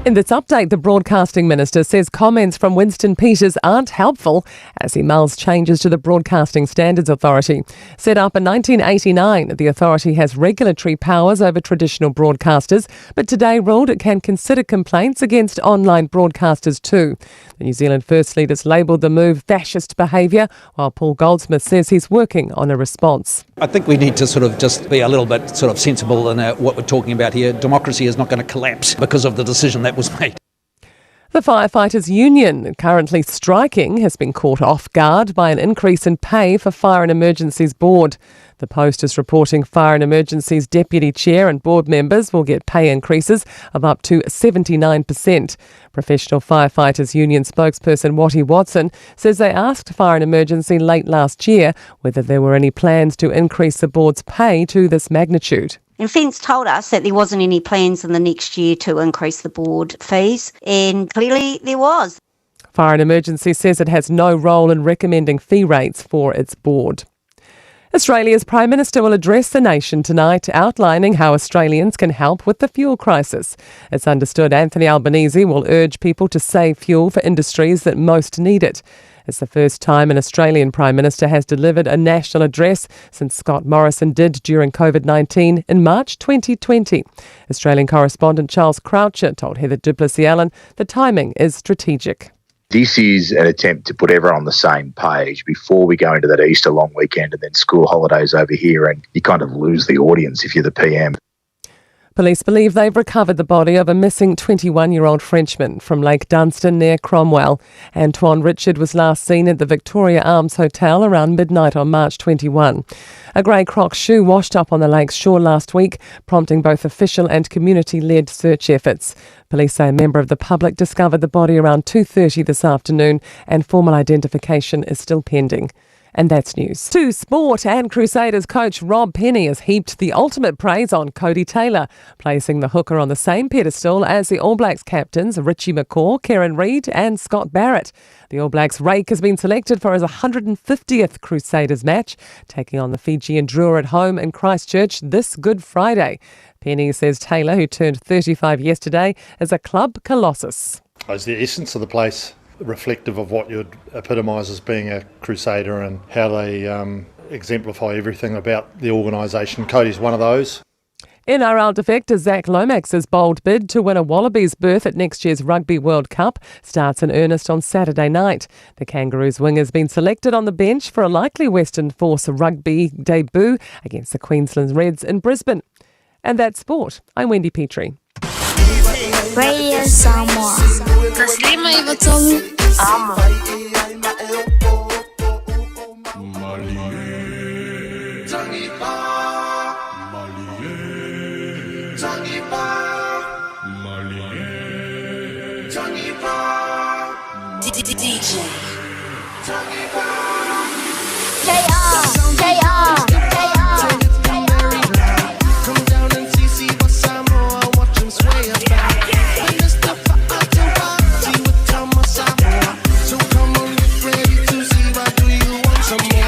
In this update, the Broadcasting Minister says comments from Winston Peters aren't helpful as he mulls changes to the Broadcasting Standards Authority. Set up in 1989, the authority has regulatory powers over traditional broadcasters, but today ruled it can consider complaints against online broadcasters too. The New Zealand First leaders labelled the move fascist behaviour, while Paul Goldsmith says he's working on a response. I think we need to sort of just be a little bit sort of sensible in what we're talking about here. Democracy is not going to collapse because of the decision that was made. The firefighters union, currently striking, has been caught off guard by an increase in pay for Fire and Emergencies Board. The Post is reporting Fire and Emergencies Deputy Chair and board members will get pay increases of up to 79%. Professional Firefighters Union spokesperson Watty Watson says they asked Fire and Emergency late last year whether there were any plans to increase the board's pay to this magnitude. And Fence told us that there wasn't any plans in the next year to increase the board fees, and clearly there was. Fire and Emergency says it has no role in recommending fee rates for its board. Australia's Prime Minister will address the nation tonight, outlining how Australians can help with the fuel crisis. It's understood Anthony Albanese will urge people to save fuel for industries that most need it. It's the first time an Australian Prime Minister has delivered a national address since Scott Morrison did during COVID-19 in March 2020. Australian correspondent Charles Croucher told Heather du Plessis-Allan the timing is strategic. This is an attempt to put everyone on the same page before we go into that Easter long weekend and then school holidays over here, and you kind of lose the audience if you're the PM. Police believe they've recovered the body of a missing 21-year-old Frenchman from Lake Dunstan near Cromwell. Antoine Richard was last seen at the Victoria Arms Hotel around midnight on March 21. A grey croc shoe washed up on the lake's shore last week, prompting both official and community-led search efforts. Police say a member of the public discovered the body around 2:30 this afternoon, and formal identification is still pending. And that's news. To sport, and Crusaders coach Rob Penney has heaped the ultimate praise on Codie Taylor, placing the hooker on the same pedestal as the All Blacks captains Richie McCaw, Kieran Read and Scott Barrett. The All Blacks rake has been selected for his 150th Crusaders match, taking on the Fijian Drua at home in Christchurch this Good Friday. Penney says Taylor, who turned 35 yesterday, is a club colossus. It's the essence of the place, reflective of what you'd epitomise as being a Crusader and how they exemplify everything about the organisation. Codie's one of those. NRL defector Zac Lomax's bold bid to win a Wallabies berth at next year's Rugby World Cup starts in earnest on Saturday night. The Kangaroos winger has been selected on the bench for a likely Western Force rugby debut against the Queensland Reds in Brisbane. And that's sport. I'm Wendy Petrie. Radio Samoa. Amo. DJ. J-R, J-R, J-R. Come down and see what Samoa, watch 'em sway about. When it's the fa'atawati with Tama Samoa. So come on, get ready to see why do you want some more?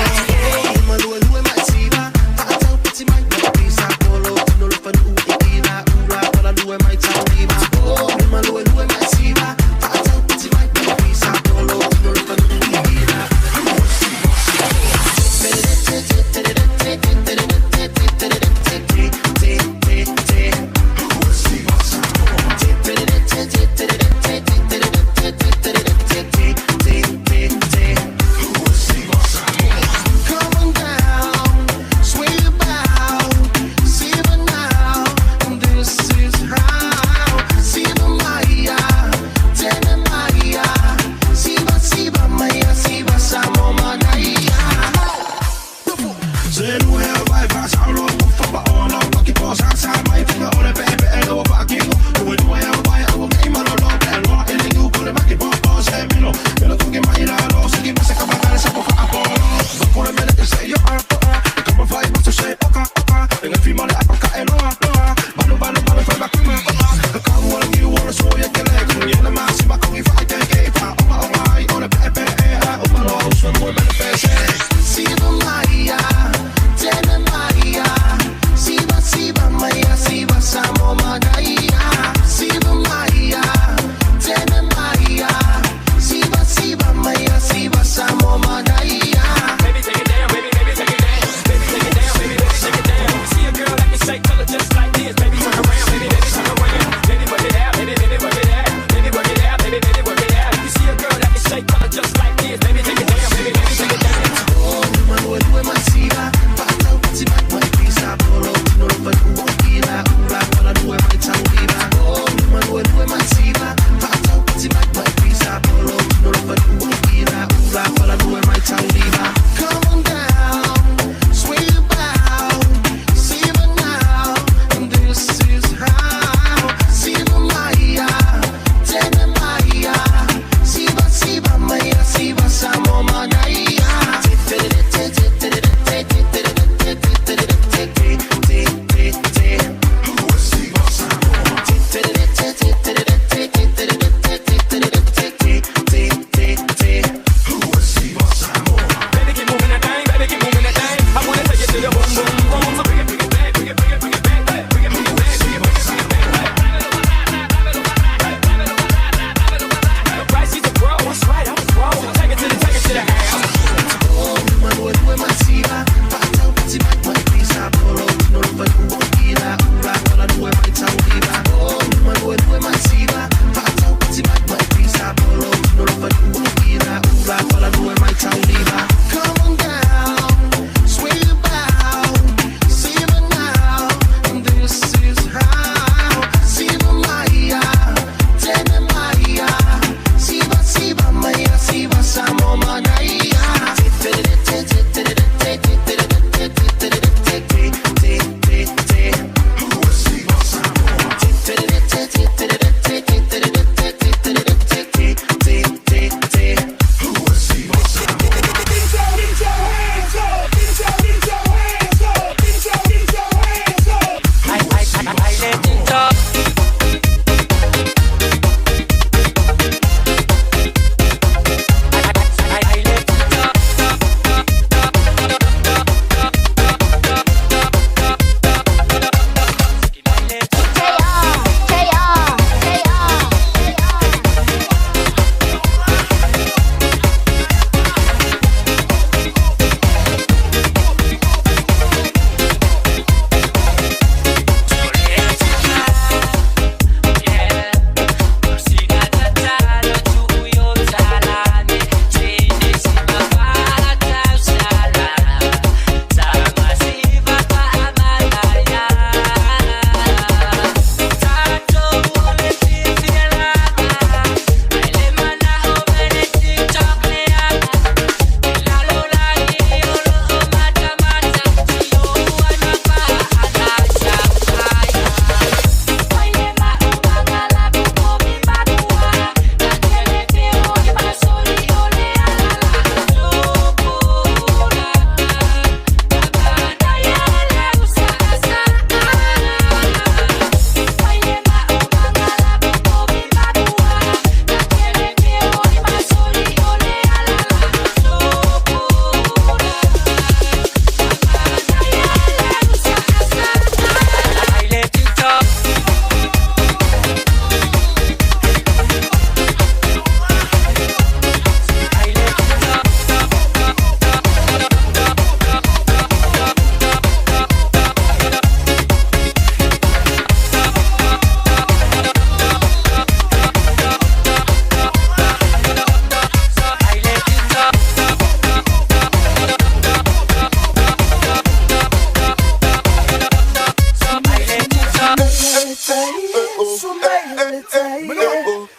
JR, JR, JR.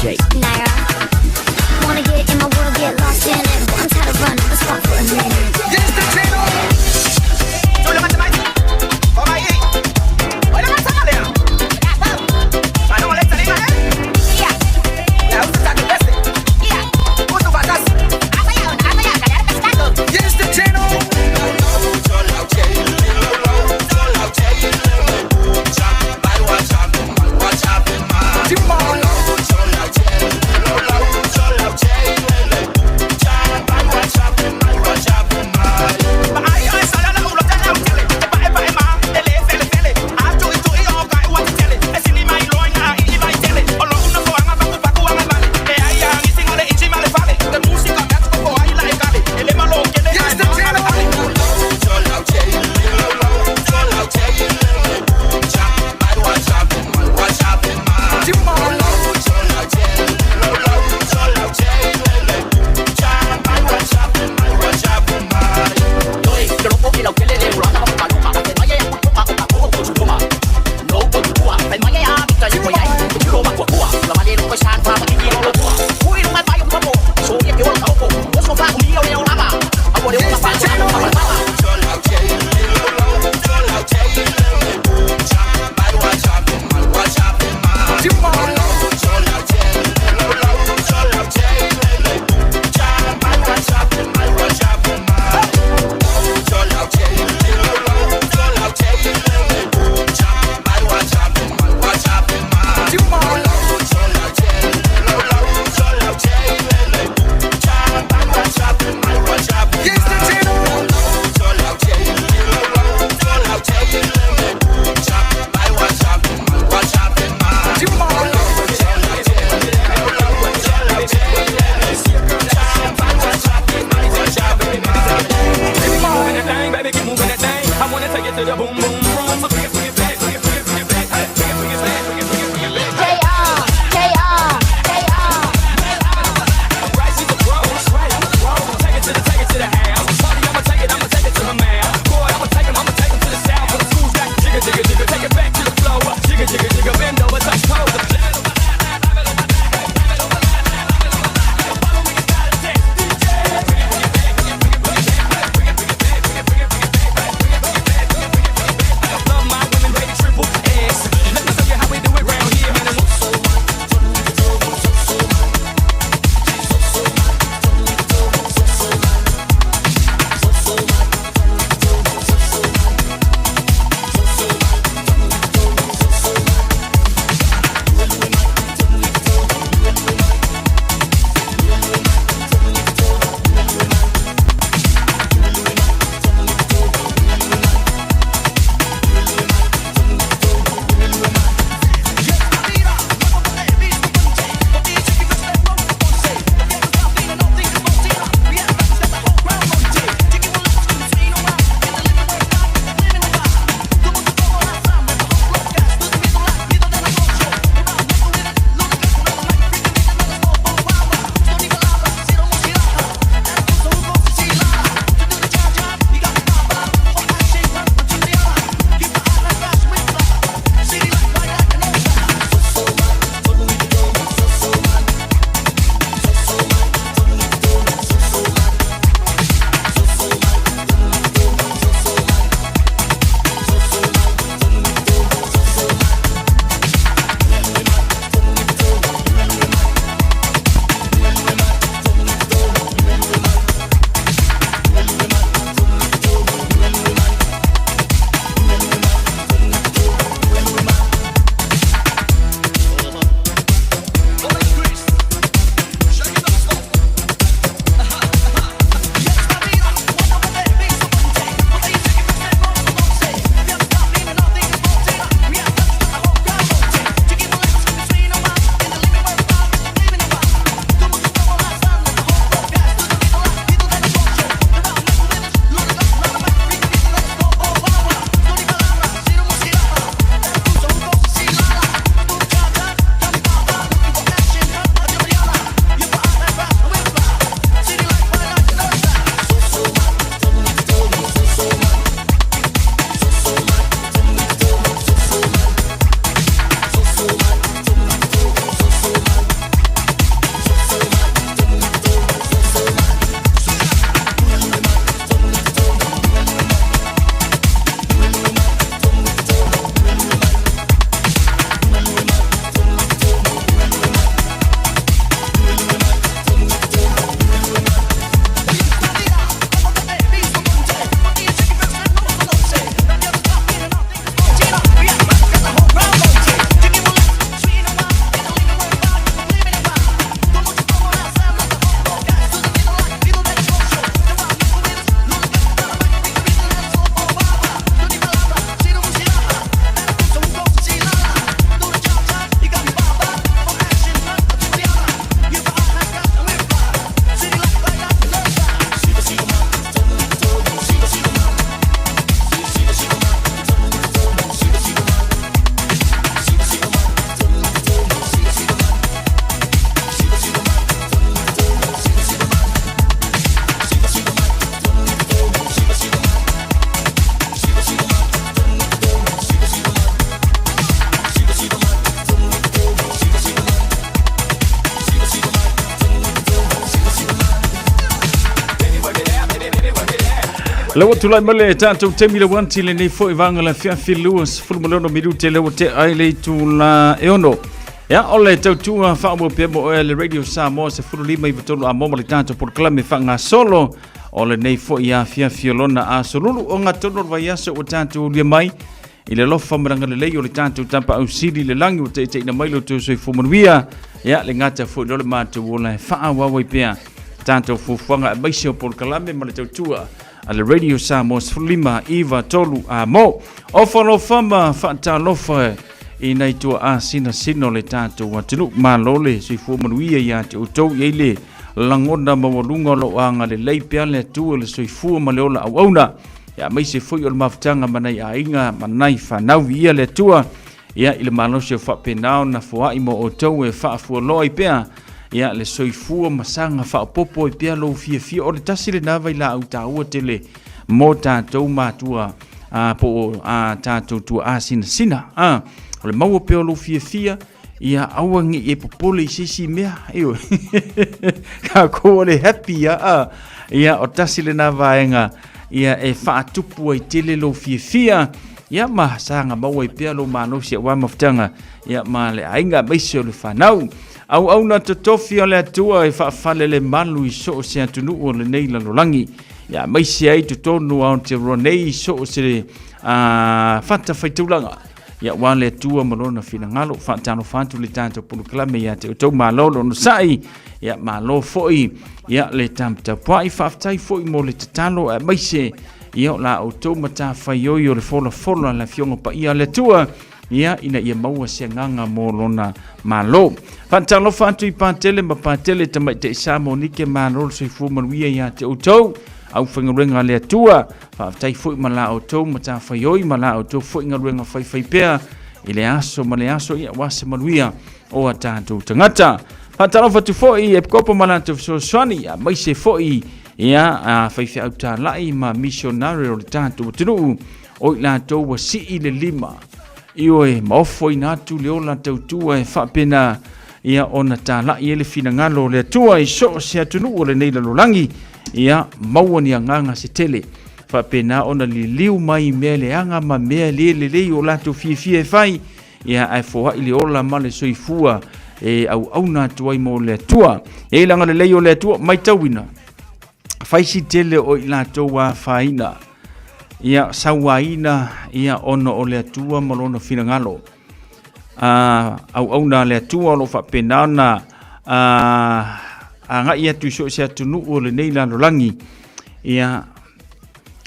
DJ. Naira. Wanna get in my world, get lost in it. But I'm tired of running, let's stop for a minute. Le ua tulai mai le tatou taimi le uanti lenei foi vaega le afiafi 26 minute le ua tea ai le itula e 6. Ia, o le tautua faaauau pea mo oe le Radio Samoa 15 i tolu a mo ma le tatou polokalame faagasolo o lenei foi afiafi o lona aso lulu o gatonu o le vaiaso ua tatou ulia mai i le alofa ma le agalelei o le tatou Tapaau Sili i le lagi ua taitaiina mai lo outou soifua manuia. Ia, le gata foi lea o le matou ola e faaauau ai pea tatou fuafuaga aemaise o polokalame ma le tautua a le Radio Samoa 15 9 3 a mo. Ofa alofa ma faatalofa i nai tuaa sinasina o le tatou atunuu. Malo le soifua manuia ia te outou i ai le lagona maualuga o lo o agalelei pea le Atua i le soifua ma le ola auauna. Ia aemaise foi o le mafutaga ma nai aiga ma nai fanau ia le Atua ia i le malosi o faapena ona foai mo outou e faafualoa ai pea ia le soifua ma saga faaopoopo ai pea lou fiafia. O le tasi lena vailaau taua tele mo tatou matua a, po o a tatou tuaa sinasina. A, o le maua pea o lou fiafia ia aua ne i e popole i se isi mea. Ioe. Kākou o le happy ia. A, ia o tasi lena vaega ia e faatupu ai tele lou fiafia ia ma saga maua ai pea lou malosi aua mafutaga ia ma le aiga aemaise o le fanau. Auauna totofi o le Atua e faafalelemalu i so o se atunuu o lenei lalolagi ia aemaise ai totonu o Aotearoa nei i so o se fatafaitaulaga. Ia aua le Atua ma lona finagalo, faatalofa atu le tatou polokalame ia te outou, malo le onosai, ia malo foi ia le taputapuai, faafetai foi mo le tatalo aemaise ia o la outou matafaioi o le folafola a le Afioga Paia a le Atua, ia ina ia maua se agaga mo lona malo. Faatalofa atu i Patele ma Patele Tamaitai Sa Monike, malo le soifua manuia ia te outou, aufaigaluega a le Atua. Faafetai foi ma la outou matafaioi ma la outou foi galuega faifaipea i le aso ma le aso, ia aua se manuia o a tatou tagata. Faatalofa atu foi i Epikopo ma latou fesoasoani, aemaise foi ia a faifeau talai ma misionare o le tatou atunuu, o i latou ua sii le lima, ioe, ma ofoina atu le ola tautua e faapena ia ona talai ai le finagalo o le Atua i so o se atunuu o lenei lalolagi, ia maua ni agaga se tele faapena ona liliu mai i mea leaga ma mea le lelei o latou fiafia e fai, ia ae foai le ola ma le soifua e auauna atu ai mo le Atua. E i le agalelei o le Atua, maitauina fai si tele o i latou afaina, ia sauaina ia ona o le Atua ma lona finagalo. A auauna a le Atua o lo o faapena ona agai atu i so o se atunuu o lenei lalolagi, ia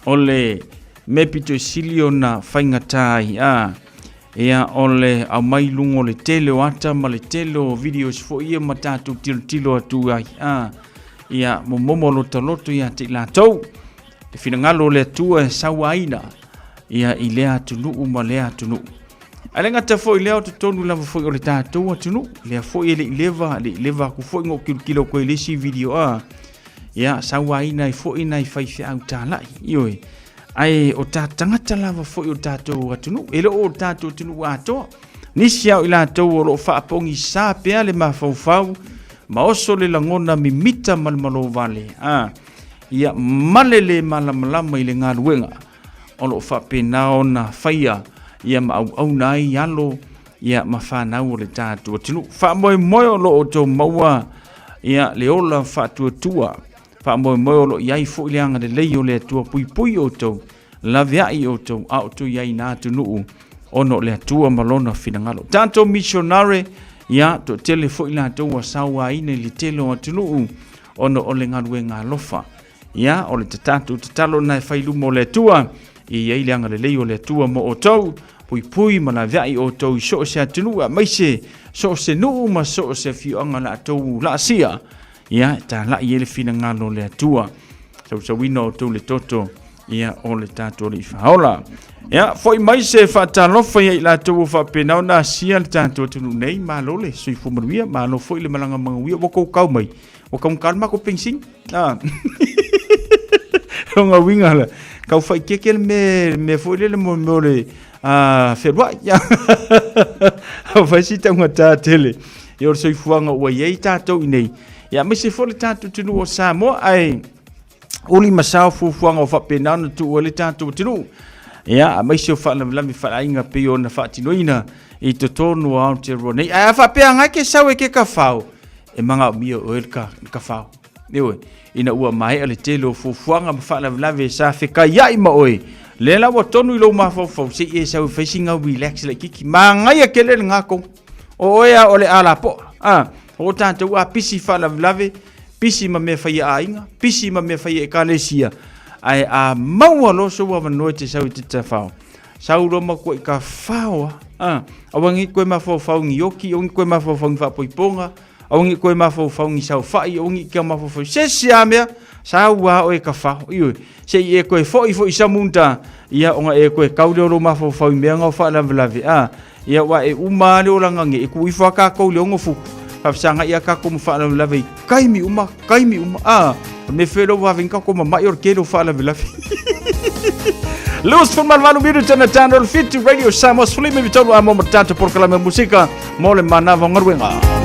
o le mea pito i sili ona faigata ai, a ia o le aumai i luga o le tele o ata ma le tele o videos foi ia ma tatou tilotilo atu ai, a ia momomo lotoloto ia te i latou le finagalo o le Atua e sauaina ia i lea atunuu ma lea atunuu. Ae le gata foi i lea, o totonu lava foi o le tatou atunuu, lea foi e le i leva, le i leva atu foi na ou tilotilo atu ai i le isi video a, ia sauaina ai foi nai faifeau talai, ioe. Ae o ta tagata lava foi o tatou atunuu, e le o tatou atunuu atoa. Nisi au i latou o lo o faapogisa pea le mafaufau ma oso le lagona mimita ma le malovale, a, ia male le malamalama i le galuega o lo o faapena ona faia ia ma auauna ai alo ia ma fanau o le tatou atunuu. Faamoemoe o lo o outou maua ia le ola faatuatua, faamoemoe o lo o i ai foi le agalelei o le Atua puipui outou, laveai outou a outou i ai i na atunuu ona o le Atua ma lona finagalo. Tatou missionare, ia toatele foi latou ua sauaina i le tele o atunuu ona o le galuega alofa. Ia, o le tatou tatalo lena e fai i luma o le Atua, ia i ai le agalelei o le Atua mo outou, puipui ma laveai outou i so o se atunuu, aemaise so o se nuu ma so o se afioaga latou laasia, ia, e talai ai le finagalo o le Atua. Sausauina outou le toto, ia, o le tatou Alii Faaola. Ia, foi mai se faatalofa ia i latou ua faapena ona asia le tatou atunuu nei, malo le soifua manuia, malo foi le malaga manuia, ua tou kau mai, ua taugata le matou penisini. Ah. Lona uiga la, tau faaitiitia le mea, mea foi lele mo le mea o le fealuai. Fai si taugata tele ia o le soifuaga ua i ai tatou i nei. Ia aemaise foi le tatou atunuu o Samoa, ae Uli ma sao fuafuaga ua faapena ona tuu ai le tatou atunuu, ia, aemaise o faalavelave faaleaiga pei ona faatinoina i totonu o Aotearoa nei. Ae a faapea agai ke sau e ke kafao, e magaomia oe le kafao. Ioe, ina ua maea le tele o fuafuaga ma faalavelave sa fekaiai ma oe, lea la ua tonu i lou mafaufau, se i e sau e fai sina relax laitiiti. Manaia tele lena tonu. O oe a o le alapoa, a, o tatou a pisi faalavelave, pisi ma mea fai a aiga, pisi ma mea fai a ekalesia, ae a maua loa sou avanoa e te sau i te tafao, sau loa ma koe ka fao a, aua nei koe mafaufau ni ioki, aua nei koe mafaufau ni faapoipoga, aua nei koe mafaufau ni saofai, aua nei koe mafaufau se isi lava mea, sau lava oe ka fao, ioe, se i e koe foi foi samunta, ia ona e koe kau lea o lou mafaufau i mea na o faalavelave, a, Ia ua e uma lava le olaga nei, e tuu ifo lava tatou i le 6 futu, faafesagai lava tatou ma faalavelave i taimi uma, taimi uma. A, o le mea foi lea ua vave ai tatou mamai o le tele o faalavelave. 28 minute na tano le 7 Radio Samoa 13 a mo ma tatou polokalame musika mo le manava o galuega.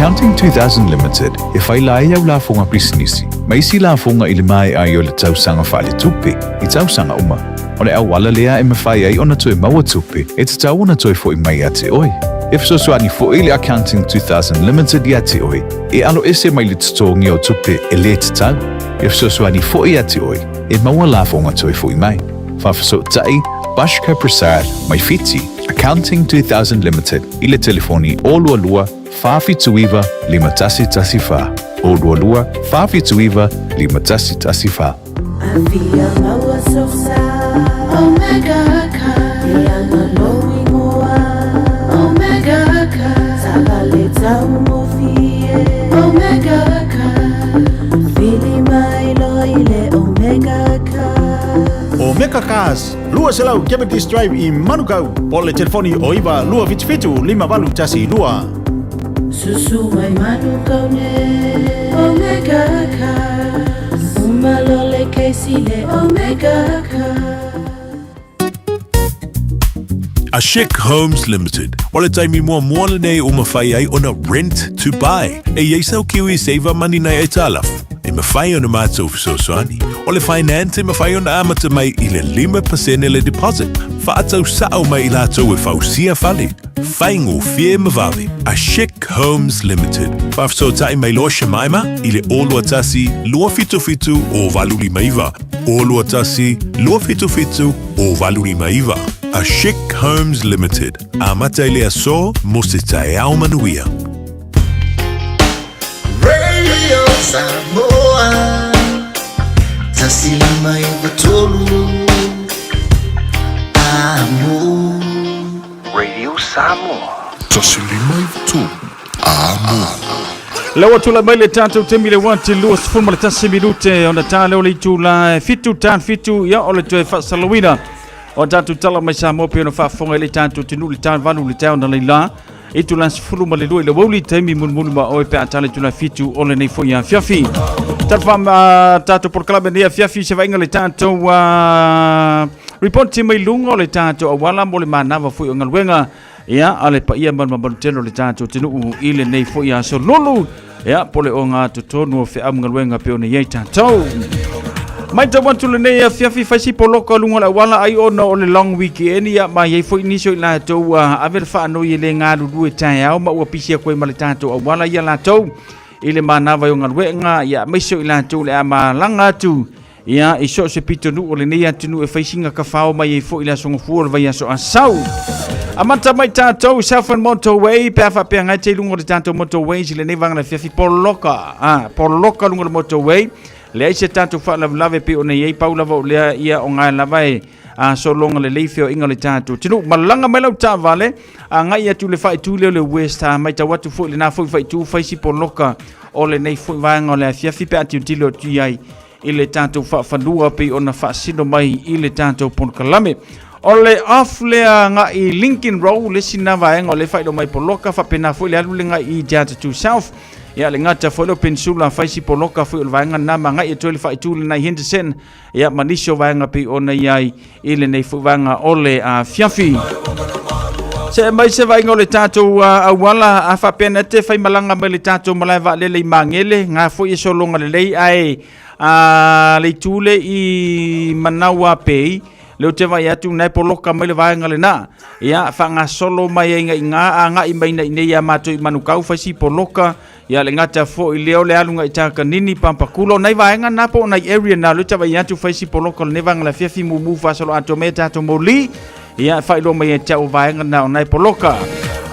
Accounting 2000 Limited e faila ai au lafoga pisinisi ma isi lafoga i le maea ai o le tausaga faaletupe i tausaga uma. O le auala lea e mafai ai ona toe maua tupe e tatau ona toe fo'i mai ia te oe. E fesoasoani fo'i le Accounting 2000 Limited ia te oe e alo ese mai le totogi o tupe e lē tatau. E fesoasoani fo'i ia te oe e maua lafoga toe fo'i mai. Faafesootai Bashka Prasad mai Fiti, Accounting 2000 Limited i le telefoni 022 479 5114, 022 479 5114. Afia maua sosa Omega Car Ia ngalo ingoa Omega Car Tavale taugofie Omega Car Vili mai loa i le Omega Car Omega Cars, 200 Cavendish Drive i Manukau, po o le telefoni o 9 277 5812. Susu mai Manukau nei Omega Cars Uma loa le kesi le Omega Cars. A Chic Homes Limited, o le taimi muamua lenei ua mafai ai ona rent to buy. E i ai sau Kiwi Saver Money nai aitalafu, e mafai ona matou fesoasoani. O le finance e mafai ona amata mai i le 5% le deposit. Faatau sao mai i latou e fausia fale. Faigofie ma vave. A Chic Homes Limited. Faafesootai mai loa Shemaima i le 021 277 0859. 021 277 0859. A Chic Homes Limited. Amata i le aso mo se taeao manuia. Radio Samoa 1593 Amo. Radio Samoa. 1593 Amo. Lea ua tulai mai le tatou taimi le ua te 21 minute ona ta lea o le itula e fitu tan fitu ia o le toe faasalauina o tatou tala mai Samoa pei ona faafofoga i le tatou atunuu le ta valu le taeao na laila itula 12 i le uauli taimi mulimuli ma oe pe a tala itula fitu o lenei foi afiafi. Tala fa tatou polokalame nei afiafi se vaaiga le tatou ripoti mai luga o le tatou auala mo le manava foi o galuega ia a le paia ma le mamalu tele o le tatou atunuu i lenei foi aso lulu ia po le oga totonu o feau ma galuega pei ona i ai tatou. Matau atu lenei afiafi fai si poloka luga o le auala ai ona o le long weekend ia ma i ai foi nisi o i latou ua ave le faanoi e le galulue taeao ma ua pisi atu ai ma le tatou auala ia latou i le manava o galuega ia aemaise o i latou le a malaga atu Ia, i so o se pitonuu o lenei atunuu e fai sina kafao mai ai foi le aso Gafua o le vaiaso Asau. Amata mai tatou i Southern Motorway pe a faapea ngai te i luga o le tatou motorways i lenei vaega o le afiafi poloka, ah, poloka luga o le motorway. Leai se tatou faalavelave pei ona i ai pau lava o lea ia o gae lava e a sologa lelei feoaiga o le tatou atunuu. Malaga mai lau taavale agai atu i le faaitu lea o le West, a matau atu foi i lena foi faaitu fai si poloka o lenei foi vaega o le afiafi pe a tilotilo atu i ai i le tatou faafanua pei ona faasino mai i le tatou polokalame. O le off lea agai i Lincoln Road, le isi na vaega o lea faailoa mai poloka, faapena foi le alu le agai i Te Atatū South. Ia le gata foi leo Peninsula fai si poloka foi o le vaega na ma agai atu ai le faaitu lena i Henderson, ia ma nisi o vaega pei ona i ai i lenei foi vaega o le afiafi. Se mai se vaaiga o le tatou auala a faapea na te fai malaga mai le tatou malae vaalele i Magele, ngā foi e sologa lelei ae a le itu le i Manawa Bay, le o te vai atu na e poloka mai le vaega lena. Ia faagasolo mai ai i ngā agai mai nei nei ia matou i Manukau fai si poloka. Ia le gata foi lea o le alu i Takanini, Pampakula, o nai vaega na po o nai area na lea tava i atu fai si poloka o lenei vaega le afiafi mumu faasolo atoa mai a tatou moli. Ia faailoa mai ia te au vaega na o nai poloka.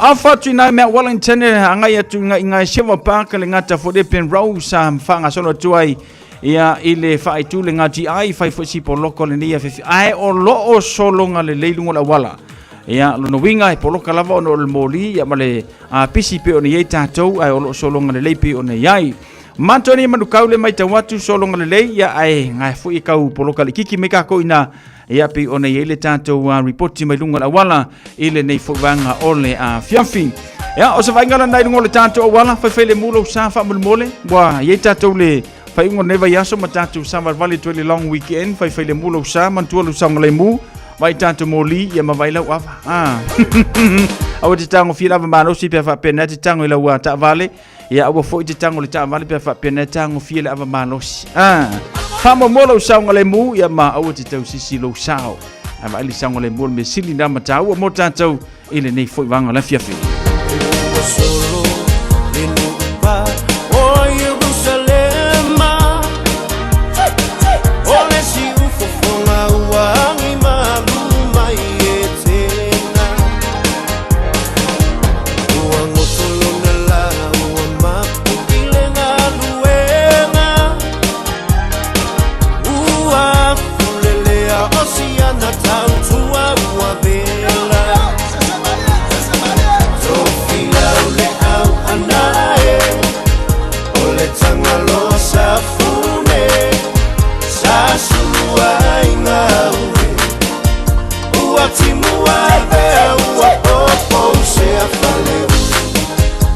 Afa atu i nai mea Wellington e agai atu i ngai ngai Silver Park le gata foi le Penrose a faagasolo atu ai ia i le faaitu le ngā GI fai foi si poloka o lenei afiafi ae o loo sologa lelei luga o le auala. Ia lona uiga e poloka lava ona o le moli ia ma le a pisi pei ona i ai tatou ae o lo o sologa lelei pei ona i ai. Matou nei Manukau le matau atu sologa lelei ia ae gae foi e kau poloka le kiki mai kākou ina ia pei ona i ai le tatou ripoti mai luga o le auala i lenei foi vaega o le afiafi. Ia, o se vaaiga lena i luga o le tatou auala, faifai le mu lou sa faamolemole, ua i ai tatou le faaiuga o lenei vaiaso ma tatou savalivali atu ai le long weekend, faifai le mu lou sa, manatua lou saogalemu, vai tatou moli ia ma vai lau ava. Ah. Aua te tagofia lava malosi pe a faapena te tago i lau taavale. Ia aua foi te tago i le taavale pe a faapea na e tagofia le ava malosi. Ah, faamuamua lou saogalemu, ia ma aua te tausisi i lou sao. Ae vaai le saogalemu o le mea sili na ma taua mo tatou i lenei foi vaega o le afiafi. Ua solo le nupa o Ierusalema, O le siufofoga ua agi malu mai e tena. Ua goto lona la ua mapu i le galuega, Ua fulelea o siana tautua ua vela. Tofilau le au anae, o le Tagaloa Safune, Sa sulu ai gaue, ua timu avea ua popo sea faleu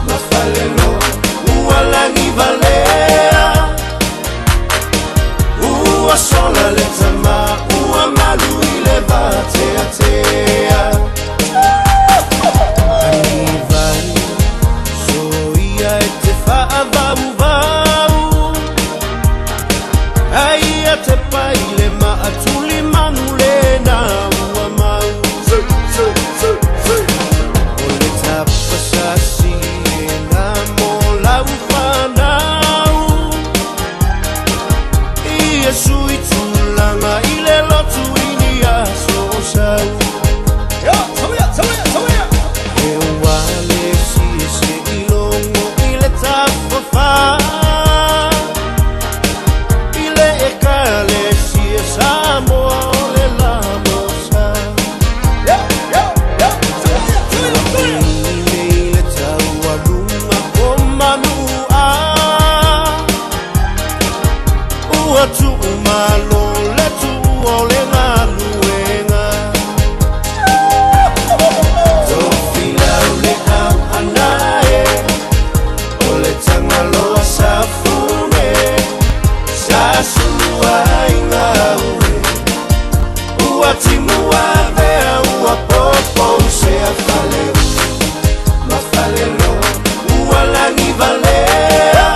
ma faleloa ua lagi valea. Ua sola le tama ua malu i le vateatea. Anivai soia e te faavauvau, ai a te pai le maatuli manu le na ua mau. O le tapasasi e ngā mō lau whanau, Iesu i tūlanga i le lotu i ni aso o sau. E ua le si e se i longo i le tafawha, I le e ka le si e Samoa o le lamosa. I le taualunga o manu a, Ua tuumalo le tuu o le galuega. Tofilau le au anae, o le Tagaloa Safune, Sa sulu ai gaue, ua timu avea ua popo sea faleu ma faleloa ua lagi valea.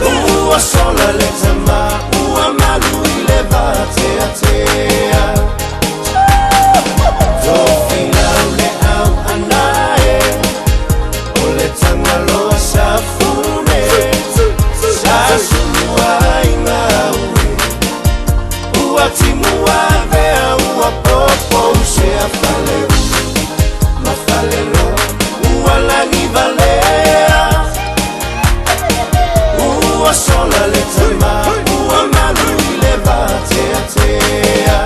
Ua sola le tama ua malu i le vateatea. Tofilau le au anae, o le Tagaloa Safune, Sa sulu ai gaue, ua timu avea ua popo sea faleu ma faleloa ua lagi valea. Ua sola le tama ua malu i le vateatea.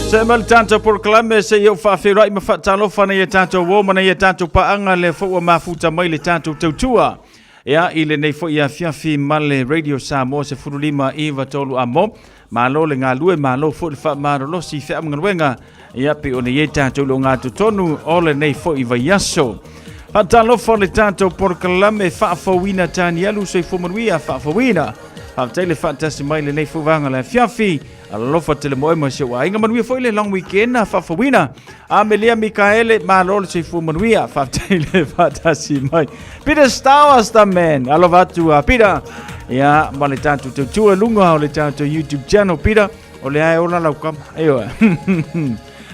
Se ma le tatou polokalame se i ou faafeiloai ma faatalofa nei e tatou o ma nei e tatou paaga le foi ua mafuta mai le tatou tautua. Ia, i lenei foi afiafi ma le Radio Samoa 15 93 amo. Malo le galue, malo foi le faamalolosi i feamugaluega. Ia, pe ona i ai tatou le ogatotonu o lenei foi vaiaso. Faatalofa le tatou polokalame faafouina Tanialu soifua manuia faafouina. Faafetai le faatasi mai lenei foi vaega le afiafi. Alofa tele moe ma si ou aiga. Manuia foi le long weekend faafouina. Amelia Mikaele, malo le soifua manuia. Faafetai le faatasi mai. Peter Stowers the man. Alofa atu a Peter. Ia, ma le tatou tautua lunga o le tatou YouTube channel, Peter. O le ae ola lau kama. Eoe.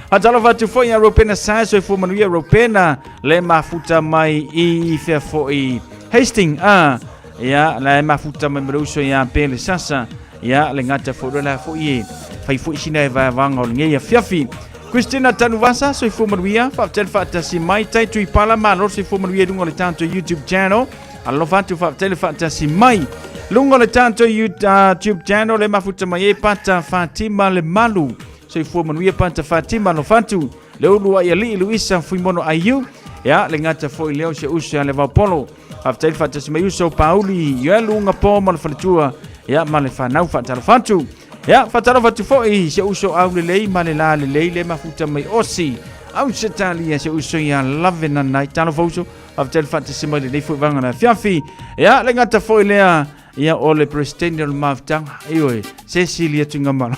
Faatalofa atu foi ia Ropena Sa, soifua manuia Ropena, le mafuta mai i fea foi Hastings. Ah, ia, la e mafuta mai ma le uso ia Pele Sasa. Ia, le gata foi la foi e fai foi sina e vaevaega o lenei afiafi. Christina Tanuvasa, soifua manuia, faafetai le faatasi mai. Tai Tuipala, malo le soifua manuia i luga o le tatou YouTube channel. Alofa atu, faafetai le faatasi mai. Luga o le tatou YouTube channel, le mafuta mai e Pata Fatima le Malu. Soifua manuia Pata Fatima, alofa atu. Le ulu ai alii Luisa Fuimono Aiu. Ia, le gata foi leo se uso ia le Vaupolo. Faafetai le faatasi mai uso Pauli, Ioelu Ugapo ma le faletua. Ia, ma le fanau faatalofa atu. Ia, faatalofa atu foi si ou uso au lelei ma le la lelei le mafuta mai osi. Ausetalia si ou uso ia Lavenanai. Talofa uso, faafetai le faatasi mai i lenei foi vaega o le afiafi. Ia, le gata foi lea, ia o le Peresetene o le Mafutaga, ioe, se sili atu i ngā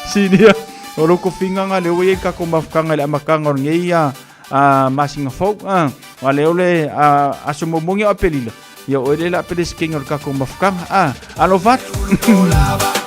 Silia, o lou kofiga lea ua i ai le tatou mafutaga i le amataga o lenei a masina fou. A, a lea o le aso muamua o Aperila, ia o ele la Peresetene o le tatou mafutaga. A, alofa atu.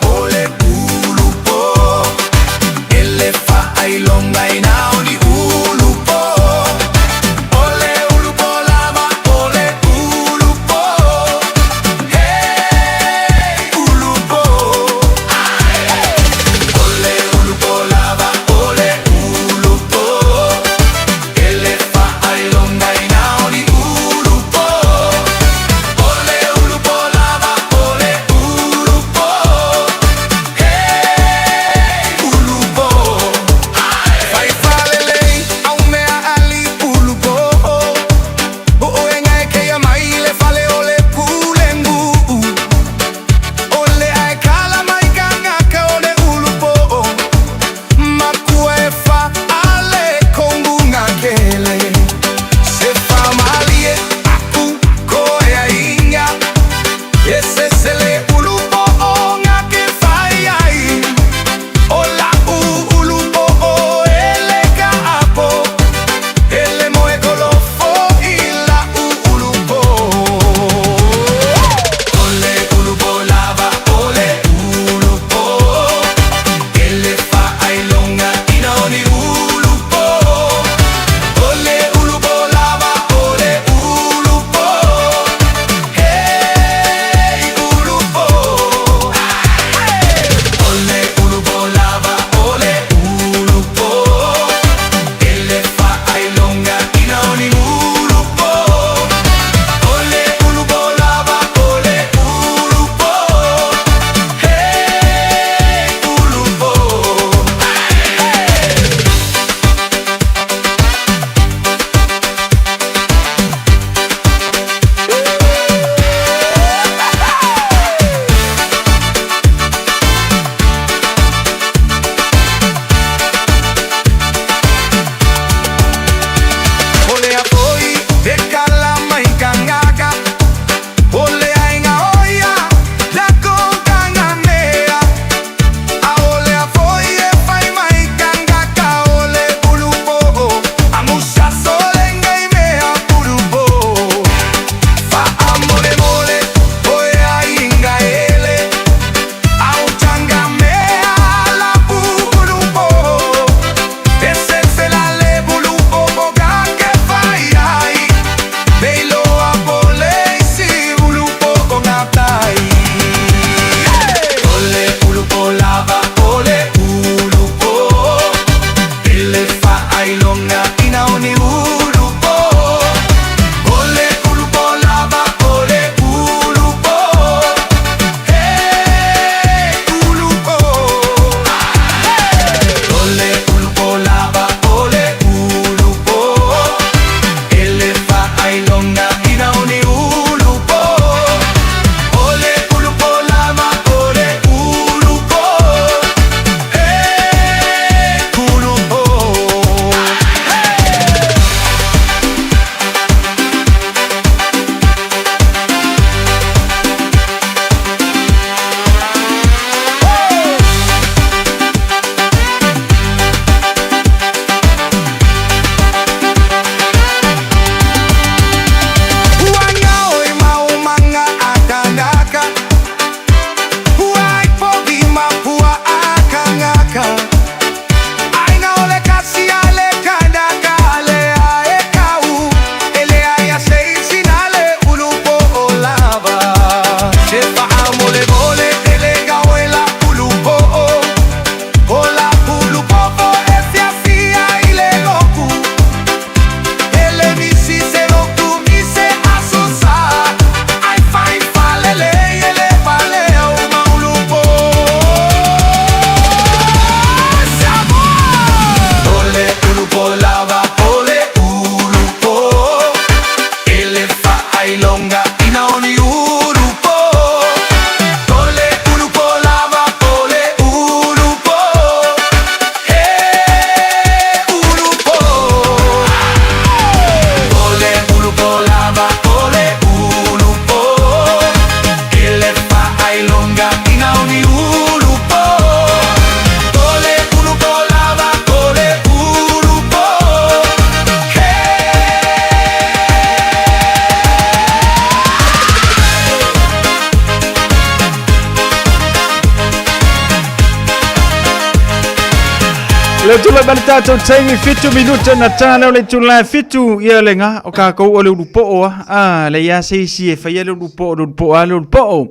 Le tula ma le tatou taimi 7 minute na tala o le tula 7 ia le nga o kākou o le ulupo'o a a le ia se isi e faia le ulupo'o le ulupo'o a le ulupo'o.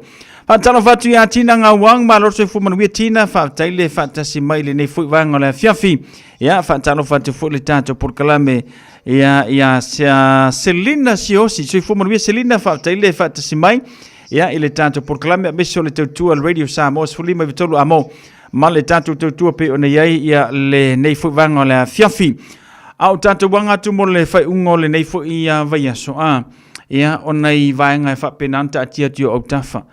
Faatalofa atu ia Tina Gauang, malo soifua manuia Tina, faafetai le faatasi mai i lenei foi vaega o le afiafi. Ia faatalofa atu foi le tatou polokalame ia ia Selina Siosi, soifua manuia Selina, faafetai le faatasi mai ia i le tatou polokalame aemaise o le tautua le Radio Samoa 15 amo ma le tatou tautua pei ona i ai ia lenei foi vaega o le afiafi. A o tatou aga atu mo le faaiuga o lenei foi vaiaso, a ia o nai vaega e faapena ona taatia atu i ou autafa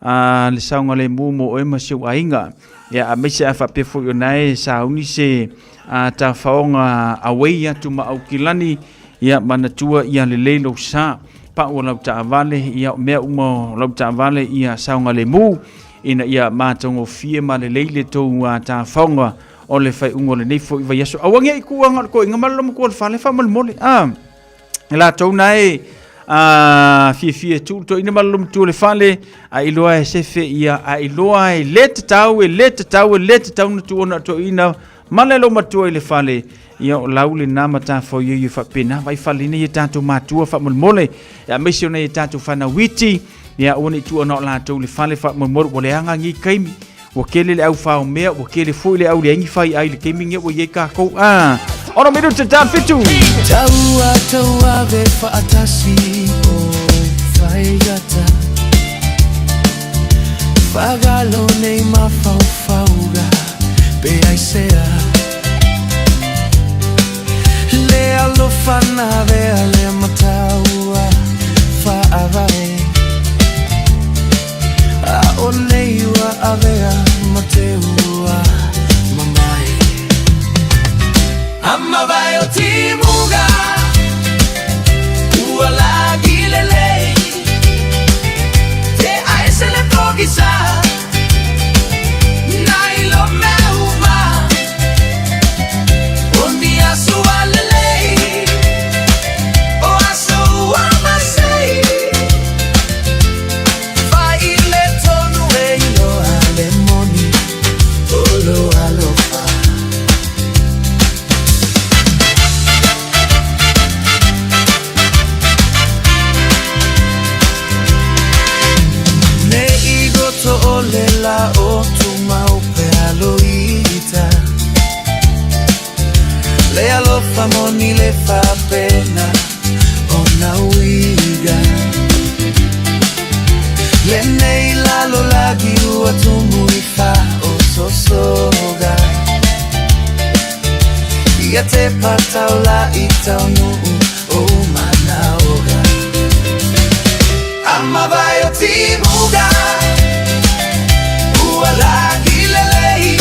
a le saogalemu mo oe ma si ou aiga. Ia aemaise a faapea foi o na e sauni se a, tafaoga away atu ma Aukilani, ia manatua ia lelei lou sa pau o lau taavale, ia o mea uma o lau taavale ia saogalemu ina ia matagofie ma lelei le tou tafaoga o le faaiuga o lenei foi vaiaso. Aua ne i kuaga o le toeaina ma le lomatua o le fale faamolemole. A, e latou na e a fiafia e tuu le toeaina ma le lomatua o le fale, a iloa e sefe ia, a iloa e le tatau, e le tatau, e le tatau na tuu ona o toeaina ma le lomatua i le fale, ia o lau lena matafaioi e faapena, vai fale nei e tatou matua faamolemole, aemaise o nei e tatou fanau iti, ia aua ne i tuu ona o latou i le fale faamolemole, ua leaga nei taimi, ua tele le au faomea, ua tele foi le au leai ni fai ai le taimi nei ua i ai tatou. Ah, ono minute ta fitu. Taua taua ve whaatasi o whaigata Whagalo nei mawhaufauga pe aisea Le alofa na vea le mataua whaavae A o nei ua avea ma te ua mamae Amavae o timuga Ua lagi lelei Te aese le pogisa Na ilo mea uma O ni aso a lelei O aso ua masei Fai le tonu e iloa le moni O lo alofa. Ne i goto o le la o tumau pe aloita Le alofa moni le fapena o na uiga Le nei lalo lagi ua tumu i fa o sosoga Ia te patau la i tau nuu o manaoga Amavae o timuga Ua lagi lelei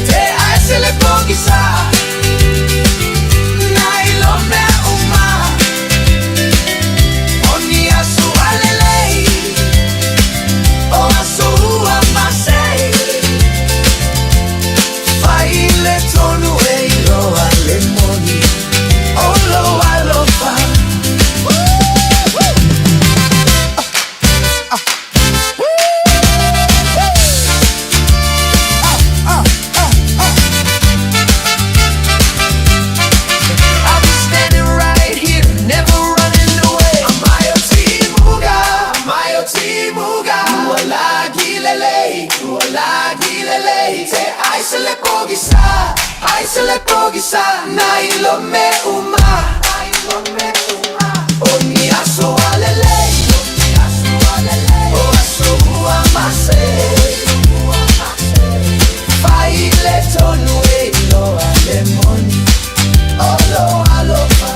Te aese le pogisa Na ilo mea uma O ni aso a lelei O aso ua masei Fai le tonu e iloa le moni O lo alofa. I'll be standing right here, never running away. Amayo timuga, amayo timuga. Ua lagi lelei, ua lagi lelei. Te aise le pogisa, aise le pogisa. Na ilo me uma, na ilo me uma. O ni aso a lelei, o ni aso a lelei. O aso ua masei, ua masei. Fai le tonu e iloa le moni O lo alofa.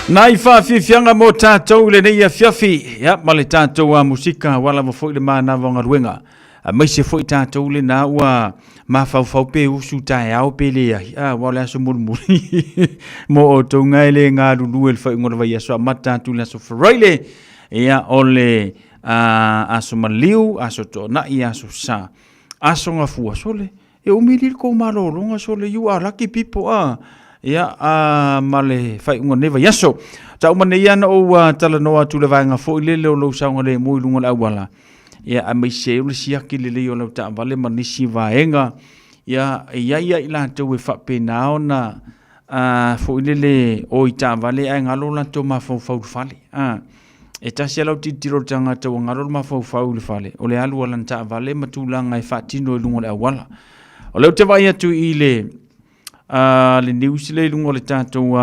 Nai faafiafiaga mo tatou i lenei afiafi, ia, ma le tatou a musika, ua lava foi le manava o galuega. Aemaise foi tatou lena ua mafaufau pe usu taeao pe leai, a, aua o le aso mulimuli mo outou na e le galulue i le faaiuga o le vaiaso amata atu i le aso Faraile, ia, o le a, aso maliu, aso toonai, aso sa, aso gafua, sole. E umi li le kou malologa sole you are lucky people a. Ia, a ma le faaiuga o lenei vaiaso. Tau ma nei ana ou talanoa atu le vaega foi lele o lou saogalemu i luga o le auala. Ia, aemaise ai o le siaki lelei o lau taavale ma nisi vaega. Ia, e i ai ia i latou e faapena ona a foi lele o i taavale ae galo latou mafaufau i le fale. A, e tasi lava lau tilotilo i le tagata ua galo le mafaufau i le fale, o le alu a lana taavale ma tulaga e faatino i luga o le auala. O lea ou te vaai atu i le le news lea i luga o le tatou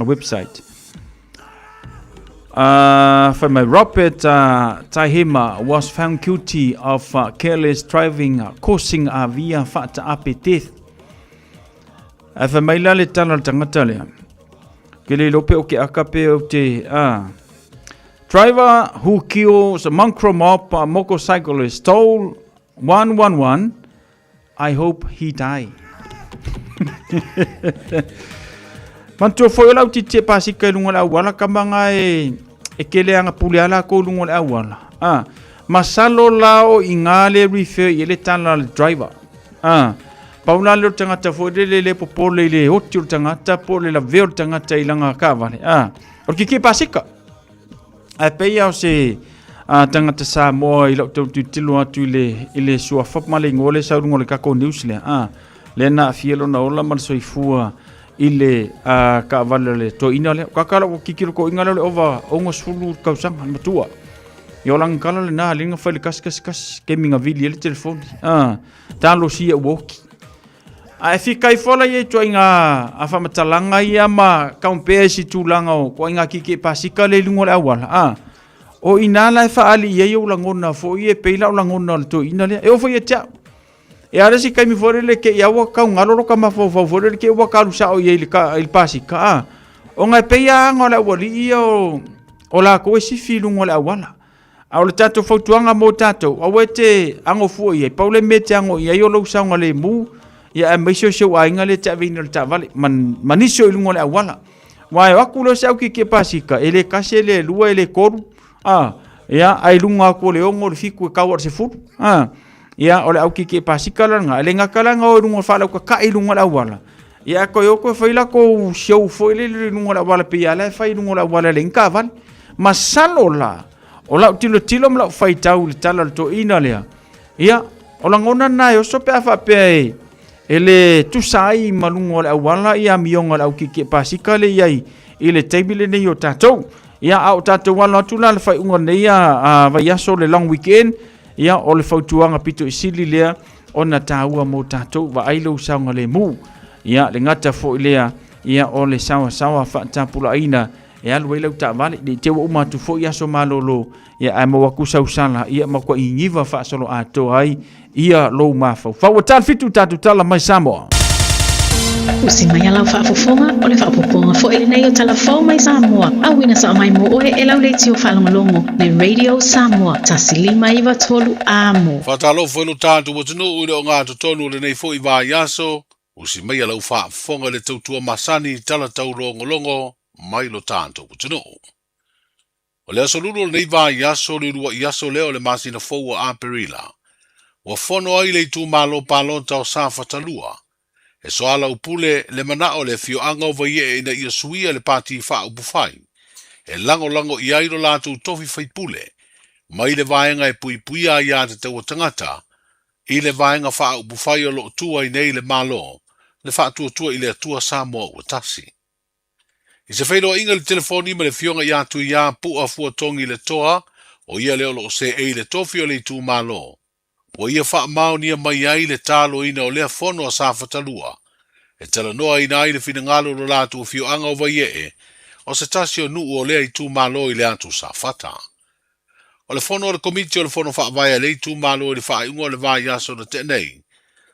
website. Fai mai, Robert Taihema was found guilty of careless driving causing a via whaataape death. Ae fai mai la le tala le tangata lea. Ke le lope o ke aka pe o te... Driver who kills a mongrel mob motorcyclist told 111 I hope he die. Manatua foi o lau titi e pasika i luga o le auala kamaga e e kele anga pule ala ko luga o le auala. Ah, masalo la o inga le refer i le tala le driver. Ah, pau la le o tangata foi le le le popole i le oti o le tangata po le lavea o le tangata i langa kaavale. Ah, o le kiki pasika. Ae pei lava o se tagata Samoa i lau tau tilotilo atu i le, i le suafa ma le igoa lea e sau i luga o le kako news lea, a, lea na aafia lona ola ma le soifua i le taavale a le toeaina lea. O kaka lau kikilo toeaina lea o le ova 60 tausaga, le matua. Ia o lana tala lena, lea na fai le kasi kasi kasi, taimi na vili ai le telefoni, a, talosia ua oti. Ae fika ifo la ia i ituaiga a faamatalaga ia ma compare i se tulaga o ituaiga kiki pasika lea i luga o le auala, a, o i ina la e faaali i ai ou lagona foi e pei la o lagona o le toeaina lea. E oo foi ia te au. E a le isi taimi foi lele te i lava ua tau galo lota mafaufau foi lele te i ua ta alu sao i ai i le pasika, a, ona e pei lava aga o le aualii ia o latou e sifi i luga o le auala. A o le tatou fautuaga mo tatou, aua e te ago fua i ai. Pau le mea e te ago i ai o lou saogalemu, ia aemaise o si ou aiga lea e te aveina i le taavale, ma, ma nisi o i luga o le auala. Aua e o atu lea o se au kiekie pasika, e le tasi, e le lua, e le tolu, a, ia, ae i luga atu o le 6, o le 7, e tau lava i le 10, a, ia, o le au kiekie pasika la lena. E le gata la ona o i luga o le faalautata'i i luga o le auala, ia, ae toe o toe fai latou show foi lele i luga o le auala pei lava la e fai i luga o le auala e leai ni taavale. Masalo la, o lau tilotilo ma lau faitau i le tala o le toeaina lea, ia, o lagona na e oso pe a faapea e, e le tusa ai ma luga o le auala ia amioga o le au kiekie pasika lea i ai i le taimi lenei o tatou. Ia, a o tatou alo atu la le faaiuga o lenei a, vaiaso le long weekend, ia, o le fautuaga pito i sili lea ona taua mo tatou, vaai lou saogalemu. Ia, le gata foi lea, ia, o le saoasaoa faatapulaaina e alu ai lau taavale, ne i te i ua uma atu foi aso malolo, ia ae maua atu sau sala, ia matuai niniva faasoloatoa ai ia lou mafaufau. Ua ta le fitu tatou tala mai Samoa. Usi mai a lau faafofoga, o le faaopoopoga foi lenei o Tala Fou mai Samoa, auina sao mai mo oe e lau leitio faalogologo le Radio Samoa 1593 Amo. Faatalofa i lo tatou atunuu i le ogatotonu o lenei foi vaiaso, Usi maia lau faafofoga i le tautua masani i tala taulogologo mai lo tatou atunuu. O le aso lulu o lenei vaiaso, le uluai aso lea o le masina fou o Aperila, ua fono ai le itumalo palota o Safata 2, e soalaupule le manao o le afioaga o Vaiee ina ia suia le Pati Faaupufai e lagolago i ai lo latou tofi faipule mai le vaega e puipuia ai aiatatau a tagata I le vaega faaupufai o lo o tu ai nei le Malo, le Faatuatua i le Atua Samoa ua Tasi. I se feiloaiga i le telefoni ma le Afioga ia Tuiā Pu'a Fuatogi Letoa, o ia lea o lo o seei i le tofi o le itumalo, ua ia faamaonia mai ai le taloina o lea fono a Safata 2, e talanoaina ai le finagalo o lo latou afioaga o Vaiee, o se tasi o nuu o lea itumalo i le atu Safata. O le fono a le Komiti o le Fono Faavae a le itumalo i le faaiuga o le vaiaso na tea nei,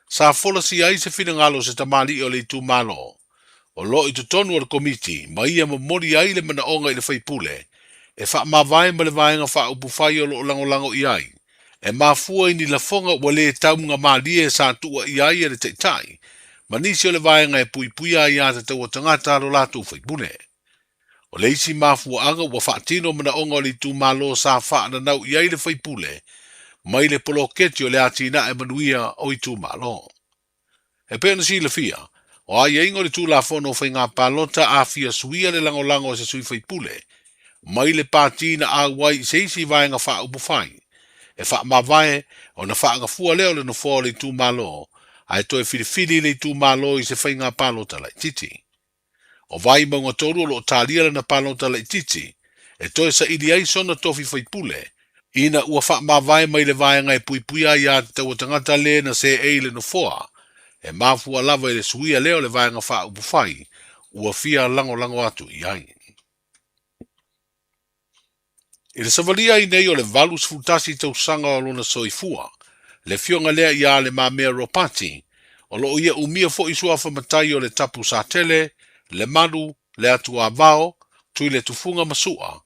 sa folasia ai se finagalo o se tamalii o le itumalo o lo o i totonu o le Komiti ma ia momoli ai le manaoga i le faipule e faamavae ma le vaega faaupufai o lo o lagolago i ai e mafua i ni lafoga ua le taugamalie sa tuua i ai e le Taitai ma nisi o le vaega e puipuia ai aiatatau a tagata a lo latou faipule. O le isi mafuaaga ua faatino manaoga o le itumalo sa faananau i ai le faipule, mai le poloketi o le atinae manuia o itumalo. E pei ona silafia, o aiaiga o le Tulafono o Faiga Palota aafia suia le lagolago a se sui faipule mai le pati na auai i se isi vaega faaupufai e faamavae ona faagafua lea o le nofoa o le itumalo ae toe filifili le itumalo i se faiga palota laitiiti. O Vaimauga 3 o lo o talia lana palota laitiiti e toe saili ai sona tofi faipule ina ua faamavae mai le vaega e puipuia aiatatau a tagata le na seei i le nofoa e mafua lava i le suia lea o le vaega faaupufai ua fia lagolago atu i ai. I le savalia ai nei o le 81 tausaga o lona soifua, le afioga lea ia Le Mamea Ropati, o lo o ia umia foi suafa matai o le Tapu Satele, Lemalu, le Atuavao, Tuiletufuga ma Sua.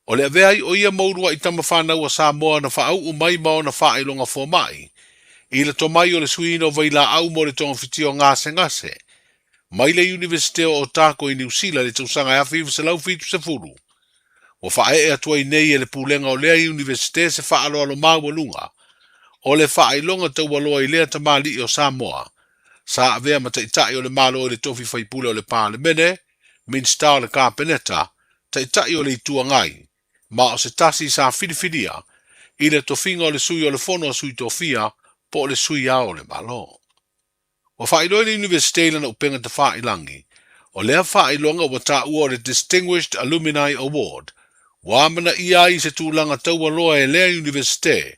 O le avea ai o ia ma uluai tama fanau a Samoa na faauu mai ma ona faailoga fomai, i le tomai o le suiina o vailaau mo le togafitia o gasegase, mai le Iunivesite o Otago i Niu Sila i le tausaga e 1970. Ua faaee atu ai nei e le pulega o lea Iunivesite se faaaloalo maualuga o le faailoga taualoa i lea tamalii o Samoa sa avea ma Taitai o le Malo i le tofi faipule o le Palemene, Minisita o le Kapeneta, Taitai o le Itu Agai, ma o se tasi sa filifilia i le tofiga o le Sui o le Fono a Sui Tofia po o le Sui Ao o le Malo. Ua faailoa e le Iunivesite i lana upega tafailangi, o lea faailoga ua taua o le Distinguished Alumni Award, ua amanaia ai i se tulaga taualoa e lea Iunivesite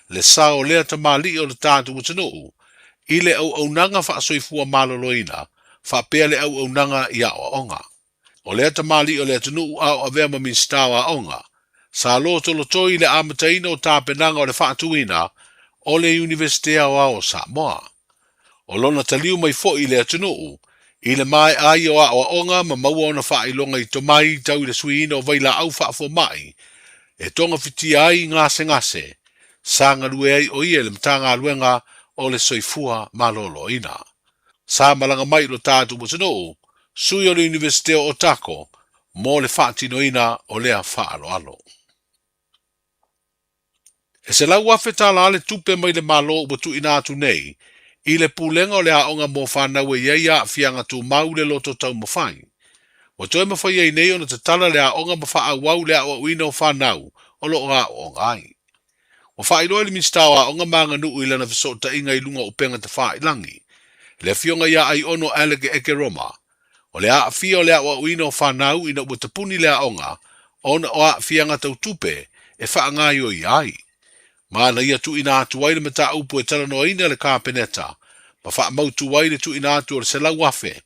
le sao o lea tamalii o le tatou atunuu i le auaunaga faasoifua maloloina faapea le auaunaga i aoaoga. O lea tamalii o le atunuu a o avea ma Minisita o Aoga, sa lotolotoi i le amataina o tapenaga o le faatuina o le Iunivesite Aoao o Samoa. O lona taliu mai foi i le atunuu, i le maea ai o aoaoga ma maua ona faailoga i tomai tau i le suiina o vailaau faafomai e togafitia ai gasegase, sa galue ai o ia i le Matagaluega o le Soifua Maloloina. Sa malaga mai i lo tatou atunuu, sui o le Iunivesite o Otago mo le faatinoina o lea faaaloalo. E $100,000 le tupe mai le Malo ua tuuina atu nei i le Pulega o le Aoga mo Fanau e i ai aafiaga tumau i le loto taumafai. Ua toe mafai ai nei ona tatala le aoga ma faaauau le aoaoina o fanau o lo o aooga ai. Ua faailoa e le Minisita o Aoga ma Aganuu i lana fesootaiga i luga o upega tafailangi, le Afioga ia Aiono Alec Ekeroma, o le aafia o le aoaoina o fanau ina ua tapuni le aoga ona o aafiaga tau tupe e faagaoioia ai. Ma na ia tuuina atu ai le mataupu e talanoaina le Kapeneta ma faamautu ai le tuuina atu o le $100,000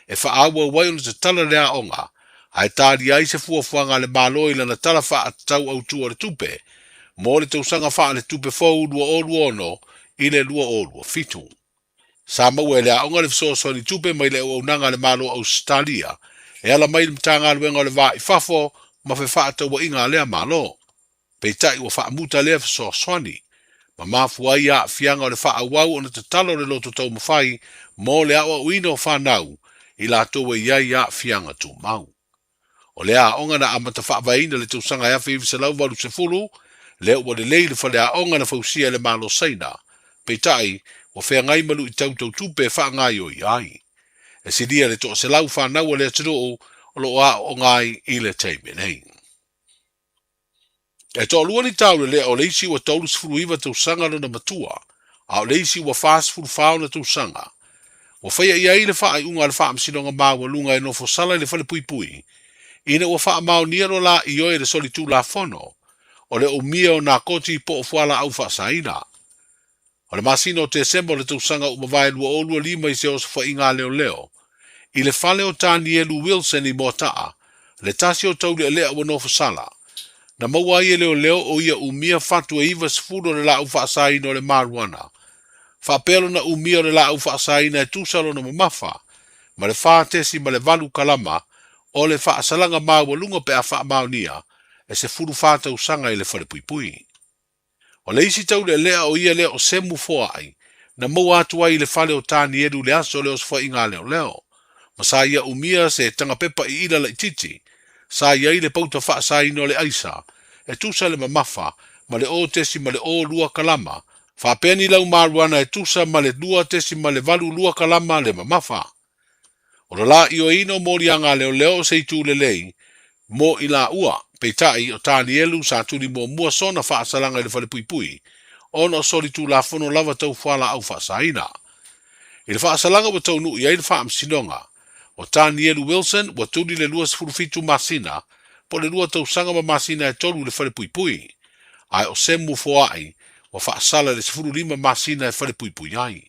e faaauau ai ona tatala le aoga ae talia ai se fuafuaga a le Malo i lana Tala Faatatau Autu o le Tupe mo le tausaga faaletupe fou 2026 i le 2027. Sa maua e le aoga le fesoasoani tupe mai le auaunaga a le Malo o Ausetalia e ala mai i le Matagaluega o le Va i Fafo ma Fefaatauaiga a lea Malo. Peitai ua faamuta lea fesoasoani, ma mafua ai aafiaga o le faaauau ona tatalo le loto taumafai mo le aoaoina o fanau i latou e i ai aafiaga tumau. O lea aoga na amata faavaeina i le tausaga e 1980, lea ua lelei le faleaoga na fausia e le Malo Saina, peitai, ua feagai ma luitau tau tupe e faagaoioia ai. E silia le 100 fanau a le atunuu o lo o aooga ai i le taimi nei. E toalua ni taulelea o le isi ua 39 tausaga lona matua, a o le isi ua 44 ona tausaga. Ua faia i ai le faaiuga a le Faamasinoga Maualuga e nofo sala i le falepuipui, ina ua faamaonia lo la ioe e le solitulafono o le umia o nakoti po o fualaau faasaina. O le masina o Tesema o le tausaga ua mavae 2025 i se osofaiga a leoleo i le fale o Tanielu Wilson i Moataa, le tasi o taulealea ua nofo sala. Na maua ai e leoleo o ia umia fatu e 90 o le laau faasaina o le marijuana. Faapea lona umia o le laau faasaina e tusa lona mamafa ma le 4.8 kalama o le faasalaga maualuga pe a faamaonia e 14 tausaga i le falepuipui. O le isi taulealea o ia lea o Semu Foai, na maua atu ai i le fale o Tanielu i le aso o le osofaiga a leoleo, ma sa ia umia se tagapepa i ila laitiiti, sa i ai le pauta faasaina o le aisa, e tusa le mamafa ma le 0.02 kalama, faapea ni lau marijuana e tusa ma le 2.82 kalama le mamafa. O le la ioeina o moliaga a leoleo o se itu lelei mo i laua, peitai o Tanielu sa tuli muamua sona faasalaga i le falepuipui ona o solitulafono lava tau fualaau faasaina. I le faasalaga ua taunuu i ai le faamasinoga, o Tanielu Wilson ua tuli le 27 masina po o le 2 tausaga ma masina e 3 i le falepuipui, ae o Semu Foai ua faasala i le 15 masina e falepuipui ai.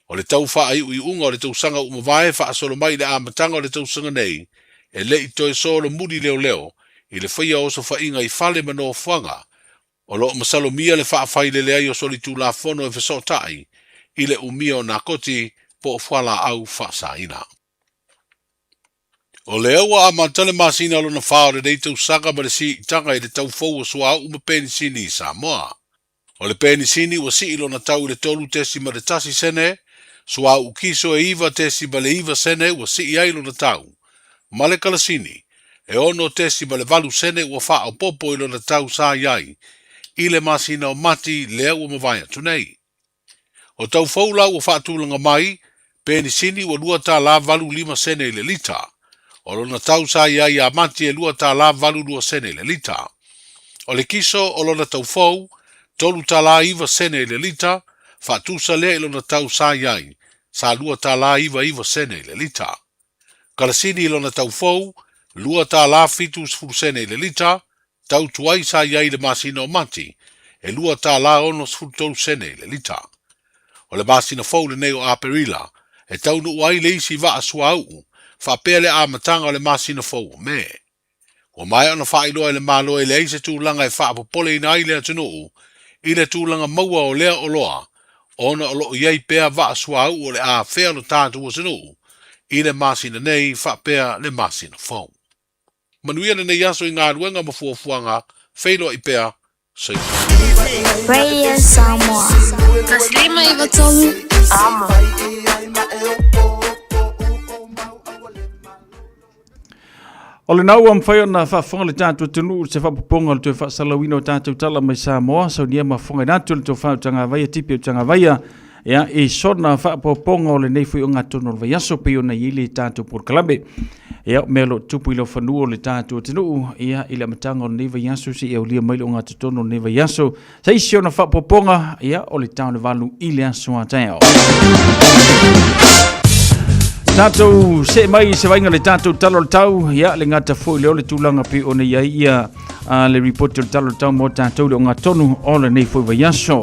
O le tau faaiuiuga o le tausaga ua mavae faasolo mai i le amataga o le tausaga nei, e le i toe solomuli leoleo i le faia o osofaiga i fale ma nofoaga o lo o masalomia le faafailele ai o solitulafono e fesootai i le umia o nakoti po o fualaau faasaina. O lea ua amata le masina lona fa o lenei tausaga ma le siitaga i le tau fou o suauu ma penisini i Samoa. O le penisini ua sii lona tau i le 3.1 sene, suauu kiso e 9.9 sene ua sii ai lona tau, ma le kalasini e 6.8 sene ua faaopoopo i lona tau sa i ai i le masina o Mati lea ua mavae atu nei. O tau fou la ua faatulaga mai, penisini ua $2.85 sene i le lita. O lona tau sa i ai ia Mati e $2.82 sene i le lita. O le kiso o lona tau fou, $3.09 sene i le lita, faatusa lea i lona tau sa i ai, sa $2.99 sene i le lita. Kalasini i lona tau fou, $2.70 sene i le lita, tau tuai sa i ai i le masina o Mati, e $2.63 sene i le lita. O le masina fou lenei o Aperila, e taunuu ai le isi vaa suauu, faapea le amataga o le masina fou o Me. Ua maea ona faailoa e le Malo e leai se tulaga e faapopoleina ai le atunuu i le tulaga maua o lea oloa ona o lo o i ai pea vaa suauu o le a afea lo tatou atunuu i le masina nei faapea le masina fou. Manuia lenei aso i galuega ma fuafuaga, feiloai pea, soifua. Radio Samoa. 153 Amo. O lena ua mafai ona faafofoga le tatou atunuu i se faapopoga o le toe faasalauina o tatou tala mai Samoa, saunia ma fofoga atu le tofa o Tagavaia, Tipi o Tagavaia, ia, i sona faapopoga o lenei foi ogatotonu o le vaiaso pei ona i ai le tatou polokalame. Ia, o mea o lo o tupu i laufanua o le tatou atunuu, ia, i le amataga o lenei vaiaso seia aulia mai le ogatotonu o lenei vaiaso. Se isi ona faapopoga, ia, o le tau le 8 i le aso a taeao. Tatou see mai se vaaiga le tatou tala o le tau, ia, le gata foi lea o le tulaga pei ona i ai ia le report o le tala o le tau mo tatou le ogatotonu o lenei foi vaiaso.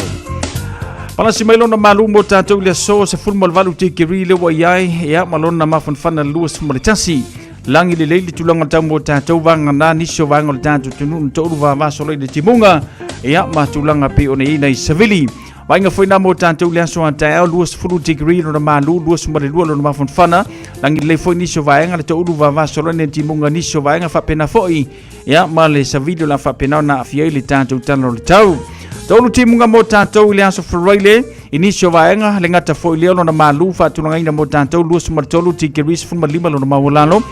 Palasi mai lona malu mo tatou i le aso 18 tikeri le ua i ai, ia, ma lona mafanafana 21. Lagi lelei le tulaga o le tau mo tatou vagana nisi o vaega o le tatou atunuu na toulu vavaso i le timuga, ia, ma tulaga pei ona i ai nai savili. Vaaiga foi na mo tatou i le aso a taeao 20 degree lona malu, 22 lona mafanafana. Lagi lelei foi nisi o vaega le toulu vavaso i le timuga nisi o vaega faapena foi, ia, ma le savili o le a faapena ona aafia ai le tatou tala o le tau. Toulu timuga mo tatou i le aso Faraile i nisi o vaega, le gata foi lea o lona malu faatulagaina mo tatou 23 degrees 15 lona maualalo.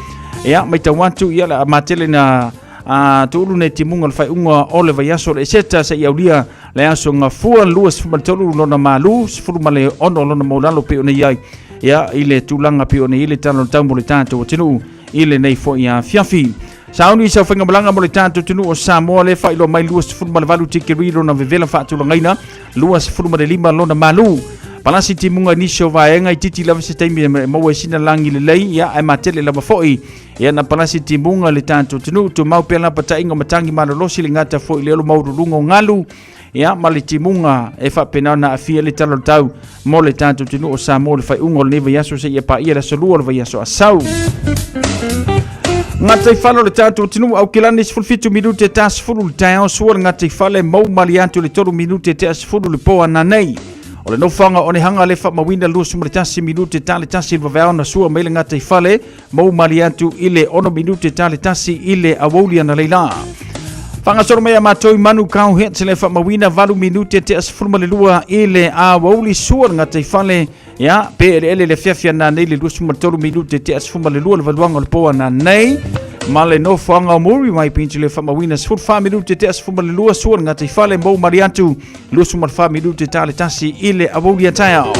Ia, matau atu, ia, le a matele na a tuulu nei timuga o le faaiuga o le vaiaso o le Eseta seia aulia le aso Gafua 23 lona malu 16 lona maualalo pei ona i ai, ia, i le tulaga pei ona i ai le tala o le tau mo le tatou atunuu i lenei foi afiafi. Sauni sau faigamalaga mo le tatou atunuu o Samoa le faailoa mai 28 tikeri lona vevela faatulagaina 25 lona malu. Palasi timuga i nisi o vaega i titi lava se taimi e maua ai sina lagi lelei, ia, ae matele lava foi. Ia, na palasi timuga le tatou atunuu, tumau pea lapataiga o matagi malolosi le gata foi i le olo maualuluga o galu, ia, ma le timuga e faapena ona aafia le tala o le tau mo le tatou atunuu o Samoa i le faaiuga o lenei vaiaso seia paia le aso 2 o le vaiaso Asau. Gataifale o le tatou atunuu Aukilani 17 minute ta 10 le taeao sua le gataifale mau mali atu le 3 minute tea 10 le po ananei. O le nofoaga o Onehanga le faamauina 21 minute ta le 1 le vaveao na sua mai le gataifale mau mali atu i le 6 minute ta le 1 i le aoauli analeila. Faagasolo mai a matou i Manukau Hits le faamauina 8 minute tea 12 i le aoauli sua le gataifale, ia, pe eleele le afiafi ananei le 23 minute tea 12 le valuaga o le po ananei. Ma le nofoaga o Muriwai Beach le faamauina 14 minute tea 12 sua le gataifale mou mali atu 24 minute ta le 1 i le aoauli a taeao.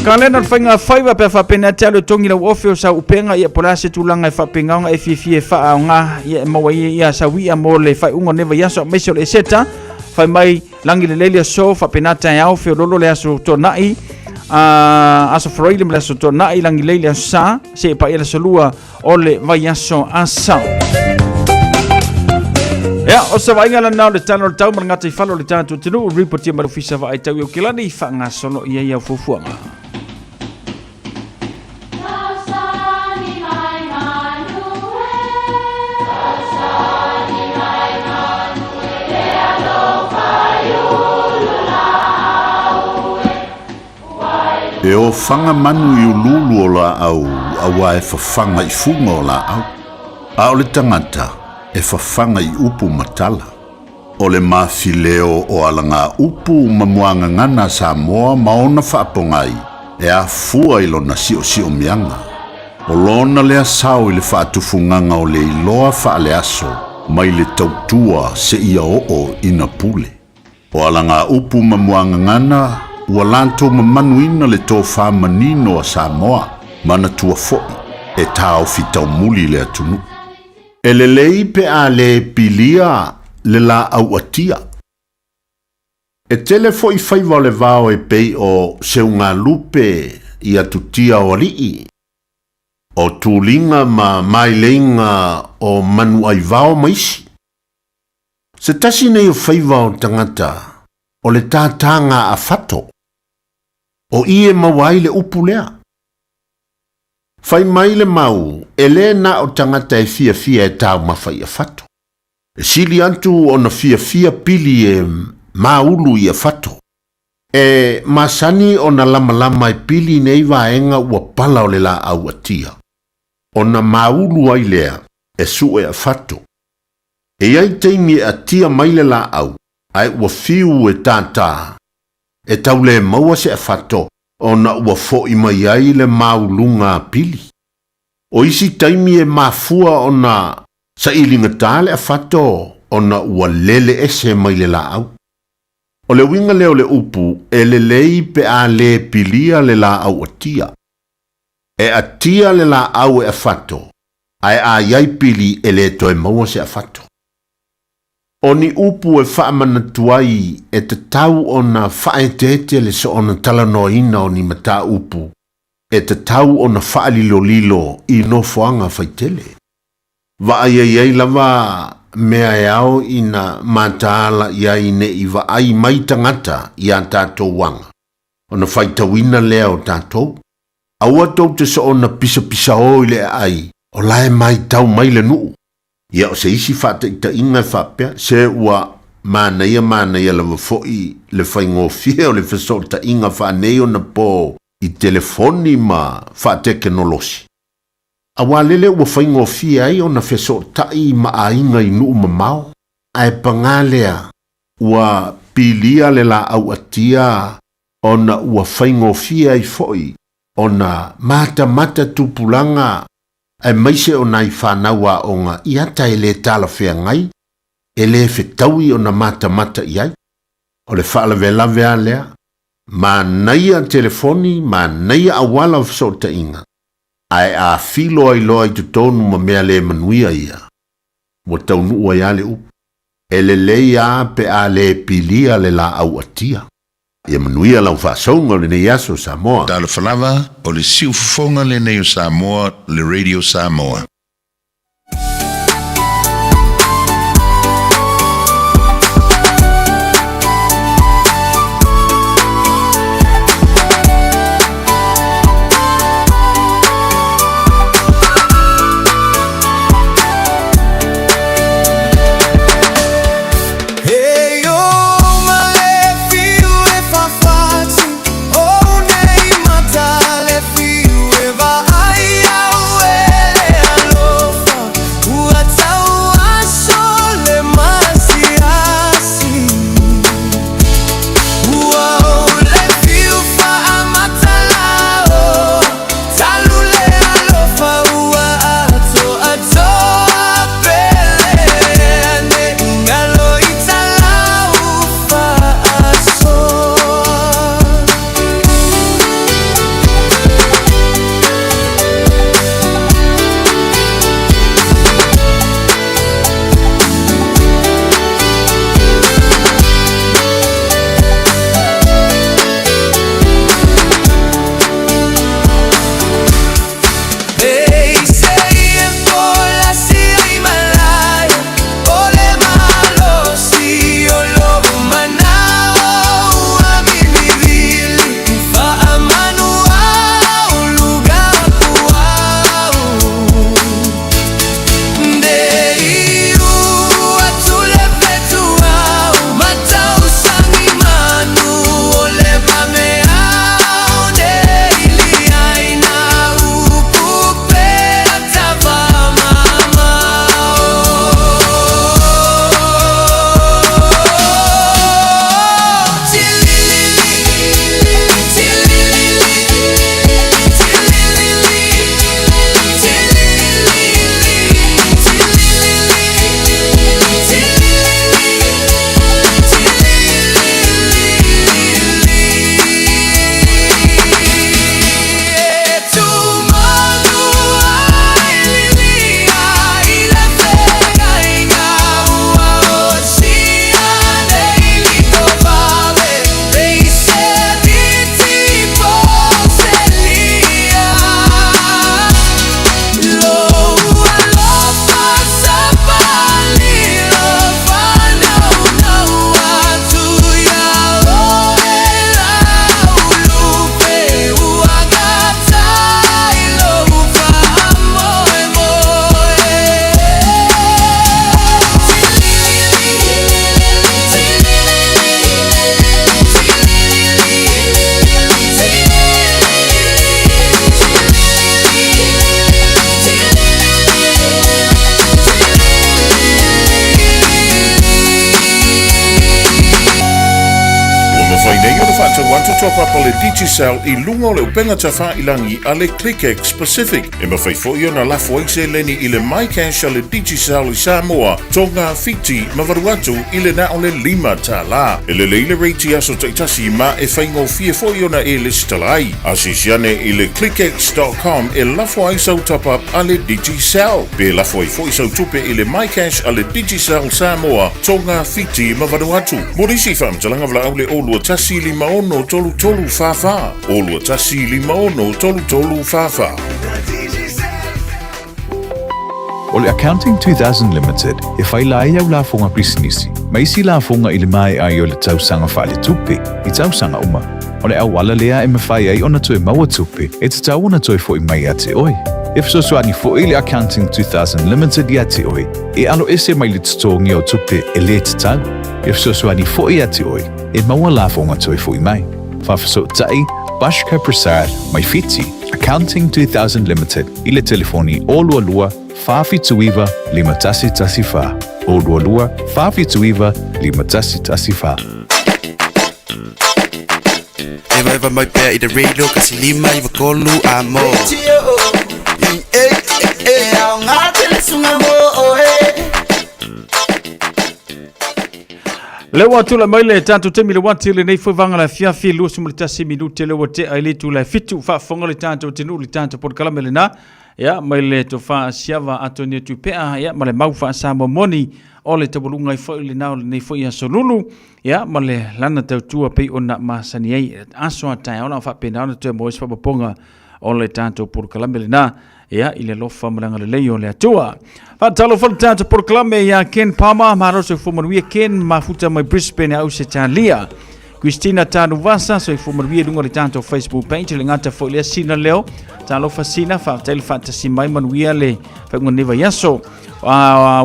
Kalena o le faiga faiva pe a faapena te alu e togi lau ofe o sau upega ia po o le a se tulaga e faapena ona e fiafia e faaaoga ia e maua ai ia sau i'a mo le faaiuga o lenei vaiaso aemaise o le Eseta fai mai lagi lelei le aso faapena taeao feololo le aso Toanai aso Faraile ma le aso Toanai lagi lelei le aso Sa seia paia le aso Lua o le vaiaso Asau. Ia, o se vaaiga lena o le tala o le tau ma le gataifale o le tatou atunuu, ripotia mai le Ofisa Vaai Tau i Aukilani, faagasolo i ai au fuafuaga. E ofaga manu i uluulu o laau auā e fafaga i fuga o laau, a o le tagata e fafaga i upu ma tala. O le mafileo o alagaupu ma muagagana a Samoa ma ona faapogai e afua i lona siosiomiaga. O lona lea sao i le faatufugaga o le iloa faaleaso mai le tautua seia oo ina pule. O alagaupu ma muagagana ua latou mamanuina le tofa manino a Samoa, manatua foi e taofi taumuli le atunuu. E lelei pe a le pilia le laau atia. E tele foi faiva o le vao e pei o seugalupe i atutia o alii, o tuliga ma maileiga o manuaivao ma isi. Se tasi nei o faiva o tagata o le tātāga a Fato, o i e maua ai le upu lea. Fai mai le mau, e lē na o tagata e fiafia e taumafa i afato. E sili atu ona fiafia pili e māulu i afato. E masani ona lamalama e pili nei vaega ua pala o le laau atia, ona māulu ai lea e sue afato. E i ai taimi e atia mai le laau, ae ua fiu e tātā, e tau le maua se afato ona ua foʻi mai ai le mauluga a pili. O isi taimi e mafua ona sailigatā le afato ona ua lele ese mai le laau. O le uiga lea o le upu e lelei pe a le pilia le laau atia. E atia le laau e afato, ae a i ai pili e le toe maua se afato. O ni upu e faamanatu ai e tatau ona faaeteete le soona talanoaina o ni mataupu e tatau ona faalilolilo i nofoaga faitele. Vaai ai ai lava mea e ao ina mataala i ai ne i vaai mai tagata i a tatou aga, ona faitauina lea o tatou. Aua tou te soona pisapisaō i le aai o la e maitau mai le nuu. Ia o se isi faataitaiga e faapea, se ua manaia manaia lava foi le faigofie o le fesootaiga faanei ona po i telefoni ma faatekenolosi. Auā lele ua faigofie ai ona fesootai ma aiga i nuu mamao, ae pagā lea ua pilia le laau atia ona ua faigofie ai foi ona matamata tupulaga aemaise o nai fanau aoga i ata e le talafeagai, e le fetaui ona matamata i ai. O le faalavelave a lea, manaia telefoni, manaia auala o fesootaiga, ae a filo ai loa i totonu ma mea le manuia ia, ua taunuu ai a le upu, e lelei a pe a le pilia le laau atia. Ia manuia lau faasouga o lenei aso Samoa. Talofa lava, o le siufofoga lenei o Samoa, le Radio Samoa. nei ona faatau atu top up a le Digicel i luga o le upega tafailagi a le ClickX Pacific. E mafai foi ona lafo ai seleni i le MyCash a le Digicel i Samoa, Tonga, Fiti ma Vanuatu i le na o le $5. E lelei le rate i aso taitasi ma e faigofie foi ona e lesitala ai. Asiasi ane i le clickx.com e lafo ai sau top up a le Digicel. Pe lafo ai foi sau tupe i le MyCash a le Digicel Samoa, Tonga, Fiti ma Vanuatu. Mo nisi faamatalaga valaau le 021 56 33 44, 021 56 33 44. O le Accounting 2000 Limited e faila ai au lafoga pisinisi ma isi lafoga i le maea ai o le tausaga faaletupe i tausaga uma. O le auala lea e mafai ai ona toe maua tupe e tatau ona toe fo'i mai ia te oe. E fesoasoani fo'i le Accounting 2000 Limited ia te oe e aloese mai le totogi o tupe e lē tatau. E fesoasoani fo'i ia te oe e maua lafoga toe fo'i mai. Faafesootai Bashka Prasad mai Fiti, Accounting 2000 Limited i le telefoni 022 479 5114, 022 479 5114. Evaeva mai pea i le radio kasi 593 amo. Le ua tula mai le tatou taimi le wati lenei foi vaga le afiafi 21 minute le ua tea i le itula e fitu faafofoga le tatou atunuu le tatou polokalame lena ia mai le tofa siava Antonio Tupea ia ma le mau faasamoa moni o le taualuga ai foi lena o lenei foi aso lulu ia ma le lana tautua pei ona masani ai aso a taeao la faapena ona toe maua ai se faaopoopoga o le tatou polokalame lena ia i le alofa ma le agalelei o le Atua. Faatalofa le tatou polokalame ia Ken Palmer, malo soifua manuia Ken, mafuta mai Brisbane Ausetalia. Christina Tanuvasa, soifua manuia i luga o le tatou Facebook page, le gata foi lea Sina Leo, talofa Sina, faafetai le faatasi mai manuia le faaiuga o lenei vaiaso.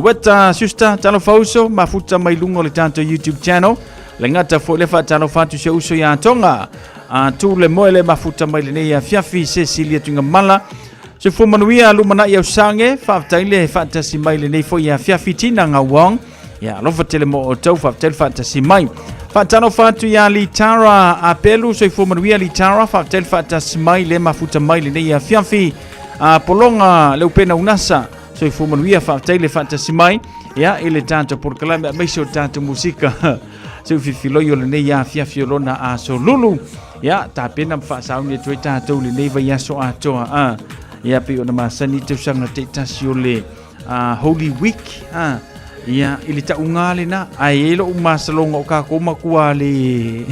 Weta Sister, talofa uso, mafuta mai luga o le tatou YouTube channel, le gata foi lea faatalofa atu si uso ia Tonga. A tu le moe le mafuta mai lenei afiafi Cecilia Tuigamala. Soifua manuia lumanai au sange, faafetai le faatasi mai lenei foi afiafi Tina Ngauong. Ia alofa tele mo outou, faafetai le faatasi mai. Faatalofa atu ia Litara Apelu, soifua manuia Litara, faafetai le faatasi mai le mafuta mai lenei afiafi. A Polonga Leupena Unasa, soifua manuia, faafetai le faatasi mai. Ia i le tatou polokalame aemaise o tatou musika. Se ufifiloi o lenei afiafi o lona aso lulu. Ia, tapena ma faasauni atu ai tatou lenei vaiaso atoa. A, ia, pei ona masani tausaga taitasi o le Holy Week. A, ia, i le tauga lena, ae i ai lou masaloga o kākou matua le...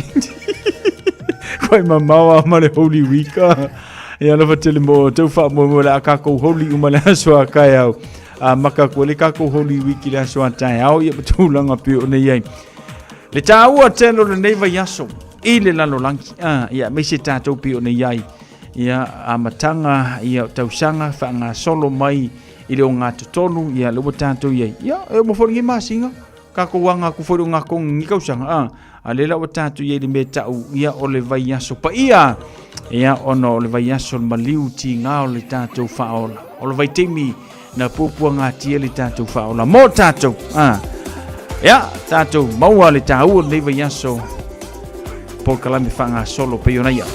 Koe mamao a ma le Holy Week. A. Ia, alofa tele mo tau faamoemoe le a kākou holy uma le aso a kaeao. A maka koe le kākou Holy Week i le aso a taeao, ia ma tulaga pei ona i ai. Le tāua tele o lenei vaiaso i le lalolagi, a, ia, aemaise tātou pei ona i ai, ia, amataga, ia, o tausaga faagasolo mai i le ogatotonu, ia, le ua tātou i ai. Ia, e uma foi lenei masina, kākou aga atu foi i le ogatotonu i lenei tausaga, a, a lea la ua tātou i ai i le mea e ta'u, ia, o le vaiaso paia, ia, ona o le vaiaso o le maliu tiga o le tātou faaola. O le vaitaimi na puapuagatia le tātou faaola mō tātou. A, ia, tātou maua le tāua o lenei vaiaso polokalame faagasolo pei ona ia.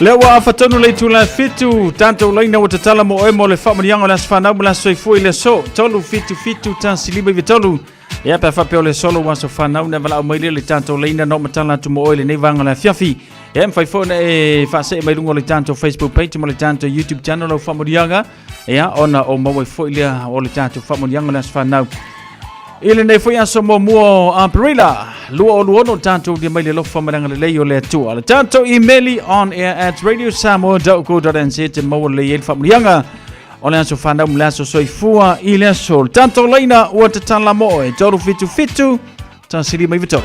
Lea ua afatonu le itula e 7, tatou laina ua tatala mo oe mo le faamanuiaga o le aso fanau ma le aso soifua i le aso 3 7 7 1 5 9 3. Ia pe faapea o le solo ua aso fanau na valaau mai lea le tatou laina no matala atu mo oe lenei vaega o le afiafi. Ia mafai foi ona e faasee mai luga o le tatou Facebook page ma le tatou YouTube channel lau faamanuiaga. Ia ona o maua ai foi lea o le tatou faamanuiaga o le aso fanau. I lenei foi aso muamua o Aperila, 2026 tatou lia mai le alofa ma le agalelei o le Atua. Le tatou email on air at radiosamoa.co.nz te maua lelei ai le faamanuiaga o le aso fanau ma le aso soifua i le aso. Le tatou laina ua tatala mo oe, 377 153.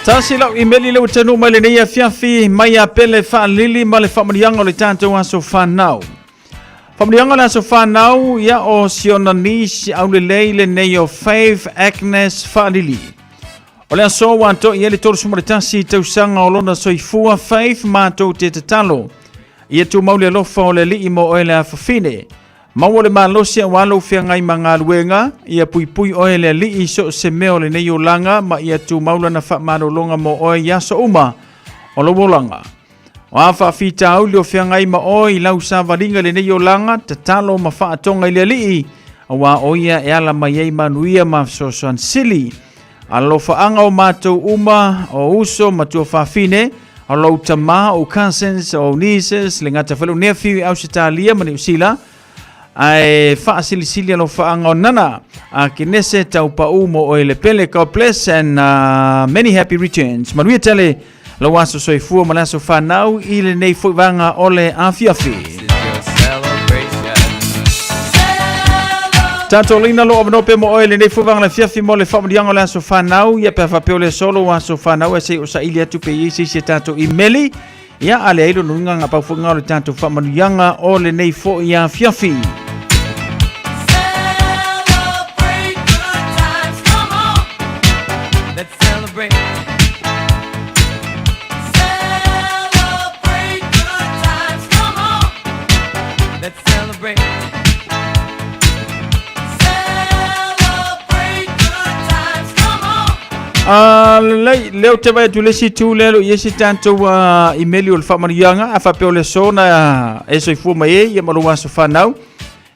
Tasi lau imeli le ua tanu mai lenei afiafi mai a Pele Faalili ma le faamanuiaga o le tatou aso fanau. Faamanuiaga o le aso fanau ia o siona niece aulelei lenei o Faith Agnes Faalili. O le aso ua atoa i ai le 31 tausaga o lona soifua Faith matou te tatalo. Ia tumau le alofa o le Alii mo oe le afafine. Maua le malosi aua lou feagai ma galuega, ia puipui oe e le Alii i so o se mea o lenei olaga ma ia tumau lana faamalologa mo oe i aso uma o lou olaga. O a faafitauli o feagai ma oe i lau savaliga i lenei olaga, tatalo ma faatoga i le Alii, aua o ia e ala mai ai manuia ma fesoasoani sili. Alofaaga o matou uma, o uso ma tuafafine, o lou tama, o cousins, o nieces, le gata foi lou nephew i Ausetalia ma Niu Sila, ae faasilisili alofaaga o Nana, a Kenese tau pau mo oe le pele. God bless and many happy returns. Manuia tele lou aso soifua ma le aso fanau i lenei foi vaega o le afiafi. Tatou leina lo avanoa pe mo oe lenei foi vaega le afiafi mo le faamanuiaga o le aso fanau ia pe a faapea o le aso lou aso fanau e se i o saili atu pe i ai se isi a tatou imeli ia a leai lona uiga ga pau foi nga o le tatou faamanuiaga o lenei foi afiafi. Lelei, lea ou te vaai atu i le isi itu lea o lo o i ai se tatou imeli o le faamanuiaga, a faapea o le aso na e soifua mai ai ia ma lou aso fanau.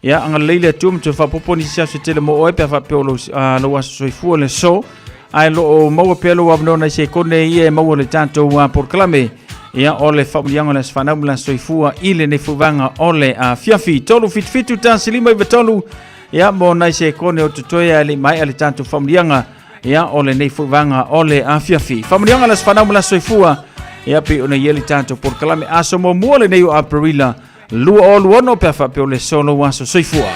Ia, agalelei le Atua ma toe faaopoopo nisi aso e tele mo oe pe a faapea o lou, lou aso soifua le aso. Ae lo o maua pea lou avanoa nai sekone ia e maua le tatou polokalame. Ia, o le faamanuiaga o le aso fanau ma le aso soifua i lenei foi vaega o le afiafi. 377 1 5 9 3, ia, mo nai sekone o totoe ae le i maea le tatou faamanuiaga. Ia, o lenei foi vaega o le afiafi. Faamanuiaga o le aso fanau ma le aso soifua. Ia, pei ona i ai le tatou polokalame aso muamua lenei o Aperila 2026 pe a faapea o le aso lou aso soifua.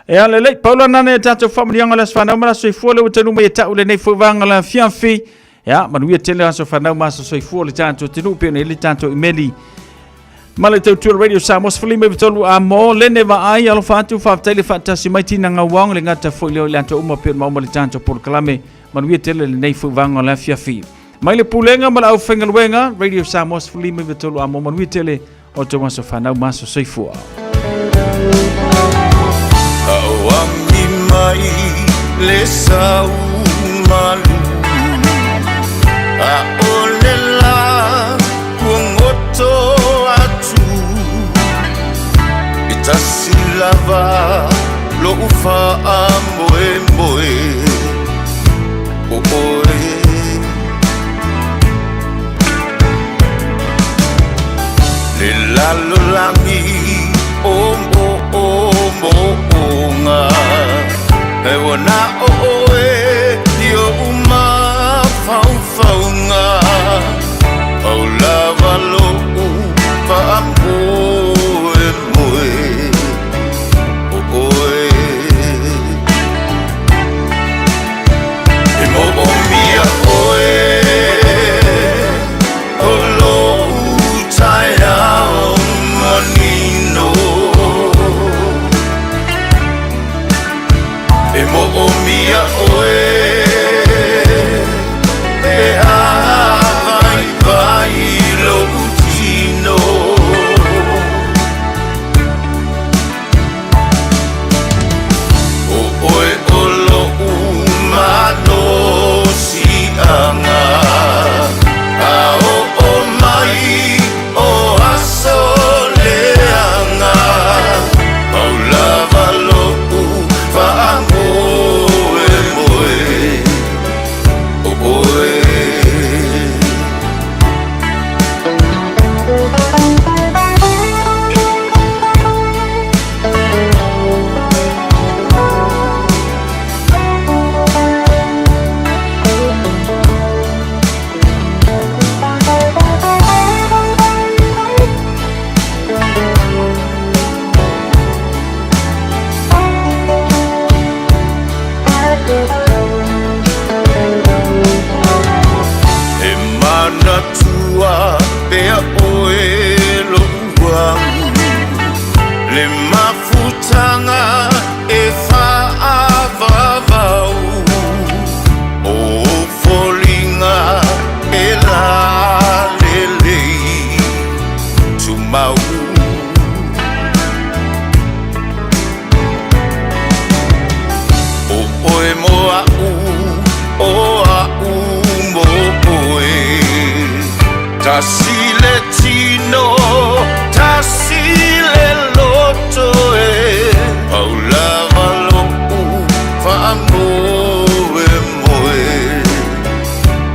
E a lelei, paula nane e tātou whaamanianga le aso whanau ma le aso soifua le ua tanu mai e tau lenei foi vaega le afiafi. Ia, manuia tele aso whanau ma aso soifua le tātou atunuu pe ona i le tātou imeli. Ma le tautua Radio Samoa 53 a mo lene vaai alofa atu faafetai le faatasi mai tina ngauaoga le gata foi leo i le ato uma pe ona mauma le tātou polokalame. Manuia tele lenei foi vaega le afiafi. Mai le pulega ma le aufaigaluega Radio Samoa 53 a mo manuia tele o tō aso whanau ma aso soifua. Auangi mai le sau malu A o le la kuagoto atu E tasi lava lo'u faamoemoe O oe Le lalolagi o mo o mo onga E ua na o oe i oʻu mafaufauga Pau lava loʻu faamoemoe O oe E moomia oe O lo'u taeao manino. Tasi le tino, tasi le loto e Paulava lo'u faamoe moe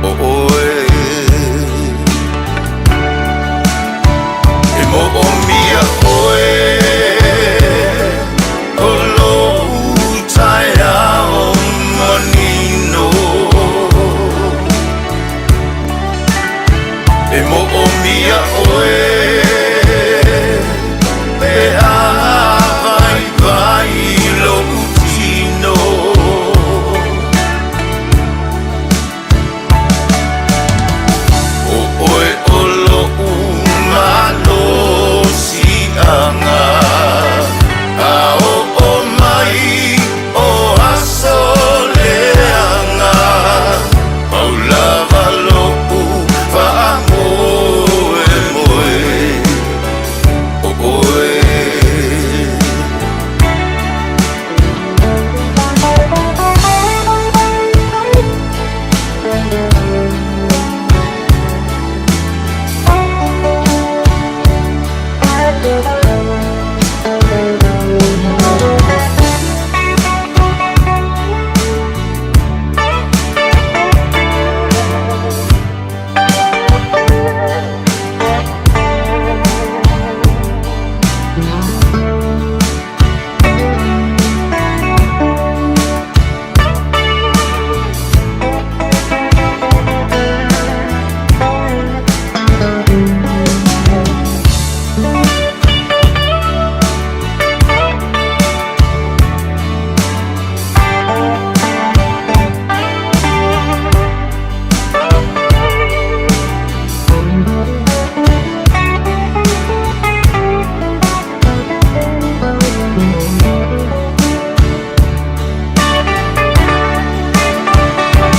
o oe. E mo'omia oe o lo'u taeao manino. E mo'omia oe pe a vaivai lo'u tino. O oe o lo'u malosi'aga a o'o mai o aso leaga. Paulava lo'u faamoemoe o oe.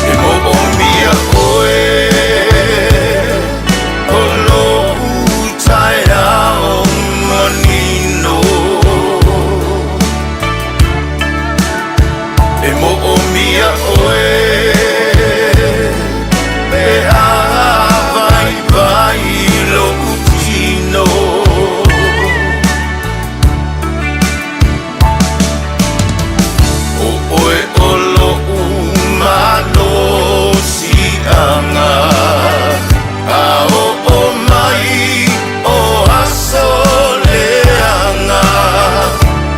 E mo'omia oe o lo'u taeao manino. E mo'omia oe pe a vaivai lo'u tino. O oe o lo'u malosi'aga a o'o mai o aso leaga.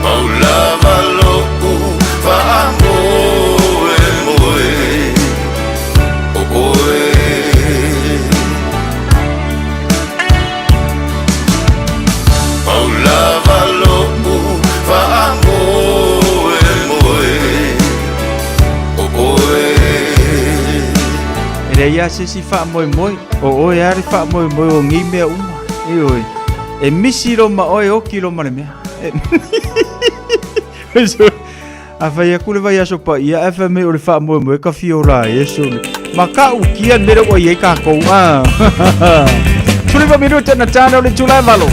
Paulava lo'u faamoemoe o oe. Paulava lo'u faamoemoe o oe. E lea ia se si wha moe moe, o oe are wha moe moe o ngi mea uma. E oe, e misi ro ma oe o ki ro ma le mea. A whai aku le vai aso pa ia, e whai me o le wha moe moe ka whio rā e so le. Ma ka ukia nere o ie ka kou. Tuli minuta na tāna o le tūlai valo.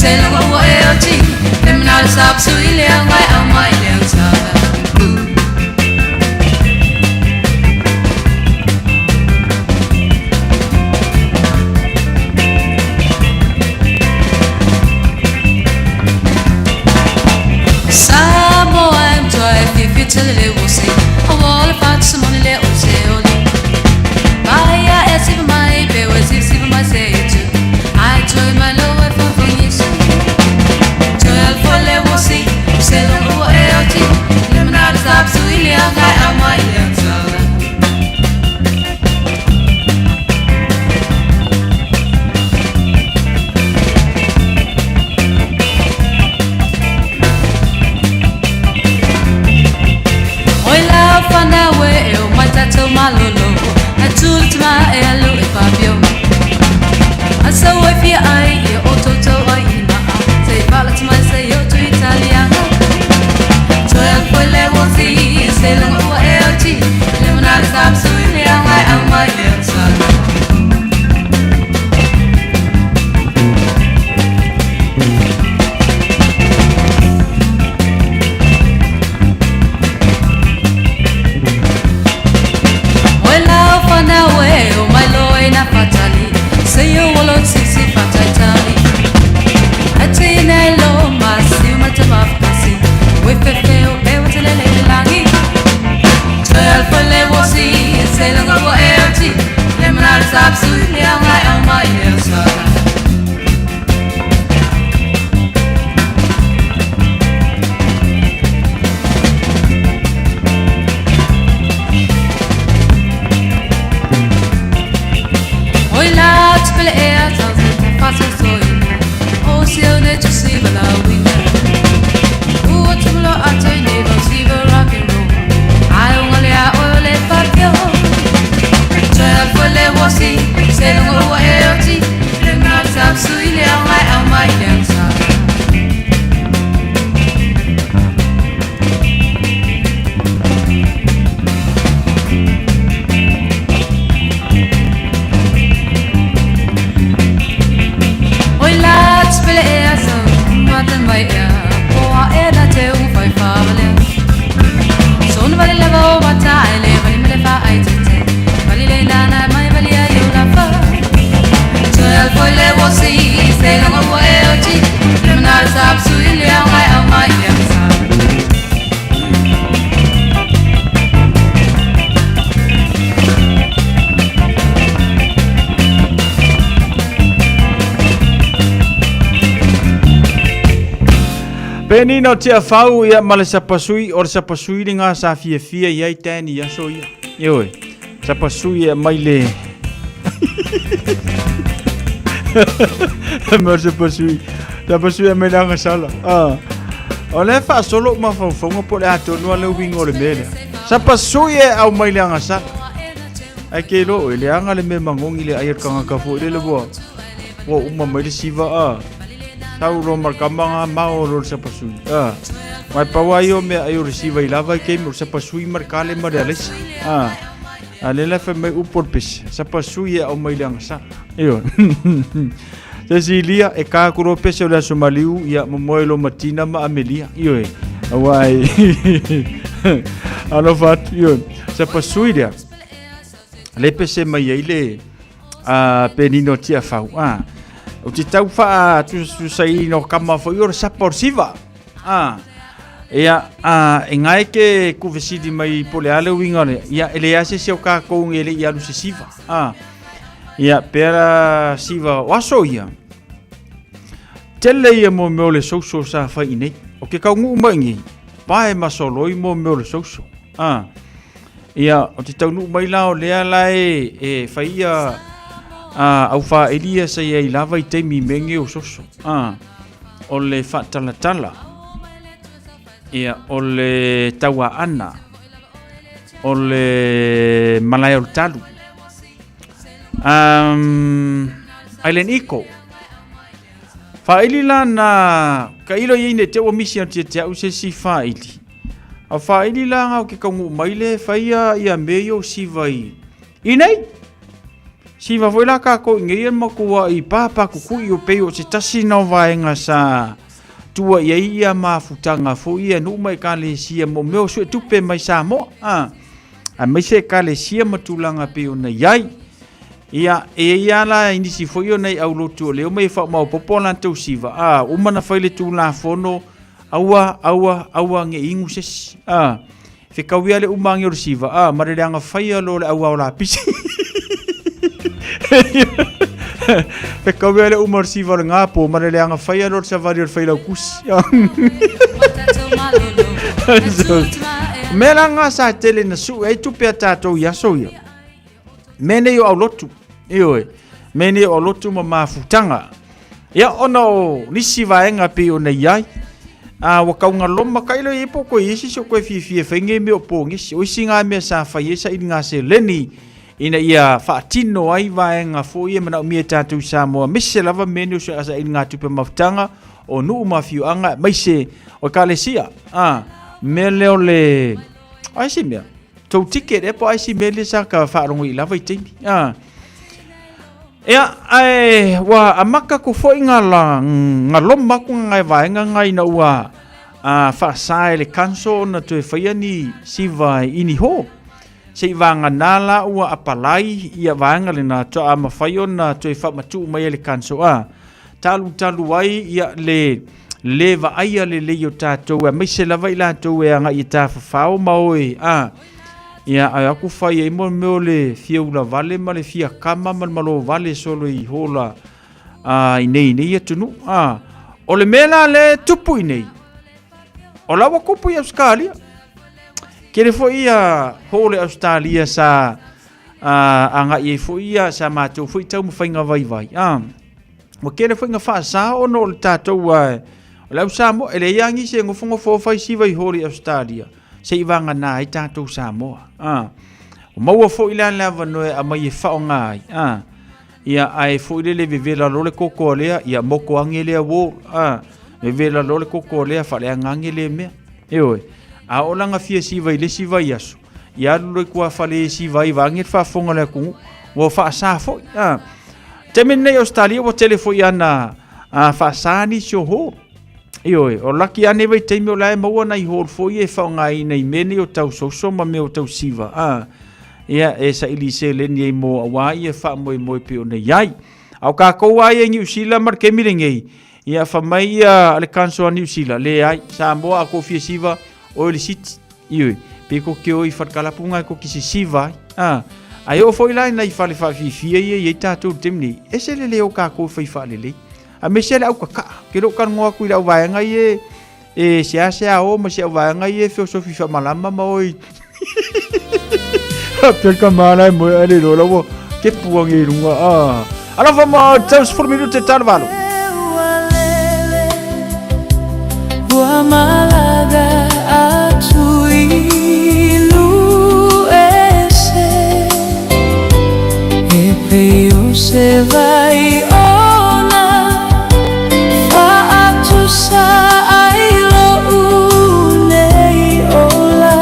Say Penina o tia fau ia ma le sapasui o le sapasui le ngā sa fia fia i ai tani ia so ia. Ioe, sapasui ia mai le... Ma sapasui, sapasui ia mai le anga sala. Ah. O le fa solo ma faufonga po le atonua le uinga o le mele. Sapasui e au mai le anga sala. Ai ke lo, le anga le me mangongi le ai kanga ka fo le le boa. Ua uma mai le siva a. Tau ro markama ngā mao ro le sapasui. Ah. Mai pawa i o mea ai o le siva i lava i keimi o le sapasui markale ma le alesa. Ah. A le la fe mai upo le pesi. Sapasui e au mai le anga sa. Io. Se si lia e kā kuro pese o le aso maliu ia momoe lo matina ma amelia. Io e. Awai. Alofa atu. Io. Sapasui lea. Le pese mai ai le a penino tia fau. Ah. O te tau wha tu sai no kama fo i o sapa o siva. Ah. Ia a e ngai ke kuvesidi mai po le ale winga le. Ia ele ase se o ka kou ele ia lu se siva. Ah. Ia pera siva o aso ia. Tele ia mo meo le soso sa whai nei. O ke kau ngu mai ngi. Pae masoloi mo meo le soso. Ah. Ia o te taunu mai la o lea la e e whai ia a au wha elia sa ia i lava i teimi menge o soso. Ah. O le whaatalatala. Ia o le taua ana. O le malae o le talu. Island Eco. Whaili la na ka ilo i ne te ua misi atu te au se si whaili. A whaili la ngau ke kaungu mai le whaia ia me o siva i. I nei? Siva foi la ka ko ngi e makua i pāpā kukui o pei o se tasi nau vaenga sa tua i ai ia mafutaga foi ia nuu ma ekalesia mo mea o suetupe mai Samoa, a, aemaise ekalesia ma tulaga pei ona i ai. Ia, e i ai lava la i nisi foi o nai aulotu o lea omai e faamaopoopo a latou siva, a, uma ona fai le Tulafono, aua, aua, aua ne i inu se isi, a, fekaui lava le uma ane o le siva, a, ma le leaga faia loa o le auao lapisi. Fekaui lava le uma o le siva o le gapo ma le leaga faia loa o le savali o le failaukusi. O mea la na sa tele na sue ai tupe a tatou i aso ia. Mea nei o aulotu, ioe, mea nei o aulotu ma mafutaga. Ia, ona o nisi vaega pei ona i ai, a ua kaugaloma ka ilo i po koe isi so koe fiafia fai nei mea o pogisi. O isi ngā mea sa fai ai saili ngā seleni ina ia faatino ai vaega foi e manaomia e tātou i Samoa, aemaise lava mea nei o saili ngā tupe mafutaga o nuu ma afioaga, aemaise o ekalesia. A, mea lea o le, ai se mea, tou ticket e po ai si mea lea sa ka faalogo i lava i taimi. A, Ia, ae ua amata atu foi ngā, la, ngā loma atu ngā vaega ngā ina ua a, whaasā e le council ona toe whaia ni siva i ni ho. Se i vānga nā la ua apalai ia vaega le nā toa a mawhai ona toe whaamatuu mai e le council a. Talu talu ai ia le le vaaia le lei o tātou aemaise lava i latou e agai i tāwhawhao ma oe a. Ia, ae aku whai ai mo mea o le fia ula vale ma le fia kama ma le malo vale solo i hola a, i nei nei atunu. A, o le mea la le tupu i nei, o la ua kupu i Australia. Kere foi ia hole Australia sa a, agai ai foi ia sa mātou foi taumafaiga vaivai. A, ua kele foi nga whaasa ona o le tātou a, o le au Samoa, e leai lava nisi e nofonofo fai siva i hole i Australia. Se i vānganā ai tātou Samoa. A, o maua foi la le avanoa e aumai e faaaoga ai. A, ia, ae foi lele vevela loa le koko a lea, ia moko ange lea wall. A, vevela loa le koko a lea, faaleaga ange lea mea. Ioe, a oo la nga fia siva i le isi vaiaso, ia alu loa i tuafale e siva ai vaeane le faafofoga a le atunuu, ua faasa foi. A, taimi lenei i Ausetalia ua tele foi ana a, faasa nisi o hall. Ioe, o laki ane vaitaimi o la e maua nai hall foi e faaaogaina i mea nei o tausoso ma mea o tausiva, a, ia, e saili seleni ai mo auā ia faamoemoe pei ona i ai. A o kākou lava ia i Niu Sila ma le taimi lenei, ia, fai mai ia le Council a Niu Sila, leai, Samoa a kou fia siva, oe le siti, ioe, pe kou te o i falekalapu kou te sisiva ai, a. Ae oo foi la i nai fale faafiafia ia e i ai tatou i le taimi nei, ese le leo o kākou e fai faalelei. Aemaise le au kakaa. Ke lou talanoa atu i le auvaega ia e seasea o ma se auvaega ia e feosofi faamalama ma o i Pea ka mana e moe ale lola ua ke puangi i lunga. Ah. Alofa ma tau 10 minute tala valo. Ua malaga atu i luese E pei o se vai ona Faatusa ai lo'u nei ola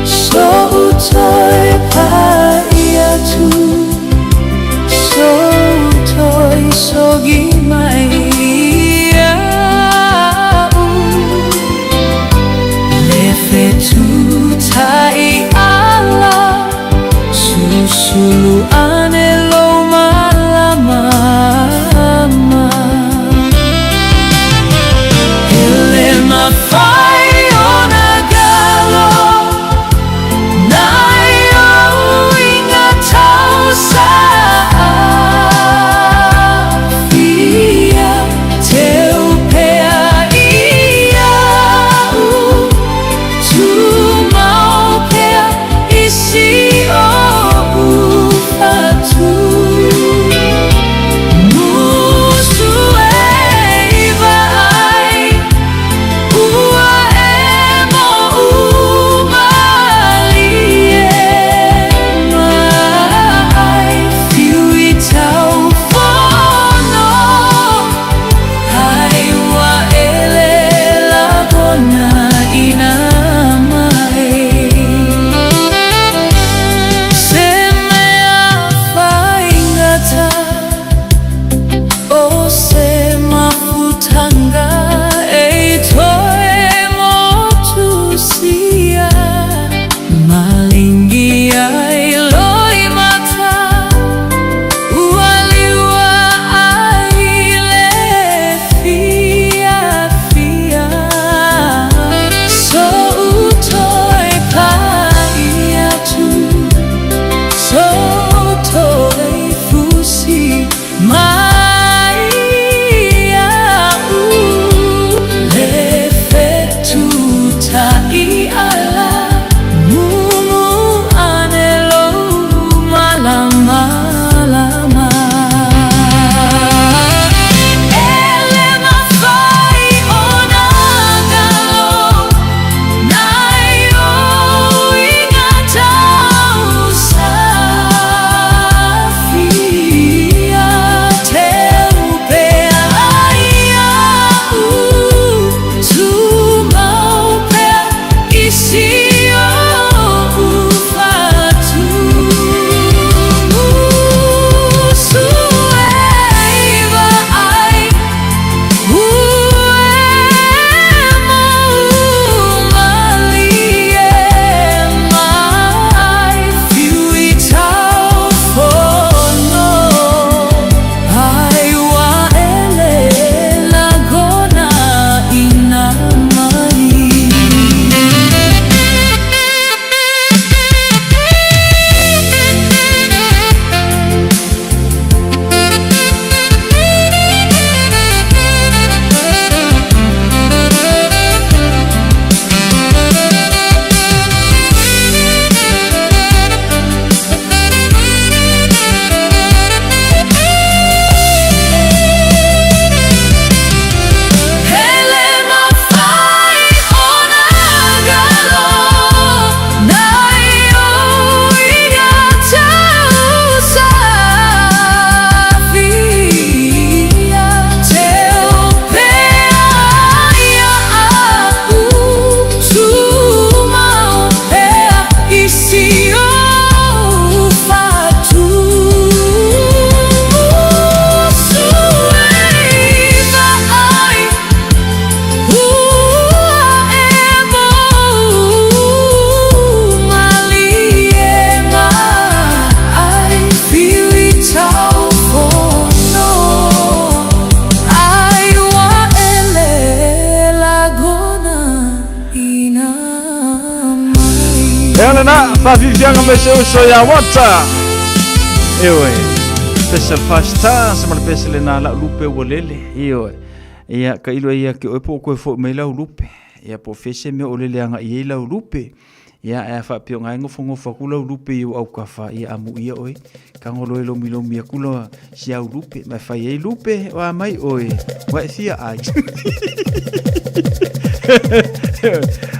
So'u toe pa'i atu So'u toe sogi mai ia'u Le fetutai ala Susulu ane lou lena, faafiafiaga ma si ou uso ia Walter. Ioe, pese le Five Stars ma le pese lena lau lupe ua lele. Ioe, ia tailo ia te oe po o toe foi mai lau lupe. Ia po o fea se mea o lele agai ai lau lupe. Ia ae a faapea o na e nofonofo atu lau lupe i ou autafa, ia amuia oe. Tago loa e lomilomi atu la si au lupe, ma e fai ai lupe, o a mai oe, ua e fia ai.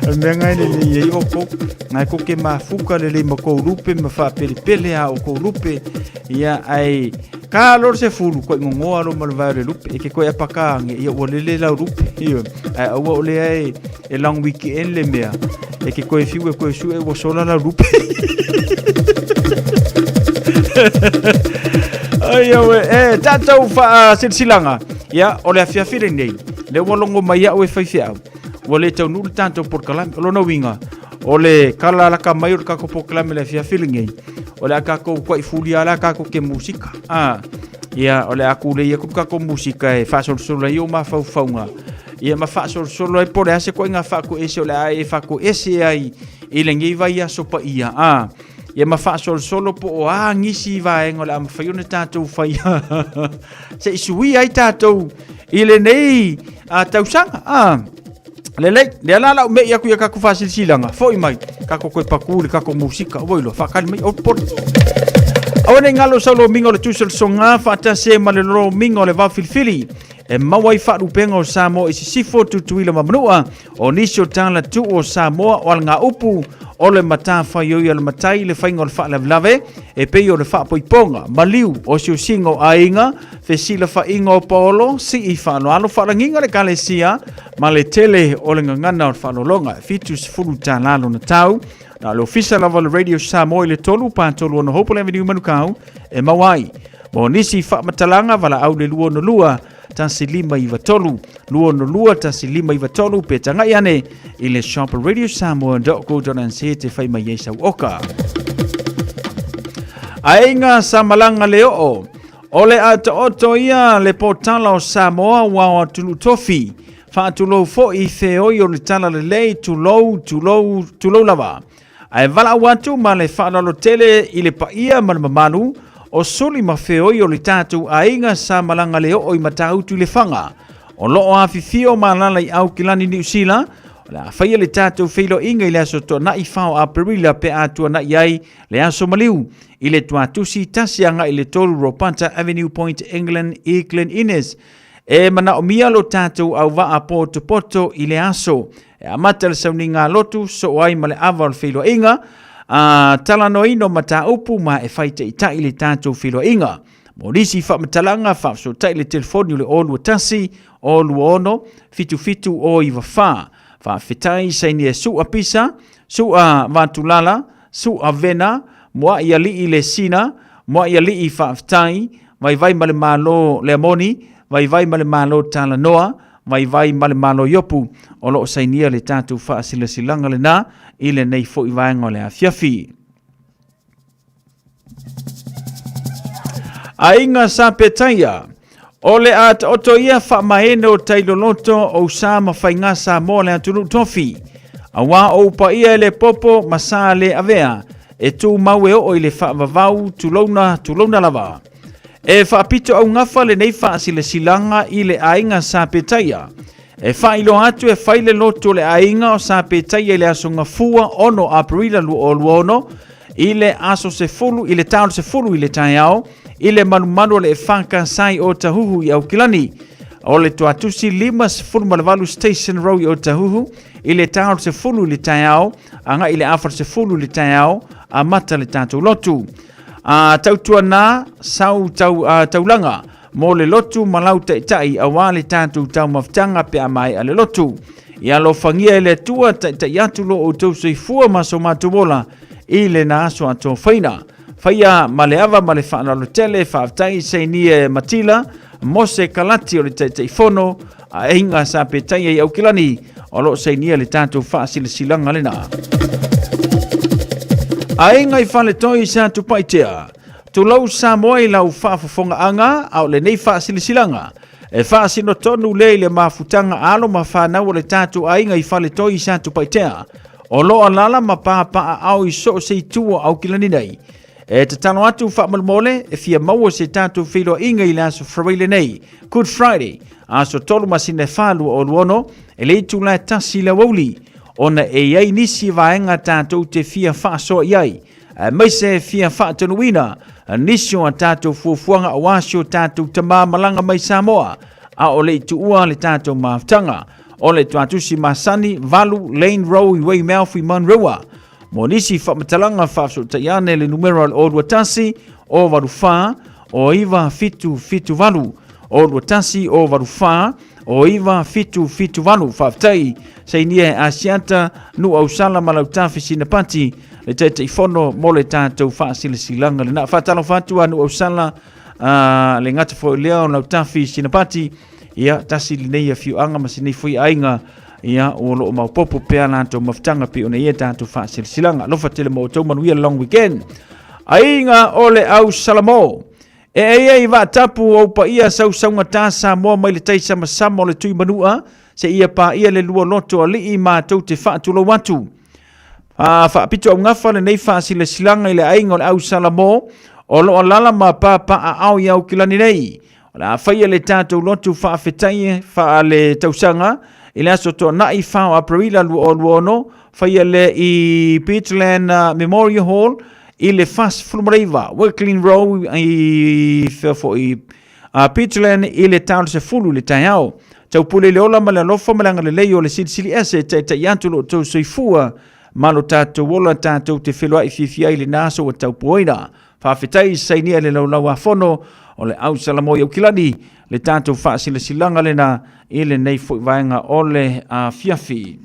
O le mea na e lelei ai outou, na e tou te mafuta lelei ma tou lupe ma faapelepele a outou lupe, ia ae ka loa le sefulu, koe gogoa loa ma le vae o le lupe, e te toe apaka ane, ia ua lele lau lupe, ioe, ae aua o lea e e long weekend le mea, e te toe fiu e toe sue ua sola lau lupe. Ai aue, e tatou faasilasilaga, ia o le afiafi lenei, lea ua logo mai au e faifeau, ua le taunuu le tatou polokalame. O lona uiga, o le kala laka mai o le tatou polokalame i le afiafi lenei, o le a tatou tuai fuli lava la tatou te musika. Ah, ia o le a tulei atu le tatou musika e faasolosolo ai ou mafaufauga, ia ma faasolosolo ai po o le a se ituaiga faatoese o le a e faatoese ai i lenei vaiaso paia. Ah, ia ma faasolosolo po o a nisi vaega o le a mafai ona tatou faia se i suia ai tatou i lenei tausaga. Ah, lelei, lea la lau mei aku ia kakou faasilasilaga, foi mai, kakou koe paku le kakou musika, ua iloa, faakali mai, o pole. Aua nei galo sau lomiga o le tusi o le soga, faatasi ai ma le lomiga o le vao filifili. E maua ai faalupega o Samoa i sisifo, Tutuila ma Manua, o nisi o tala tuu o Samoa o alagaupu, o le matafaioi a le matai, le faiga o le faalavelave, e pei o le faapoipoga, maliu, osiosiga o aiga, fesilafaiga o paolo, sii faaaloalo, faalagiga le ekalesia, ma le tele o le gagana o le faaaloaloga. E $70 lona tau. Na o le ofisa lava o le Radio Samoa i le 3 4 36 Hopewell Avenue, Manukau, e maua ai. Mo nisi faamatalaga, valaau le 262 1593, 262 1593 pe tagai ane i le shop radiosamoa.co.nz te fai mai ai sau oka. Aiga sa malaga le oo, o le a taoto ia le potala o Samoa ua o atunuu tofi, faatulou foi feoi o le tala lelei, tulou, tulou, tulou lava. Ae valaau atu ma le faaaloalo tele i le paia ma le mamalu o suli ma feoi o le tatou aiga sa malaga le oo i Matautu i Lefaga. O lo o afifio ma alaala i Aukilani, Niu Sila, o le a faia le tatou feiloaiga i le aso Toonai 4 o Aperila pe a tuanai ai le aso maliu i le tuatusi 1 agai i le 3 Ropata Avenue Point England i Glen Innes. E manaomia lo tatou auvaa potopoto i le aso E amata le sauniga lotu, soo ai ma le ava o le feiloaiga, a talanoaina o mataupu ma e fai taitai le tatou feiloaiga. Mo nisi faamatalaga, faafesootai le telefoni o le 021 026 77 094. Faafetai sainia Su'a Pisa, Su'a Vatulala, Su'a Vena, Moa'i Alii Lesina, Moa'i Alii Faafetai, Vaivai ma le Malo Leamoni, Vaivai ma le Malo Talanoa, Vaivai ma le Malo Iopu, o lo o sainia le tatou faasilasilaga lena i lenei foi vaega o le afiafi. Aiga sa Petaia, o le a taoto ia faamaene o tailoloto o usa ma faiga Samoa le atunuu tofi. Auā o upaia e le popo ma sa le avea, e tumau e oo i le faavavau tulouna tulouna lava. E faapito augafa lenei faasilasilaga i le aiga Sa Petaia. E faailoa atu e fai le lotu o le aiga o Sa Petaia i le aso Gafua 6 Aperila 2026 i le aso 10 i le ta o le 10 i le taeao i le malumalu o le EFKS i Otahuhu i Aukilani. O le tuatusi 58 Station Road i Otahuhu i le ta o le 10 i le taeao agai i le afa o le 10 i le taeao amata le tatou lotu. A tautuana sau tau, a, taulaga mo le lotu ma lau taitai auā le tatou taumafataga pe a maea le lotu. Ia alofagia e le Atua taitai atu lo outou soifua ma so matou ola i lena aso atofaina. Faia ma le ava ma le faaaloalo tele, faafetai Sainie Matila, Mose Kalati o le Taitaifono, Aiga Sa Petaia i Aukilani, o lo o sainia le tatou faasilasilaga lena. Aiga i Faletoi sa Tupaitea, tulou Samoa i lau faafofogaaga, a o lenei faasilasilaga, e faasino tonu lea i le mafutaga a alo ma fanau o le tatou aiga i Faletoi sa Tupaitea. O lo o alaala ma papaaao i so o se itu o Aukilani nei. E tatalo atu faamolemole e fia maua se tatou feiloaiga i le aso Faraile lenei, Good Friday, aso 3 masina e 4 2026, i le itula e 1 i le aoauli, ona e i ai nisi vaega tatou te fia faasoa i ai, aemaise e fia faatonuina nisi o a tatou fuafuaga aua si o tatou tama malaga mai Samoa, a o le i tuua le tatou mafutaga. O le tuatusi masani, 8 Lane Row i Weymouth i Manurewa. Mo nisi faamatalaga faafesootai ane le numera o le 021 084 9778 021 084 9778. Faafetai sainia e Asiata Nuuausala ma Lautafi Sinapati le Taitaifono mo le tatou faasilasilaga lena. Faatalofa atu a Nuuausala le gata foi lea o Lautafi Sinapati, ia tasi lenei afioaga ma sinei foi aiga ia o lo o maopopo pea latou mafutaga pei ona ia tatou faasilasilaga. Alofa tele mo outou, manuia le long weekend. Aiga o le au Salamo. E ai ai vaatapu o paia sausaugata Samoa mai le tai samasama o le tui manua, se ia paia le lua loto alii matou te faatulou atu. A faapito augafa lenei faasilasilaga i le aiga o le au Salamo o lo o alaala ma papaaao i Aukilani nei. O le a faia le tatou lotu faafetai faaletausaga i le aso Toonai 4 o Aperila 2026, faia lea i Beachland Memorial Hall i le 49 Workling Road i fea foi Beachland i le tau 10 i le taeao. Taupule i le ola ma le alofa ma le agalelei o le Silisili Ese e taitai atu lo outou soifua ma lo tatou ola tatou te feloai fiafia ai i lena aso ua taupuaina. Faafetai sainia le laulau a fono o le au Salamo i Aukilani le tatou faasilasilaga lena i lenei foi vaega o le afiafi.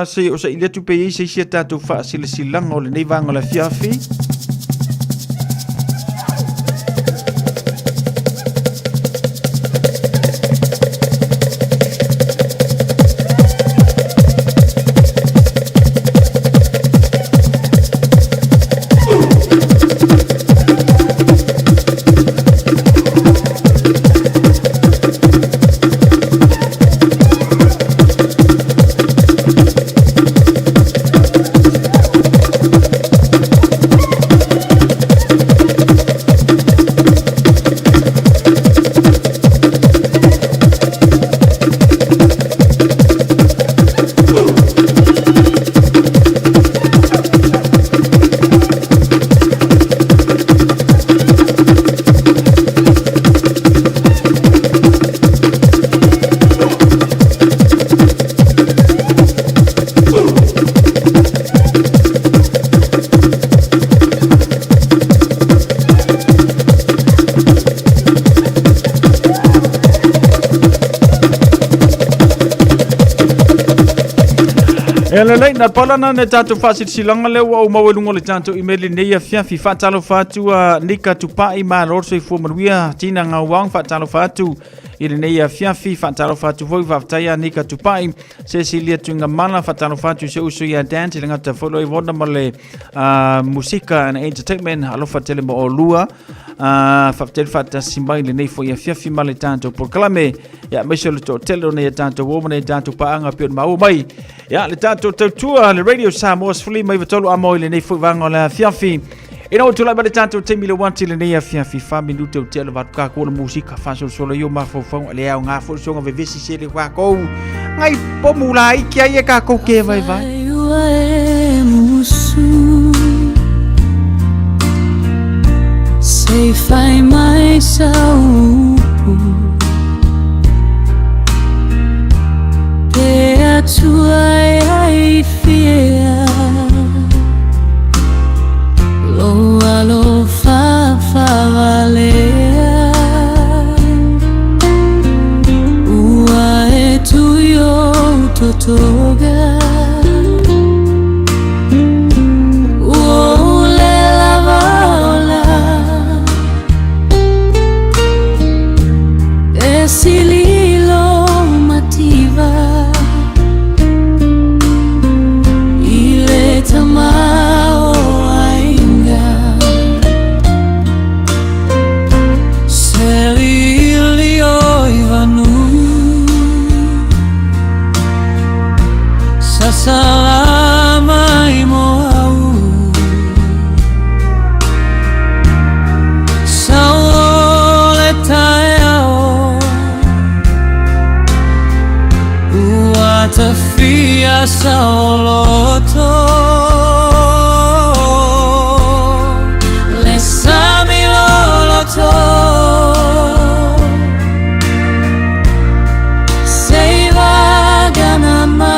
Se o saili atu pe i ai se isi a tatou faasilasilaga o lenei vaega o le afiafi. E lelei, na pala na ne tātou whaasilasilaga lea ua ou maua i luga o le tātou email i lenei afiafi. Faatalofa atu a Nika Tupai, malo le soifua manuia, Tina Gauang, faatalofa atu i lenei afiafi, faatalofa atu foi, faafetai a Nika Tupai, Cecilia Tuigamala, faatalofa atu i se uso ia Dan, te le gata foi loa i vona ma le Musika and Entertainment, alofa tele mo olua. Faafetai le faatasi mai lenei foi afiafi ma le tatou polokalame. Ia, aemaise o le toatele o nei a tatou uo ma nei a tatou paaga pei ona maua mai. Ia, le tatou tautua, le Radio Samoa 153 amo i lenei foi vaega o le afiafi. Ina ua tulai mai le tatou taimi le uati lenei afiafi, 4 minute o tea le vatu kākou le musika, faasolosolo i o mafaufauga, le aoga foi le soga vevesi se le kākou. Ngai pomu la iki ai e kākou ke vai vai. Sei fai mai sa upu Te atua e ai fia Lo alo fa fa valea Ua e tuio totoga Ua le lava ola E sililo mativa I le tama o aiga Seli ili o i vanu Matafia saoloto Le sami loloto Sei vagana mai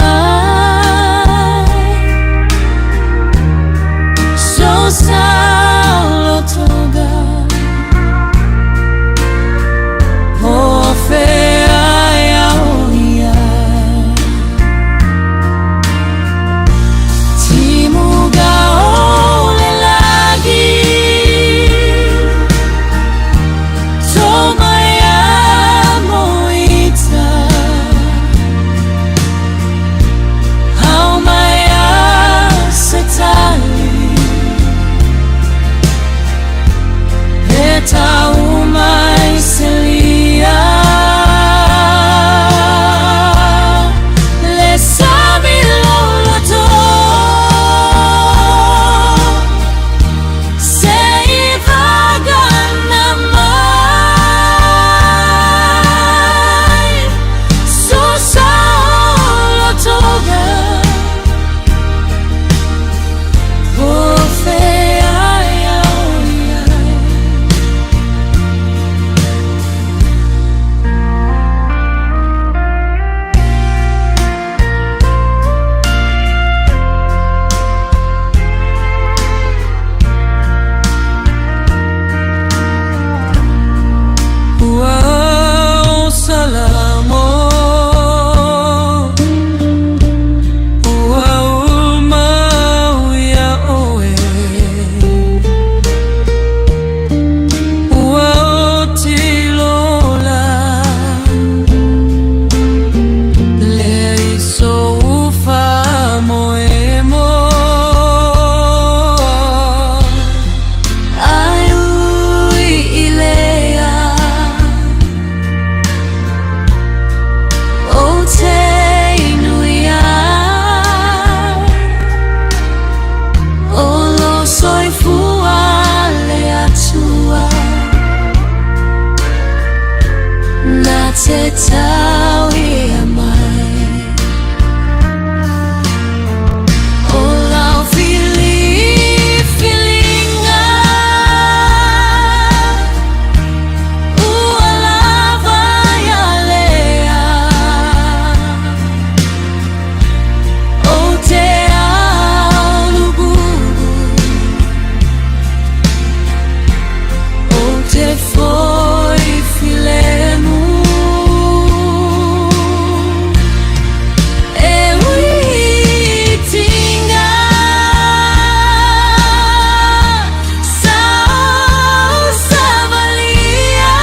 So saolotoga O fea ia o ia Timuga o le lagi Toma ia moita Hau mai a se tali E tau mai se lia Le sami loloto Se i vagana mai So saolotoga O fea ia o ia Ua salamo Ua umau ia oe Ua otilola Le iso ufa moemo Ai ui ilea O te nui ai O lo soifua le atua Na te tau ia mai O lau filifilinga Ua lava ia lea O te alugugu O te foi filemu E uitinga Sao savalia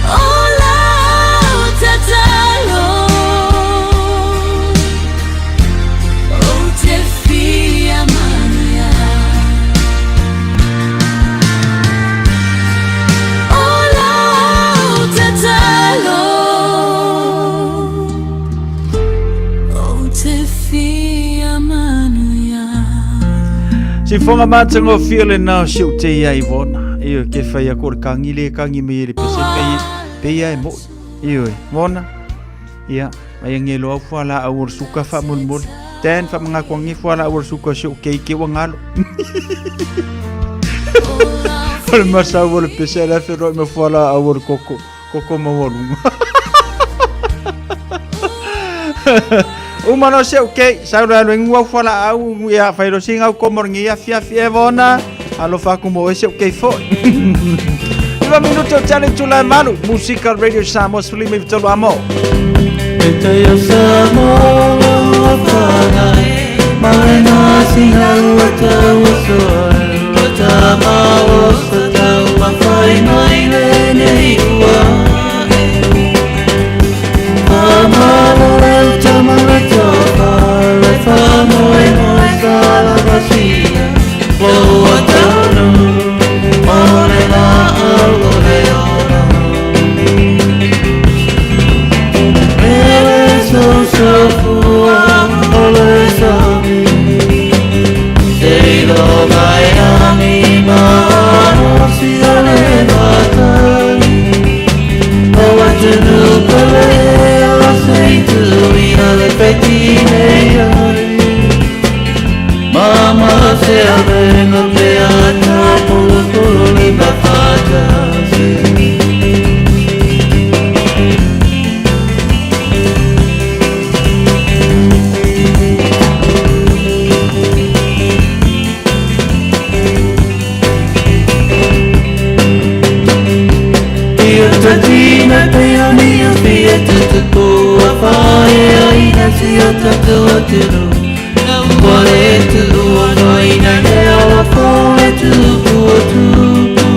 O lau tatalo O te fia manuia O lau tatalo O te fia manuia Sifoga matagofie lenā o si ou te ia i vona. Ioe, ke fai aku o le kagi le kagi mai e le pese pei pei e mo'i. Ioe, vona. Ia, mai ange lo au fua la au o le suka faamolemole. Dan faamagakuagi fua la au o le suka o si ou keiki ua galo. O le masau o le pese la feloai ma fua la au o le koko, koko maualuga. Uma no se okay, sau la lo ngua fua la au ia fai lo singa ko morngi ia fia fia vona. Alofa aku mo ese okay fo. Iwa minuto o tale tula e malu. Musical Radio Samoa sefulu lima iva tolu amo. Te Tina pe o ni o fia tutupu a whae a ina si o tatu o tunu. Ua le tu o noina le ala fo e tupu o tupu.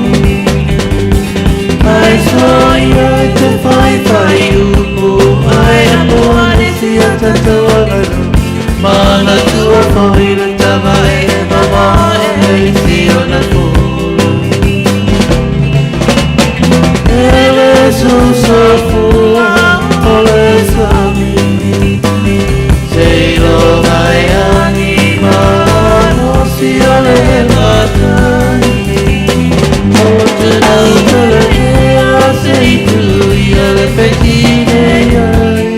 Ai so ia te whai whai upu ai a moane si o tatu o ganu. Mana tua whai le tama e mama e si o na fulu. Ele so so fua o le sami. Se lo mai anima no si o le matani. O te nau te le ea se i tu i o le whetine ai.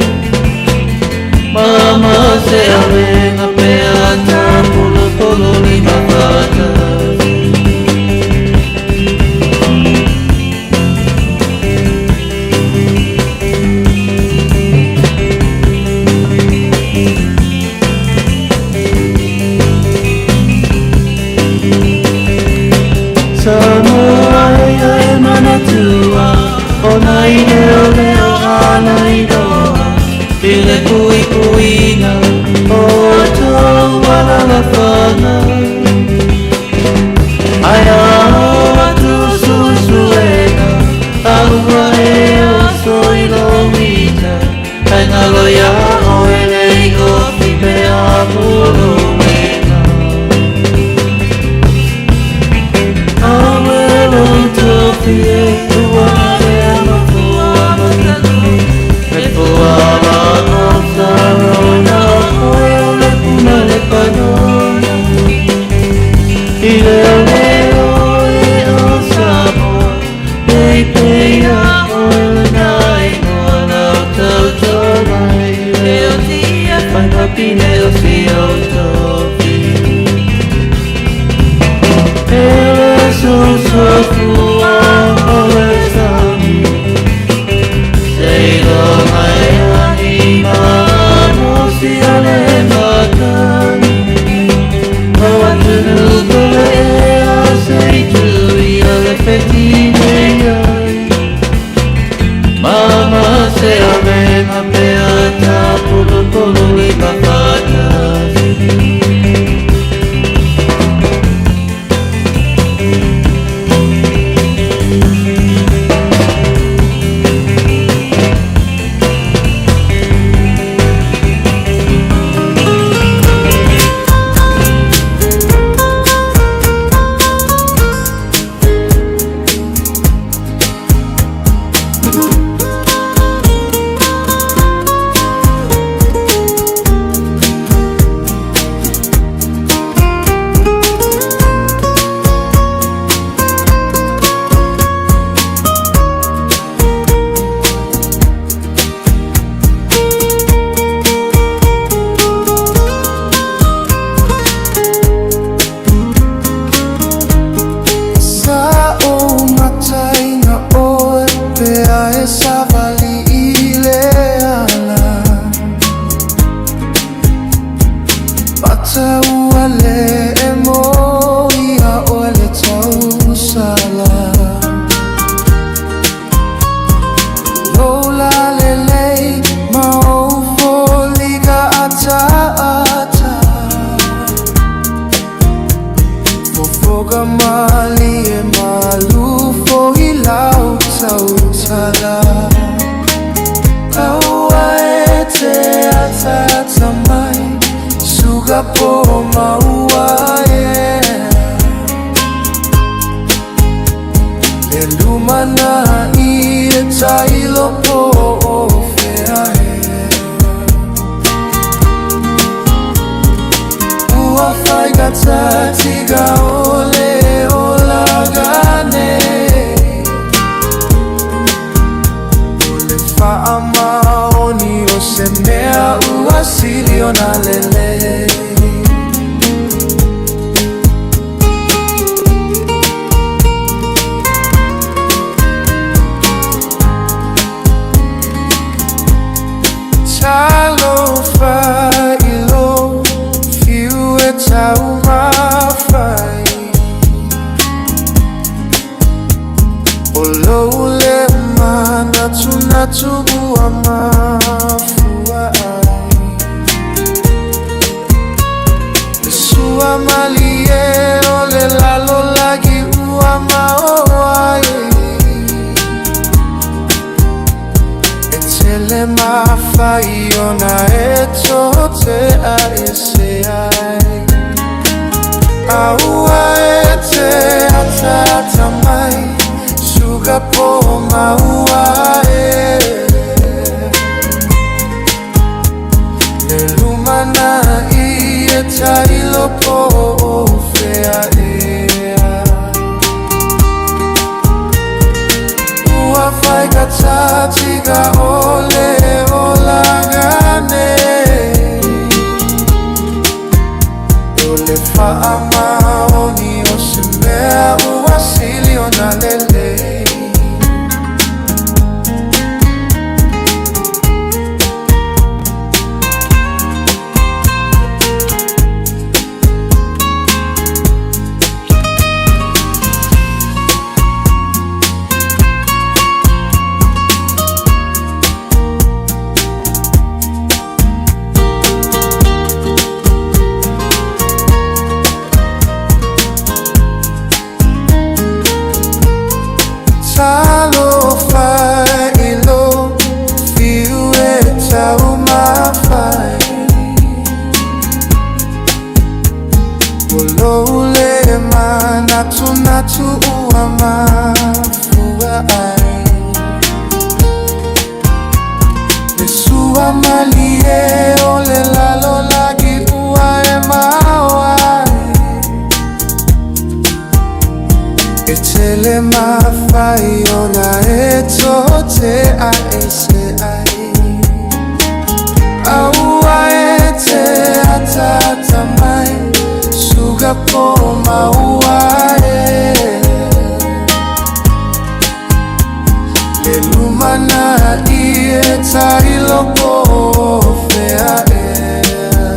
Mama se awenga pe ata polo polo lima whata. Samoa e e manatua, o nai leo leo a nai noa, i le kui kuinga, o tau alala whana. Ai a o atu susuega, a ua e o soi lo wita, ai ngalo ia o e lei o fipe a puro wena. Pine o si o tofi. Ele so so fua o le sami. Se lo mai anima no si o le matani. O atunu kole ea se i tu i o le whetine ai. Mama se awenga pe ata polo polo lima whatasi. Sa o mataina o e pea e savali i le ala. Mata ua le e mo ia o le tausala. Lola lelei ma o foliga ata ata. Fofoga mali e malu fo i lau tautala. Aua e te ata ata mai, suga po maua e. Le lumana i e tailo po o fea e. Ua whaiga tatiga o le o lagane. O le whaamaoni o se mea ua sili o na lele. Talofa i lo fiu e tau mawhai. O lou le manatu ua mafua ai Le sua malie o le lalolagi ua maoa ai E tele mafai ona e te aese ai A ua e te ataata mai Suka po maua e Le lumanaʻi e tailo po o fea ea Ua faigata ʻole olaga nei O le faamaoni o se mea ua sili ona lelei. Talofa i lou fiu e taumafai O lou le manatunatu ua mafua ai Le sua malie o le lalolagi ua e maoa ai E tele mafai ona e te aese ai A ua e te ataata mai Suka po maua e Le lumanaʻi e tailo po o fea ea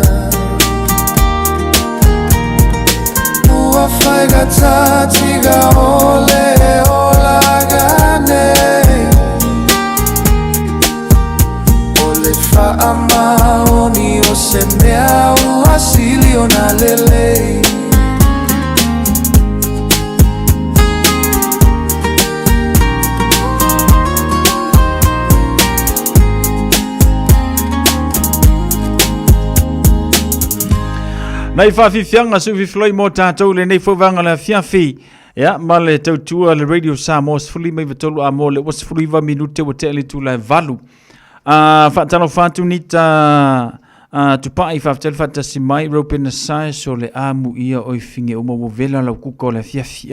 Ua faigata ʻole olaga nei O le faamaoni o se mea ua sili ona lelei. Nei faafiafiaga seu fifiloi mo tatou lenei foi vaega o le afiafi. Ia, ma le tautua le Radio Samoa 15 a mo le ua 19 minute ua tea le itula e 8. Faatalofa atu Nita Tupai, faafetai le faatasi mai, Robin Asai, so le amu ia oi finge uma ua vela lau kuka o le afiafi.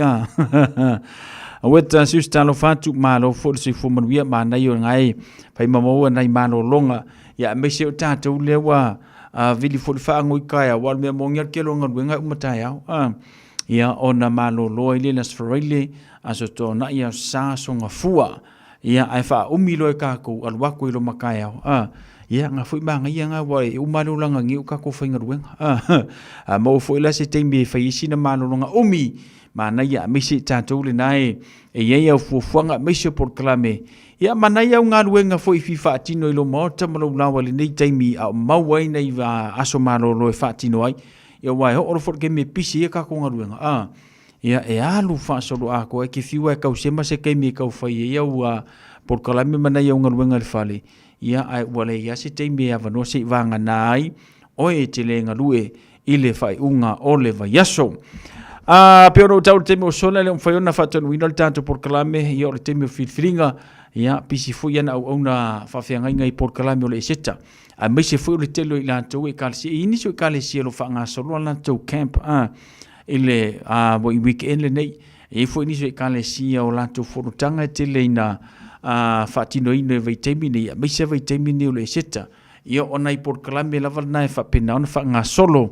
Weta sius talofa atu, malo foi le soifua manuia, manaia o ngai fai mamaua nai malologa. Ia, aemaise o tatou lea ua vili foi le faagoi taeao, aua o le mea moni lava le tele o galuega e uma taeao. Ia, ona malolo ai lea i le Aso Faraile, Aso Toonai, Aso Sa, Aso Gafua. Ia, ae faaumi loa e tatou, alu atu i loma taeao. Ia, na foi manaia na, aua e uma lava le olaga nei o tatou faigaluega. A maua foi la se taimi e fai ai sina malologa umi, manaia, aemaise i tatou lena e i ai au fuafuaga, aemaise o polokalame. Ia, manaia au galuega foi i fia faatino i lou maota ma lou laoa i lenei taimi a o maua ai nai aso malolo e faatino ai. Ia, aua e oo loa foi i le taimi e pisi ai a tatou galuega, ia, e alu faasolo atoa, e te fiu lava e tausema se taimi e tau fai ai au polokalame ma nai au galuega i le fale, ia, ae ua leai lava se taimi e avanoa se i vagana ai oe e te le galue i le faaiuga o le vaiaso. A pei ona ou tau i le taimi ua sola, e le o mafai ona faataunuuina le tatou polokalame, ia o le taimi o filifiliga, ia, pisi foi ana auauna faafeagaiga i polokalame o le Eseta. Aemaise foi o le tele o i latou e ekalesia, e i ai nisi o ekalesia o lo o faagasolo a latou camp i le weekend lenei. E i ai foi nisi o ekalesia o latou fonotaga e tele ina faatinoina i vaitaimi nei, aemaise lava vaitaimi nei o le Eseta. Ia o nai polokalame lava lena e faapena ona faagasolo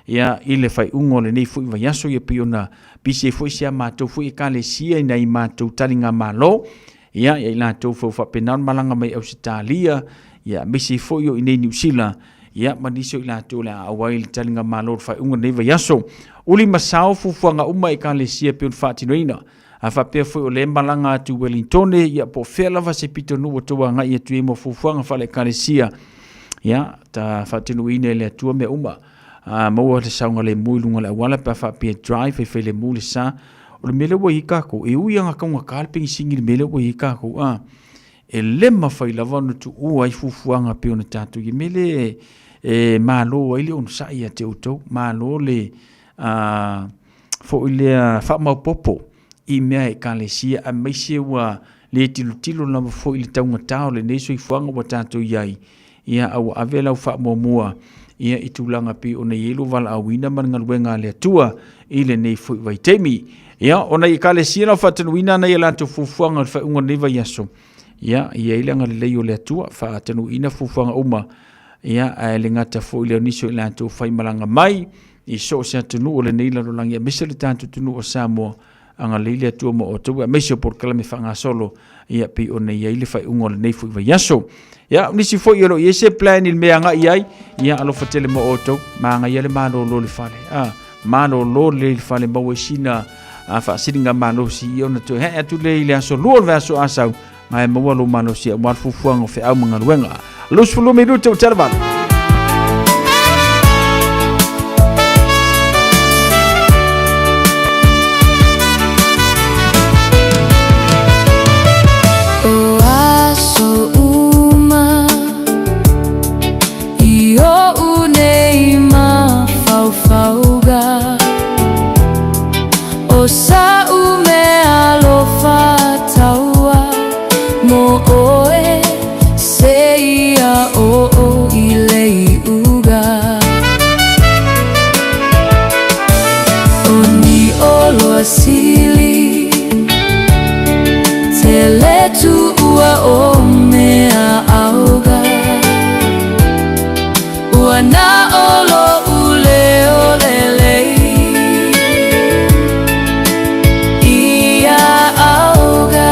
ia i le faaiuga o lenei foi vaiaso, ia pei ona pisi ai foi si a matou foi ekalesia i nai matou taligamalo. Ia, ia i latou foi ua faapena ona malaga mai Ausetalia, ia aemaise ai foi o i inei Niu Sila, ia ma nisi o i latou o le a auai i le taligamalo o le faaiuga o lenei vaiaso. Uli ma sao fuafuaga uma a Ekalesia e pei ona faatinoina. A faapea foi o lea e malaga atu i Wellingtone, ia po o fea lava se pitonuu ua tou agai atu i ai mo fuafuaga faale-Ekalesia, ia, ta faatinuuina e le Atua mea uma. A maua le saogalemu i luga o le auala pe a faapea e drive, faifai lemu le sa. O le mea lea ua i ai tatou, e ui lava ina taugata le penisini i le mea lea ua i ai tatou, a, e le mafai lava ona tuua ai fuafuaga pei ona tatou i ai. O le mea lea e malo ai le onosai ia te outou, malo le foi lea faamaopoopo i mea a Ekalesia, aemaise ua le tilotilo lava foi i le taugata o lenei soifuaga ua tatou i ai, ia a ua ave lau faamuamua ia i tulaga pei ona i ai lou valaauina ma le galuega a le Atua i lenei foi vaitaimi. Ia, o nai Ekalesia na faatanuuina nai a latou fuafuaga o le faaiuga o lenei vaiaso, ia, i ai le agalelei o le Atua, faatanuuina fuafuaga uma, ia, ae le gata foi lea o nisi o i latou faimalaga mai i so o se atunuu o lenei lalolagi, aemaise le tatou atunuu o Samoa, agalelei le Atua ma outou, aemaise o polokalame faagasolo, ia pei ona i ai le faaiuga o lenei foi vaiaso. Ia, o nisi foi o lo o i ai se plan i le mea e agai i ai, ia alofa tele mo outou, manaia le malolo i le fale. Ah, malolo lelei i le fale, maua ai sina faasiliga malosi, ia ona toe hae atu lea i le aso lua o le vaiaso a sau, ma e maua lou malosi aua le fuafuaga o feau ma galuega. 20 minute o 7. O aso uma i oʻu nei mafaufauga O sa'u mea alofa taua mo ʻoe seia oo i le iuga. O Niʻoloa sili tele tuua o mea auga. Ua na o loʻu leo lelei ia auga.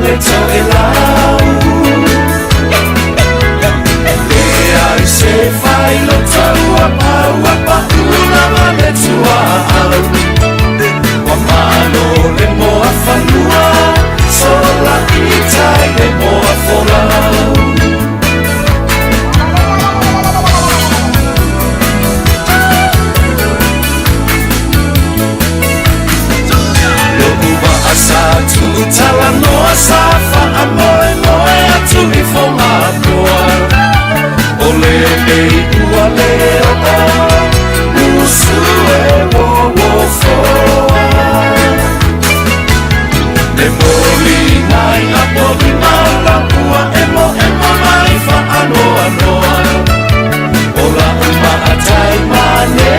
le toelau. Leai se failoto ua pau ua paʻu lava le tuaau. Ua malo le moa fanua, sola i tai le moa folau. Lo'u waa sa tuutalanoa sa faamoemoe atu i Fogapoa. O le ei ua le oo, usu e wowofoa. Le moliga i apolima o lapua emoemo mai faanoanoa. O la'u maatai mane,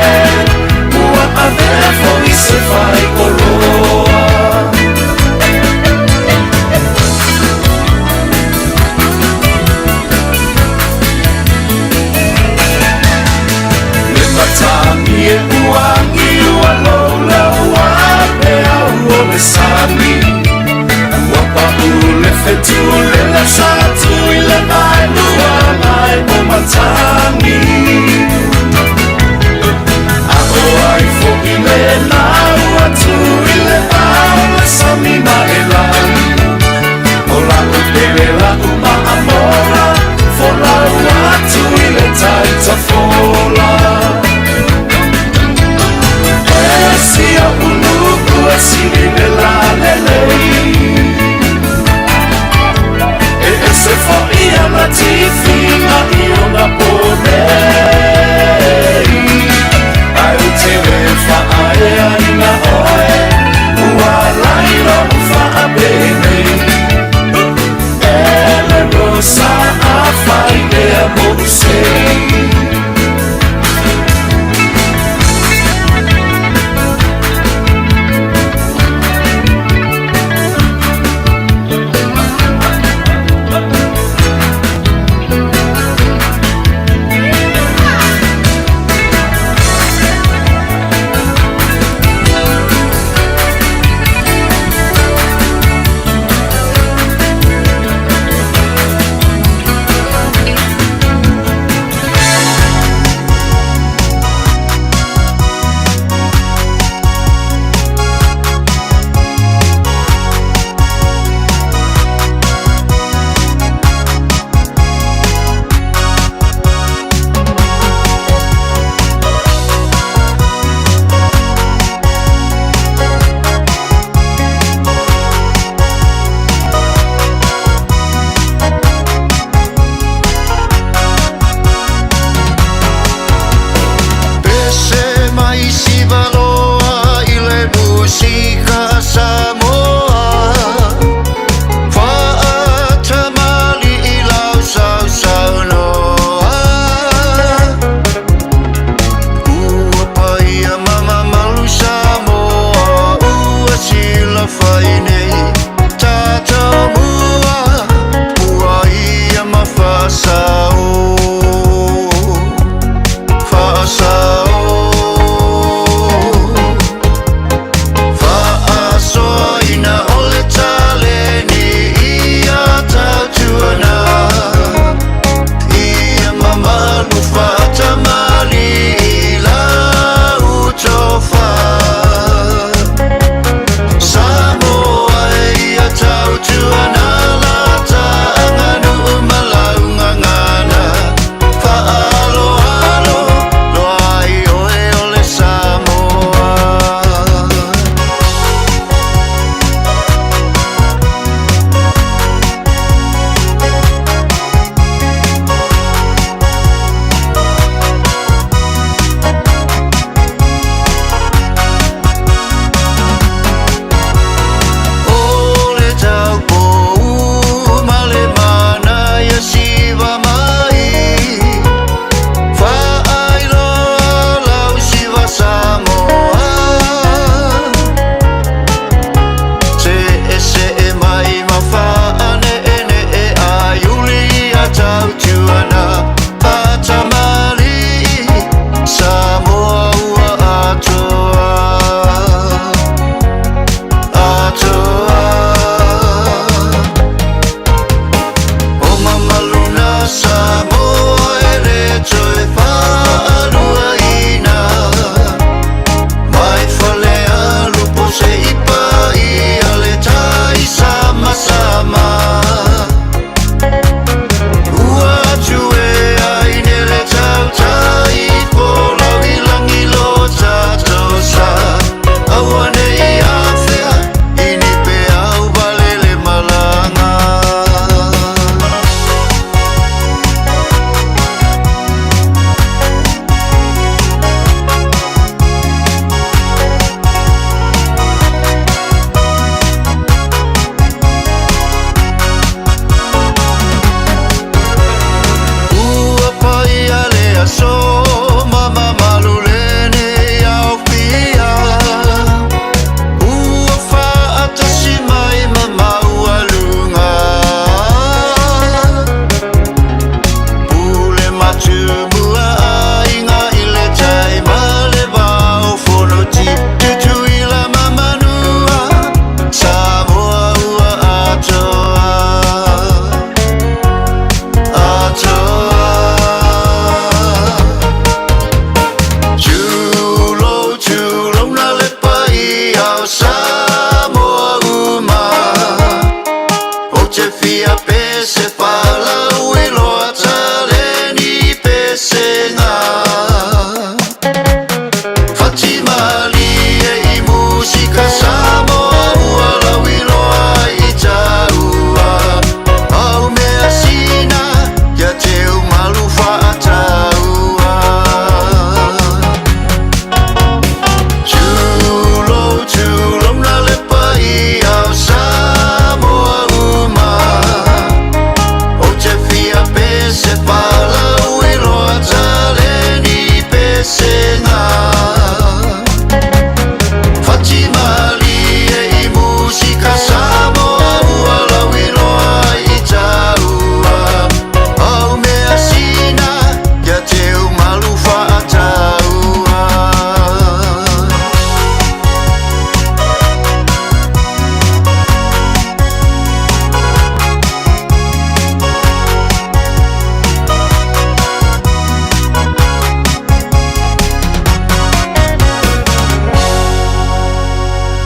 ua avea fo'i se faioloa. Le matagi e uagi ua louloua peau o le sami. Ua pa'u le fetu le lasa atu i le vaelua mai o matagi. A o ai fo'i lenā ua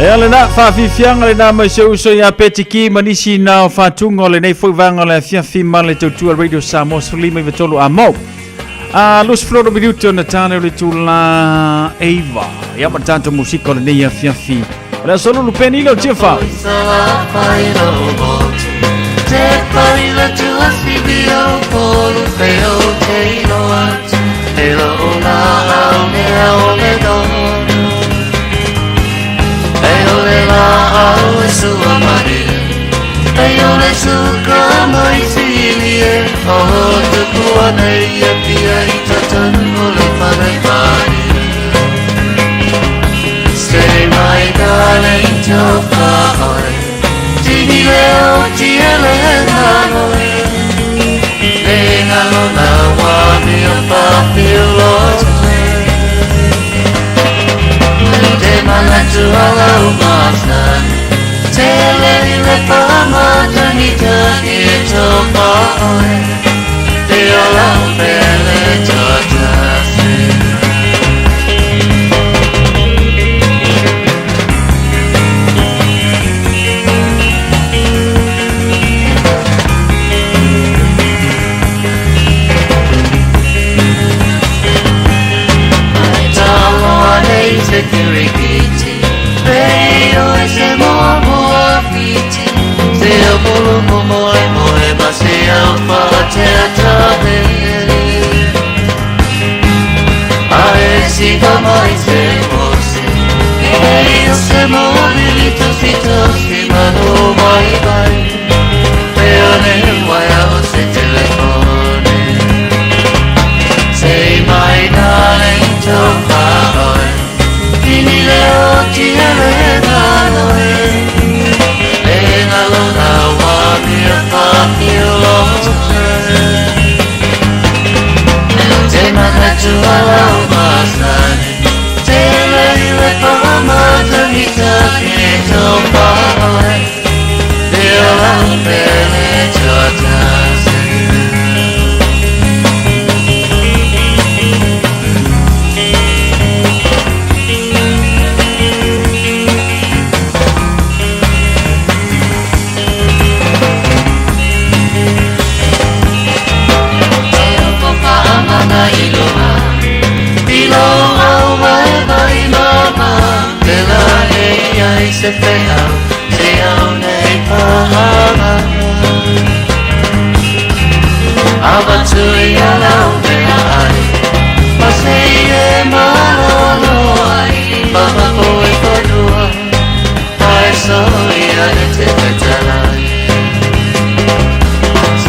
Ea lena faafiafiaga lenā mai si ou uso ia Petiki ma nisi na o faatuga o lenei foi vaega o le afiafi ma le tautua Radio Samoa 1593 a mau. A 24 minuti ona tane o le itulā 9. Ia ma le tatou musika o lenei afiafi. O le aso lulu peni leo Tiafau. Stay my darling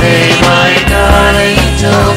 Say my darling to Say my darling to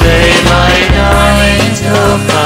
Say my darling to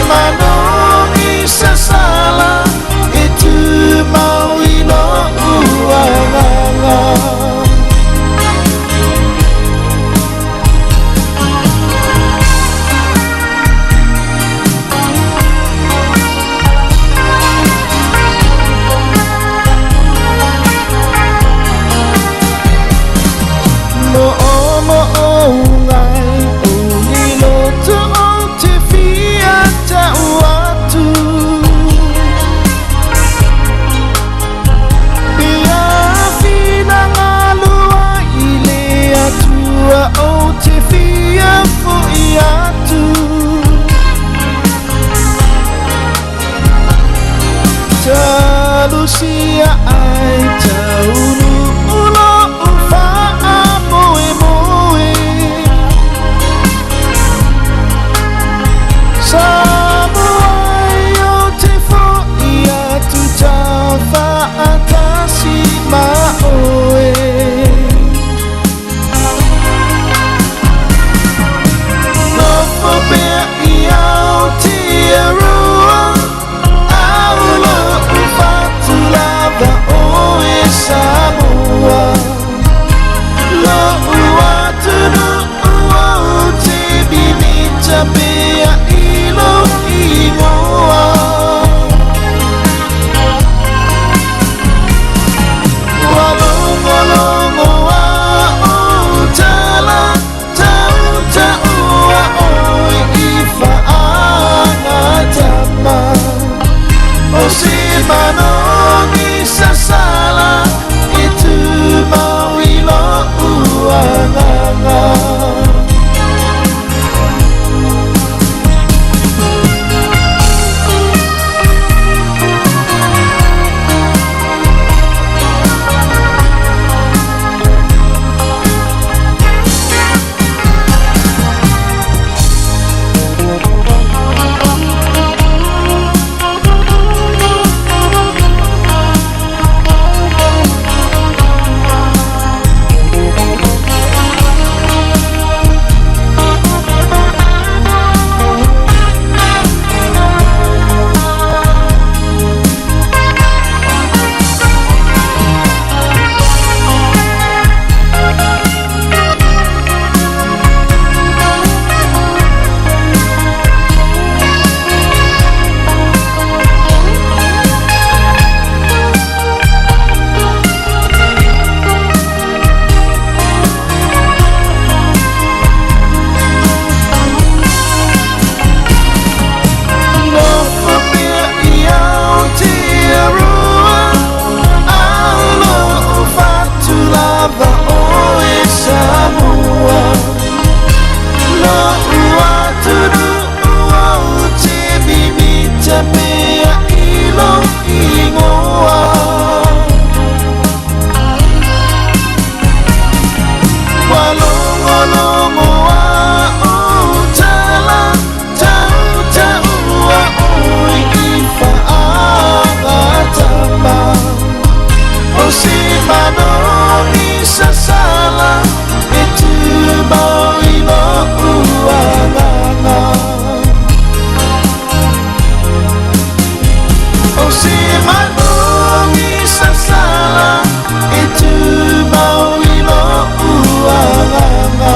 manogi sasala e tumau i lo'u agaga. Talusia ai taunu ulo ufa moe moe Samoa o te fo'i atu tawhaatasi ma oe. Nofo pea i Aotearoa Aulo ufatu lava oe Samoa Lo'u atunu o te mimita pea i lo ingoa. Ua logologo a o tala tau taua oe i faagatama O se manogi sasala e tumau i lo'u agaga. Nofo pea i Aotearoa Alo o fatu lava oe Samoa Lo'u atunu o te mimita pea i lo ingoa. Ua logologo a o tala tau taua oe i faagatama O se manogi sasala e tumau i lo'u agaga. O se manogi sasala e tumau i lo'u agaga.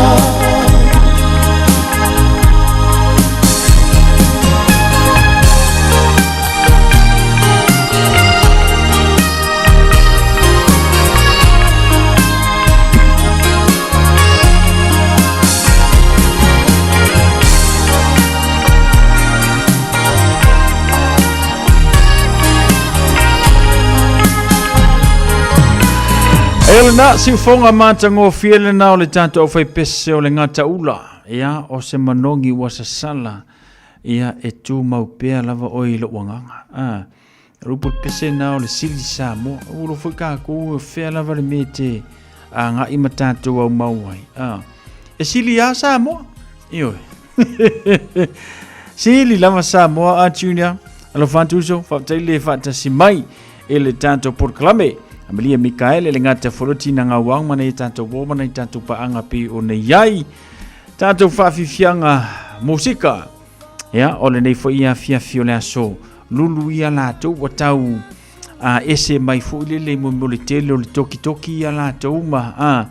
E lena siufoga matagofie lena o le tatou aufaipese o le gataula, ia o se manogi ua sasala, ia e tumau pea lava oe i lou agaga. A rupu le pese na o le sili Samoa, ua lo foi kākou e fea lava le mea e te agai ma tatou aumau ai. A e sili a Samoa, ioe. Sili lava Samoa a Junior. Alofa atu uso, faafetai le faatasi mai e le tatou polokalame. Amalia Mikaele le gata foloti na ngauang mana i tatou wo mana i tatou paanga pe o nei ai. Tatou faafifiaga musika. Ia, o lenei foi afiafi o le aso lulu ia latou ua tau a ese mai foi lele mo mo le tele o le tokitoki ia latou ma a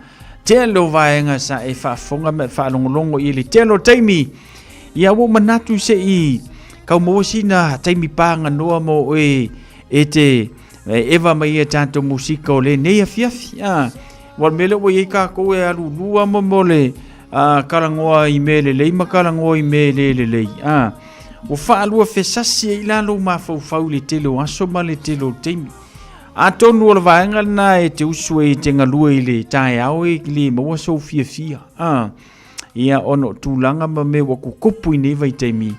tele o vaega sa e faafofoga ma e faalogologo i le tele o taimi. Ia ua ou manatu se i kau maua sina taimi paganoa mo oe e te e eva mai ia tatou musika o lenei afiafi. A, ua le mea lea ua i ai kākou e alulua mo mo le a, kalagoa i mea lelei ma kalagoa i mea le lelei. A, ua faalua fesasi ai la lou mafaufau i le tele o aso ma le tele o taimi. Atonu o le vaega lena e te usu ai e te galue i le taeao e le maua sou fiafia. A, ia ona o tulaga ma mea ua kukupu i nei vaitaimi.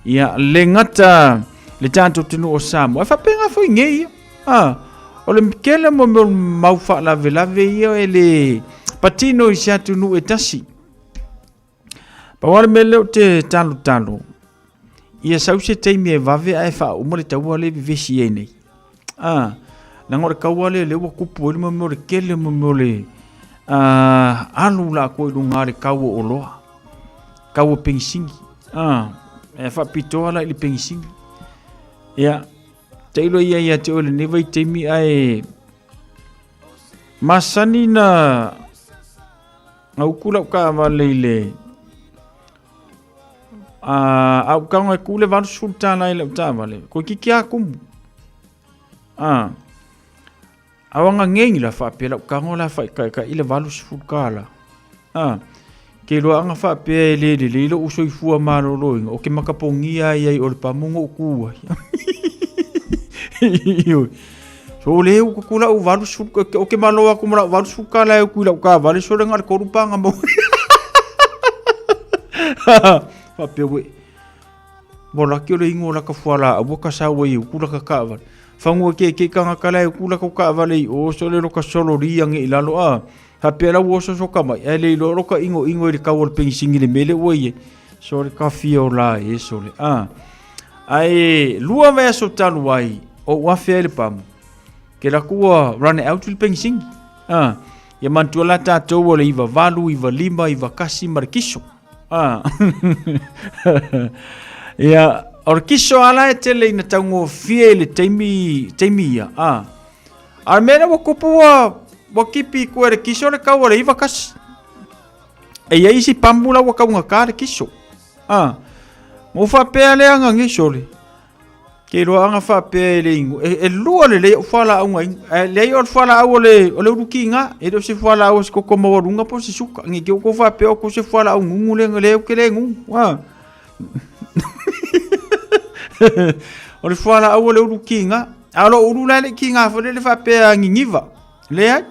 Ia, le gata le tatou atunuu o Samoa, e faapena foi nei ia. A, o le tele mo mea o mau faalavelave ia e le patino i se atunuu e tasi. Pau lava le mea lea ou te talotalo, ia sau se taimi e vave ae faauma le taua lea e vevesi ai nei. A, leaga o le taua lea lea ua tupu ai le mea o le tele mo mea o le alu latou i luga o le tau o oloa, tau o penisini. A, e faapitoa la i le penisini. Ia, tailo ia ia te oe i lenei vaitaimi ae masani na uku lau taavale i le a ou tago e ku le $80 i lau taavale, toeitiiti lava tumu. A, a o aga la faapea lau tago la faitaitai'i le $80. A, ke iloa aga faapea e le lelei lo'u soifua maloloina, o ke makapogia ai ai o le pamu na ou tu ai. Ioe. So le uku ku lau 80, o ke malo aku ma lau $80 e uku i lau taavale, so le na o le 3 paga mo. Faapea ue, mo laki o le ingo o laka fuala a ua ka sau ai e uku laka taavale. Fanua ke ke kangaka la e uku laka taavale i o, so le loka solo ria nge i lalo a. Faapea la ua oso soka mai, ae le iloa loka ingo ingo i le kau o le penisini le mele ua i ai. So le kafia o la e sole. A. Ae lua vaiaso talu ai, o ou afe ai le pamu. Ke laku ua run out le penisini. A. Ia manatua la tatou o le 98, 95, 91 ma le kiso. A. Ia, o le kiso ala e tele ina taugofie i le taimi, taimi ia. A. A o le mea lea ua tupu ua, ua kipi i tua e le kiso le kau a le 91. E i ai isi pamu la ua taugata le kiso. A, na ou faapea lea aga nei sole. Ke iloa aga faapea e le inu. E, e lua lelei au fualaauga inu. Ae leai o le fualaau o le, o le ulu kiga. E le o se fualaau o se koko maualuga po o se suka. Nei te i ua tou faapea o se fualaau nunu lea, leai ou te le nunu. A. O le fualaau o le ulu kiga. A o lou ulu la e le i kiga foi lele faapea niniva. Leai.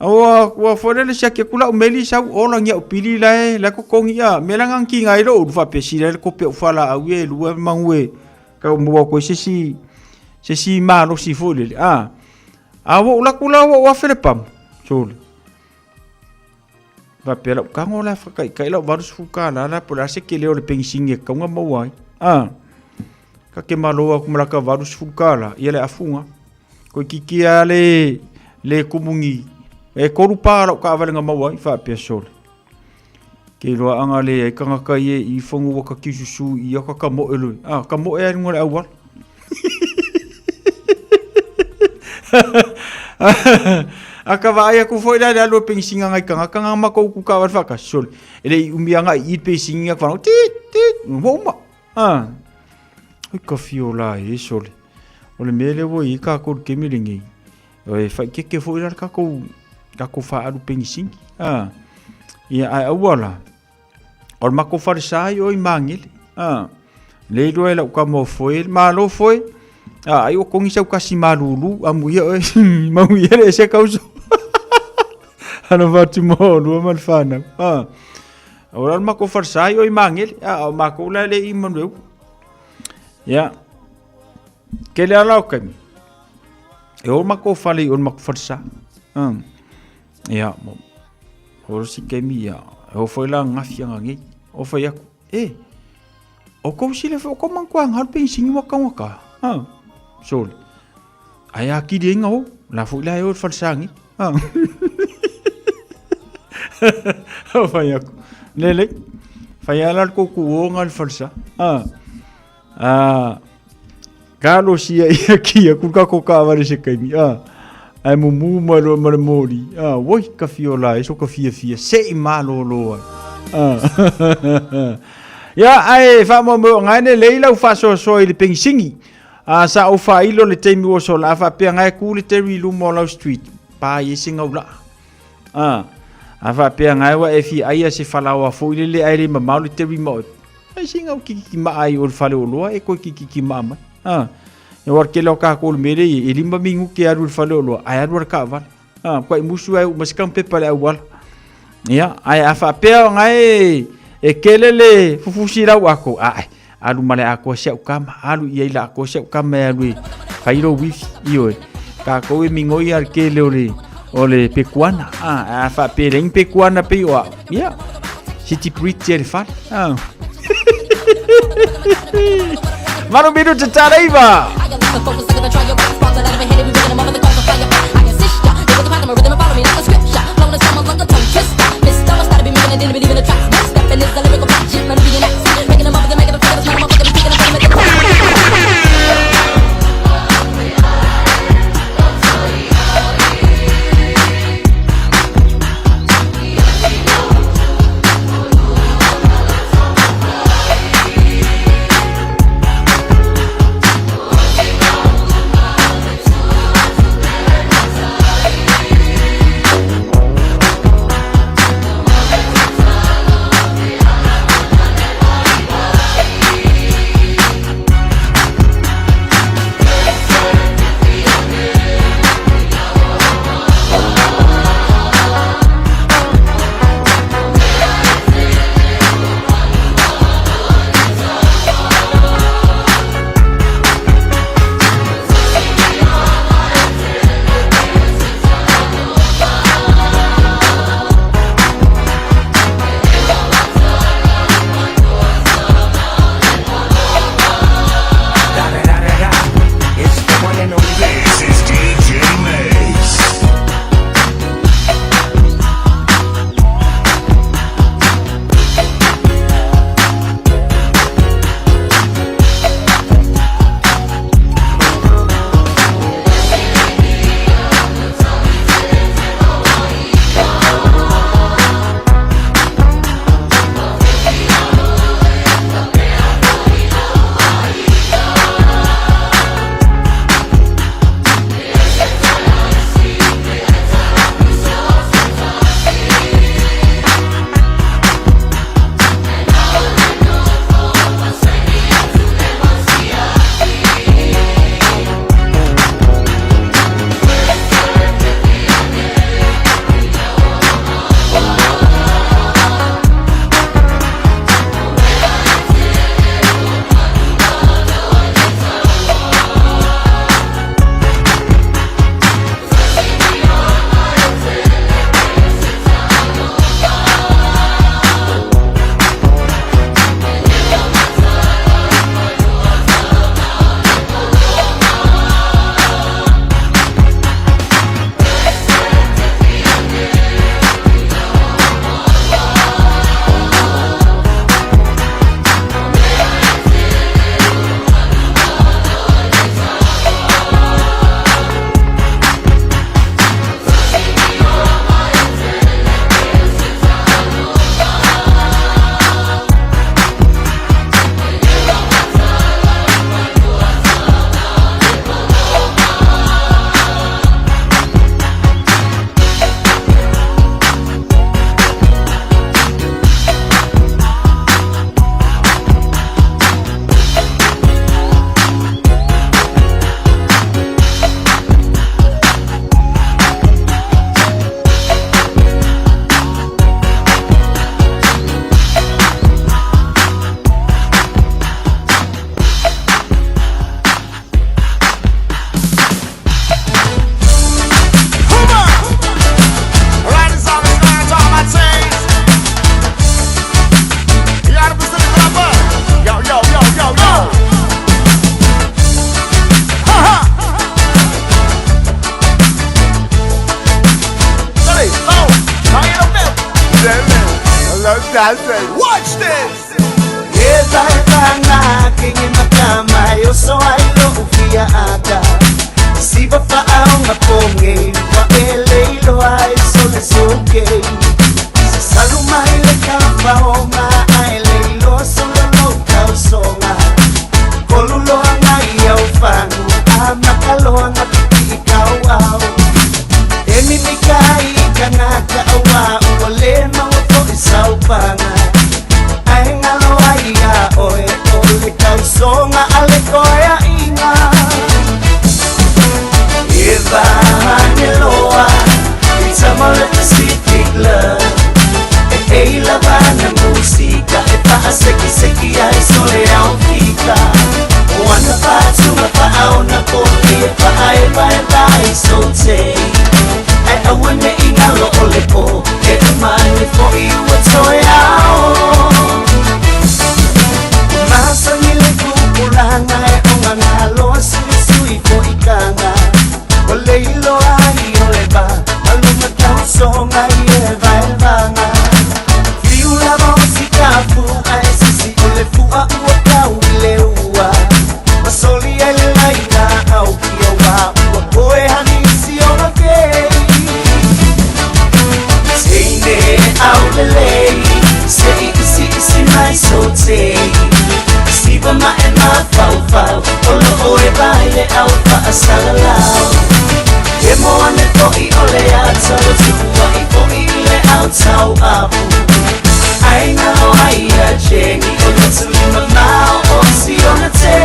Ua, ua foi lele siaki atu lau meli sau ola ni au pili la e, la e totogi ia. Mea la na kiga ai lou ulu faapea sila le kope au fualaau ia e lua manu e tau maua atu ai se isi, se isi malosi foi lele. A, a ua ou alu atu la ua ou afe le pamu. Sole. Faapea lau tago la whakaikai lau $80 la po o le a se kele o le penisini e tatau ona maua ai. A, ka ke malo aku ma laka $80 ia le afuga. Toeitiiti lava le, le kumuni, e tolu pa lau taavale na maua ai, faapea sole. Ke iloa aga le ai tagata ia i fanua ka tiususu ia ka kamoe loi. A, kamoe ai luga o le auala. A ka vaai atu foi la i le alu o penisini nai tagata na matou utu taavale faatasi, sole. E le i umi agai i i le penisini na fanau, tit, tit, ua uma. A, oi ka fio la e sole. O le mea lea ua i ai kākou i le taimi lenei, e faaeteete foi la le tatou, tatou faaalu penisini. A, ia ae aua la, o le matou falesa i o i Magele. A, le iloa e lau tama o Foe, malo Foe, a, ai ua togi sau kasi malulu, amuia oe, manuia le ese kauso. Alofa atu mo oulua ma le fanau. A, o la le matou falesa i o i Magele, a, o matou la e le i Manueu. Ia, tele lava la o taimi, e o matou fale i o i le matou falesa. Ia, o le isi taimi, ia, e oo foi la ananafi ananei, ou fai atu, e, o kou silafia, o kou manutuaga le penisini ua taugata, ha, sole, ae atili ai na o, la foi la e o i le falesa nei, ha. Ou fai atu, lelei. Fai ala le koukou oga le falesa. A. A. Kalosia ia kia ku le tatou taavale se taimi. A. Ae mumu mai loa ma le moli. A, oi ka fia ola ai so ka fiafia seʻi malōlō ai. A. Ia, ae faamoemoeoga ane lei lau faasoasoa i le pegisigi. A, sa ou faailo le taimi ua sola, a faapea gae ku le teri i luma o lau street, pa i ai se gaulaa. A, a faapea gae ua e fia aia se falaoa foi lele ae le mamao le teri ma oe. Ai se gau kikikimaa ai o le fale oloa e koe kikikimaa mai. A, e oa le tele o kākou le mele i, e lima minuti e alu i le fale oloa, ae alu a le taavale. A, kuai musu ai uma se kampepa le auala. Ia, ae a faapea o gae e kele le fufusi lau ako, ae, alu ma le akoa si au kama, alu i ai la akoa si au kama e alu e fai lou wifi, ioe. Kākou e migoi a le kele o le, o le pekuana. A, a faapea leai ni pekuana pei o au. Ia, siti pretty e le fale. A. Valu minuti tareiva. This is DJ Mace. Watch this! Songa ale koea inga Eva haneloa It's a mole Pacific love E ei lava na música E paa seki seki ai sole au fika Wana pa tunga pa au na poli E pa e pa e pa i so te E aua ne ingalo ole po E mai le fo i ua toe ao Masangi le kupulanga e onga ngalo sui sui fo ikanga O le iloa i o le ba Aluma tau songa i e vai vanga Fiu lava o sikafu a e sisi o le fua ua kau i le ua Masoli e le laina au kia wā ua koe hani si o kei Teine au lelei Se i isi isi mai so te Siva ma e ma fau fau O lo o e vai le au fa a salalau E moa ne toi o le ata O tua i po i le au tau apu Ai ngalo ai a Jenny O le tuli mamao o si ona te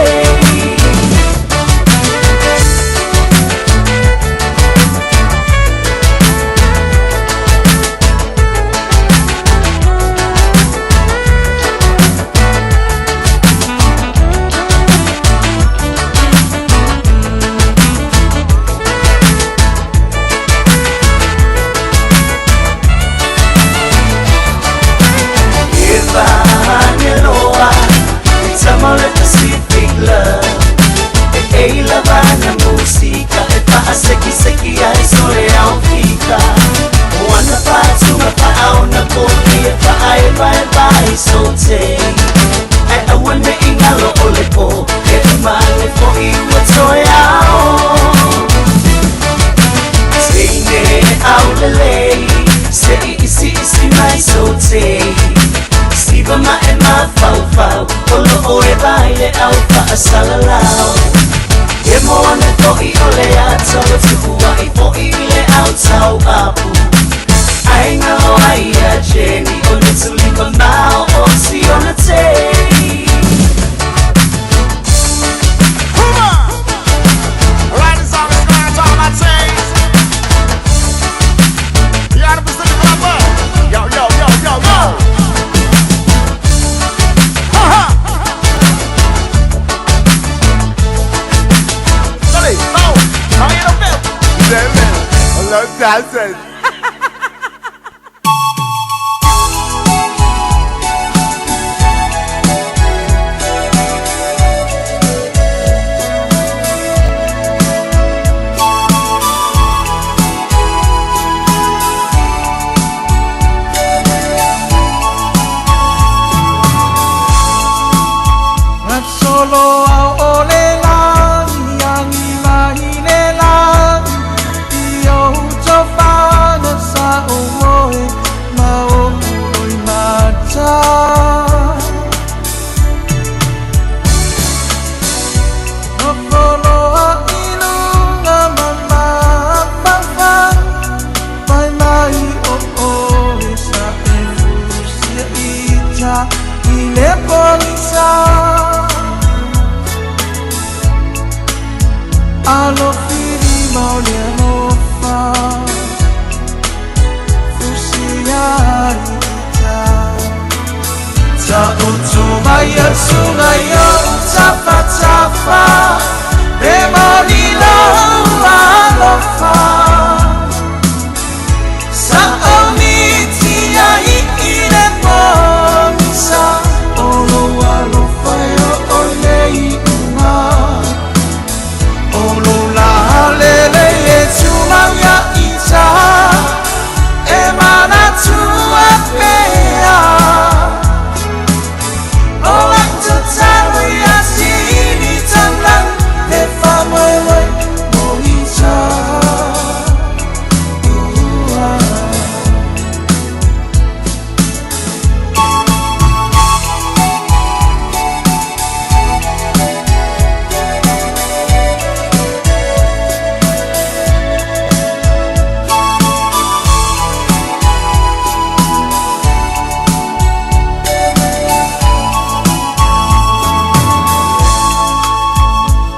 I le polisa.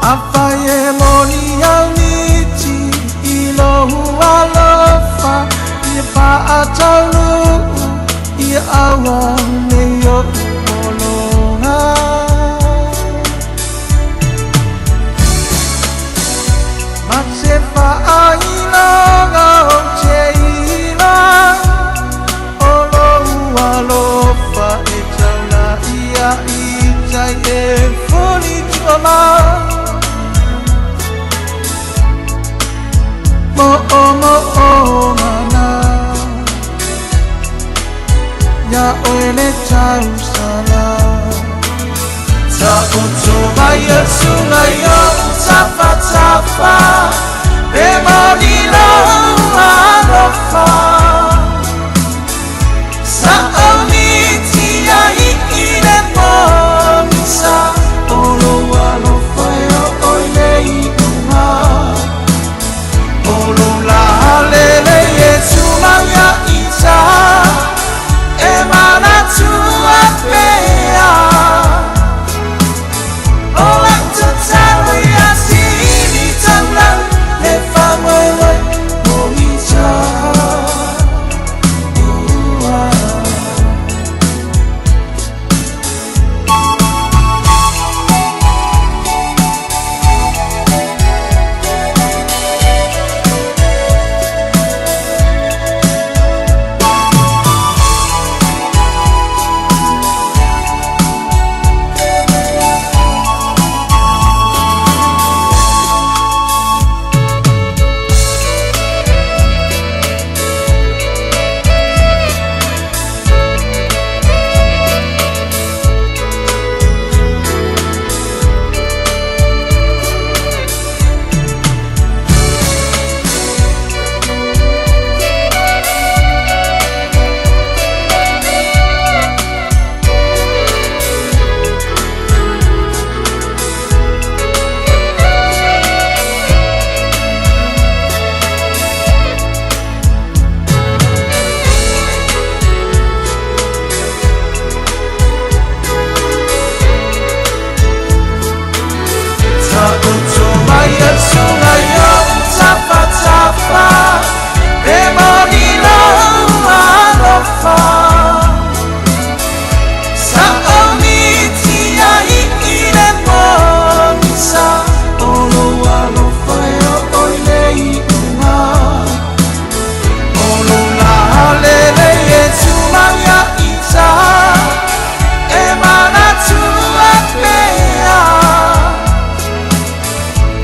Afai e moni au niti i lou alofa ia fa'atauluu ia auanei o'u pologa. Ma se fa'ailoga ou te iloa o lou alofa e taula'i a'i tai e fuli tua mai. Mo'omo'oga na iā oe le tausala. Taoto mai e suga i o'u tafatafa pe moni lou alofa. Sa'o miti ai i le pogisa o lou alofa e o'o i le i'uga. O lou la'alelei e tumau ia ita e manatua pea. O la'u tatalo ia sili taulau le fa'amoemoe mo ita. Ua. Taoto mai e suga i o'u tafatafa pe moni lou alofa. Sa'o miti ai i le pogisa o lou alofa e o'o i le i'uga. O lou la'alelei e tumau ia ita e manatua pea.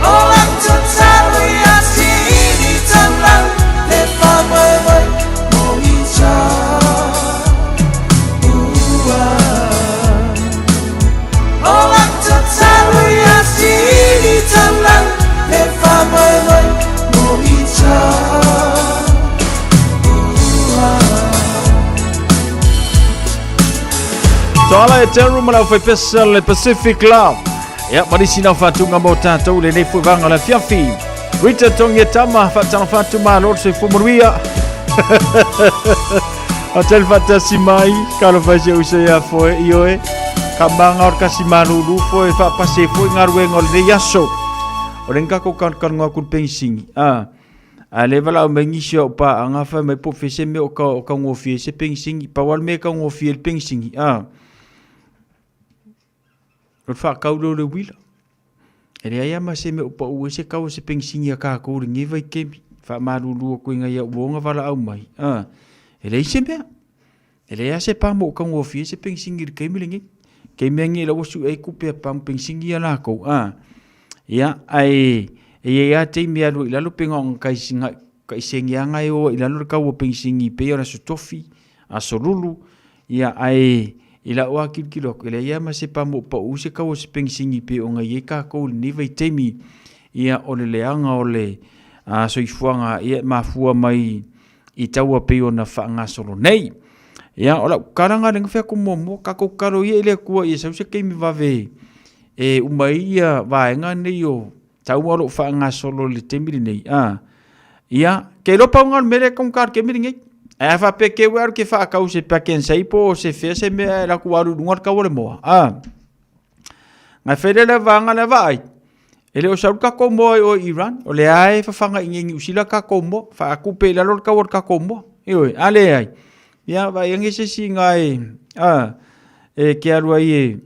O la'u tatalo ia sili taulau le fa'amoemoe mo ita. Ua. O la'u tatalo ia sili taulau le fa'amoemoe mo ita. Ua. Toala e te ruma lau whaipesa le Pacific Love. Ia, marisi nau whātunga mō tātou le nei fuivanga la fiafi. Rita Tongi e tama, whaatanga whātu mā lor se fumaruia. A tel whatasi mai, ka lo whaise use ia foe i oe. Ka manga or kasi manulu foe whapase foe ngaruenga o le nei aso. O le ngako kan kan ngā kul pensingi. Ah. A le vala o mengisi o pa anga fa mai po fese me o ka o ka ngofie se pensingi pa wal me ka ngofie le pensingi. Ah. O le whakau leo le wila. E le ai ama se me o pa ue se kau se pensingi a kākou le ngewa i kemi. Wha maruru o koe ngai a uonga wala au mai. Ah. E le se mea. E le a se pa mo o ka ngofie se pensingi le kemi le nge. Kei mea nge la wasu e kupe a pam pensingi a lākou. Ah. Ia, ai, e ia ia te mea alu i lalo penga o kai singa, kai sengianga e o i lalo le kau o pensingi pe o la sotofi, a solulu, ia, ai, i la oa kilokilo aku, e le ia ma se pa mo pa u se kau o se pensingi pe o ngai e kākou le niva i teimi, ia, o le leanga o le a, soifuaga, ia, e mafua mai i taua pei ona faagasolo nei. Ia, o lau kalaga le gafe aku muamua, kākou kalo ia i le Atua ia sau se keimi vave e uma ai ia vaega nei o taua o loo faagasolo i le taimi lenei. A, ia, ke iloa pau lena o le mea lea e taugata i le taimi lenei. Ae a faapea ke ua alu ke faakau se pakensai po o se fea se mea e laku alu i luga o le kau o le moa. A, ngai fai lea le vaega lea vaai. E le o sau le tatou moa i o i Iran, o lea lava e fafaga i inei i Niu Sila tatou moa, faatupe i lalo le tau o le tatou moa. Ioe, a leai, ia vaai ane se isi ina e, a, e te alu ai e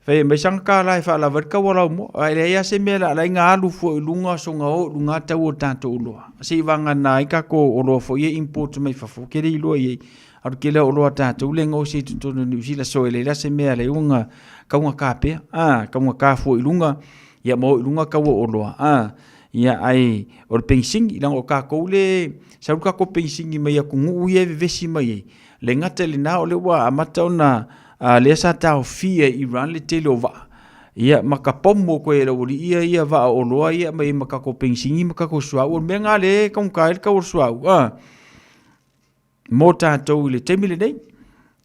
fai mai sana tala e faalava ai le tau o lau moa. Ae leai lava se mea la ala ai ona alu fua i luga soona o i luga tau o tatou oloa. Seiavagana ai tatou oloa foi ia e import mai fafo, ou te le iloa i ai. A o le tele o oloa a tatou lea e gaosi ai i totonu o Niu Sila, so e leai la se mea e ala ai ona taugata pea, a, taugata fua i luga, ia ma o i luga tau o oloa, a, ia ae o le penisini, leaga o tatou le, sau le tatou penisini mai atunuu ia e vevesi mai ai, le gata i lena o lea ua amata ona, a, lea sa taofia e Iran le tele o vaa, ia ma ka pomu atu ai e le aualii ia ia vaa o oloa ia e aumai ai ma tatou penisini ma tatou suauu, o le mea lena lea e taugata ai le tau o le suauu, a. mo tatou i le taimi lenei.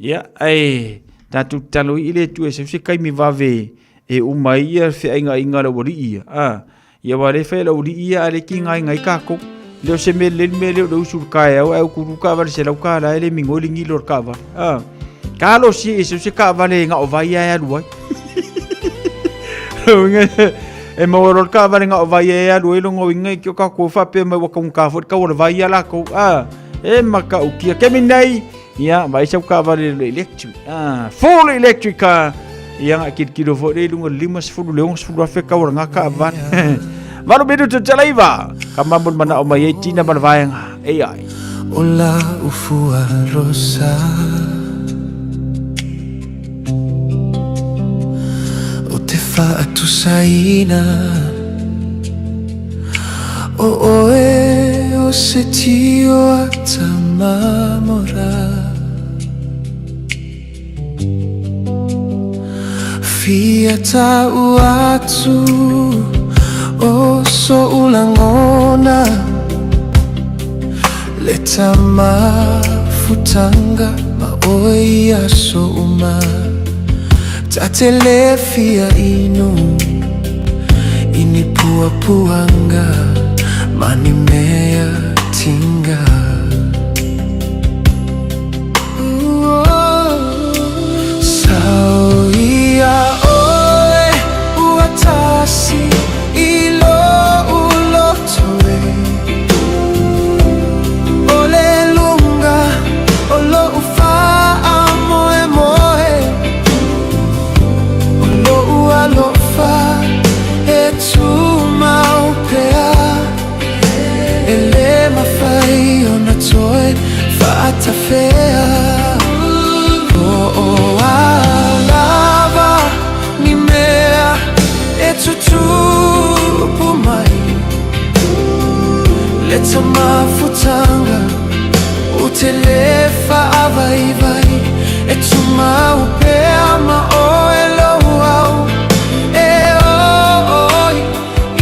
Ia, ae tatou tatalo i le Atua e sau se taimi vave e uma ai ia feaigaaiga a le aualii ia. A, ia aua o lea e fai e le aualii ia, a o lea e tigaina ai tatou. E le o se mea lelei le mea lea o le usu i le taeao ae ututu taavale $100 e le migoi le gilo o le taavale. A, talosia ia sau se taavale na o vai lava e alu ai. E maua loa le taavale na o vai e alu ai lona uiga i o tatou faapea mai ua taugata foi le tau o le vai ia latou. A, e matautia. Kemi nei, ia, vaai sau taavale le electric. Ah, full electric car. Ia, nga kilokilo foi le i luga o le 50 le 60 afe tau o lena taavale. 8 minutu tala iva. Ka mamu le manao mai ai tina ma le vaega. AI. O la ufua rosa O te whaatusaina O oe o se tio ata mamora Fia tau atu o so'u lagona Le tamafutanga ma oe i aso uma Ta te le fia inu i ni puapuaga ma ni mea tinga. Sau ia oe ua tasi i lo'u loto e O le luga o lo'u faamoemoe O lo'u alofa e tumau pea E le mafai ona toe faatafea Po o a lava ni mea e tutupu mai Le tamafutanga ou te le faavaivai E tumau pea ma oe lou au E oo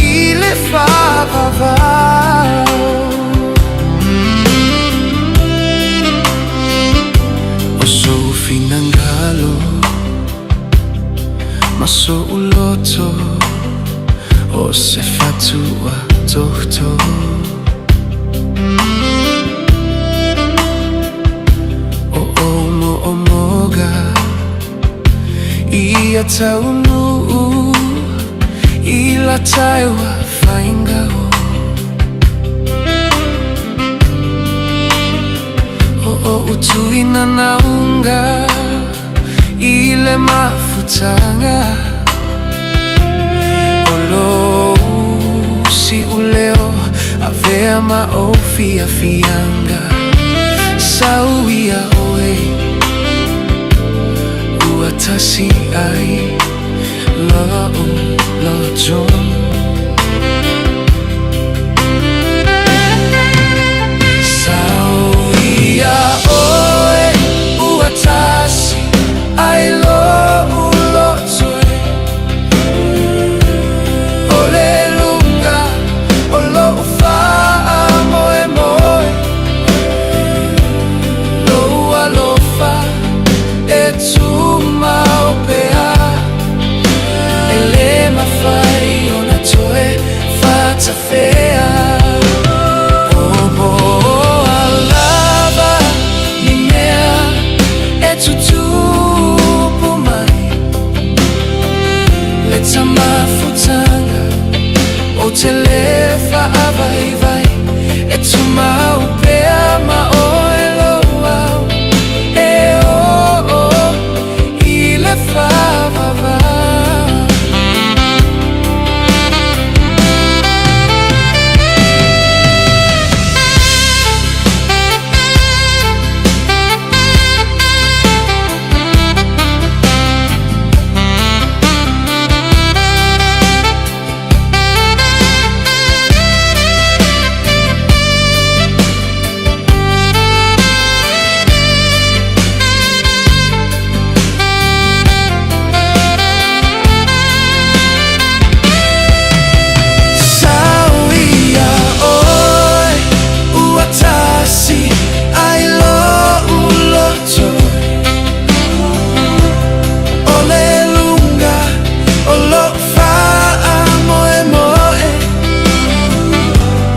i le faavavau. O sou finagalo ma so'u loto O se fatu atohto O ou mo'omoga Ia taunuu i la taewa fainga o O o'u tuina naunga i le mafutanga O lou si'uleo avea ma ou fiafiaga Sau ia oe ua tasi ai lo'u loto. Sau ia oe ua tasi ai lo'u loto e O le luga o lo'u faamoemoe Lou alofa e tumau pea E le mafai ona toe faatafea Po o a lava ni mea e tutupu mai Le tamafutanga. te le faavaivai e tumau pea ma oe lou au e oo i le faavavau. Sau ia oe ua tasi ai lo'u loto O le luga o lo'u faamoemoe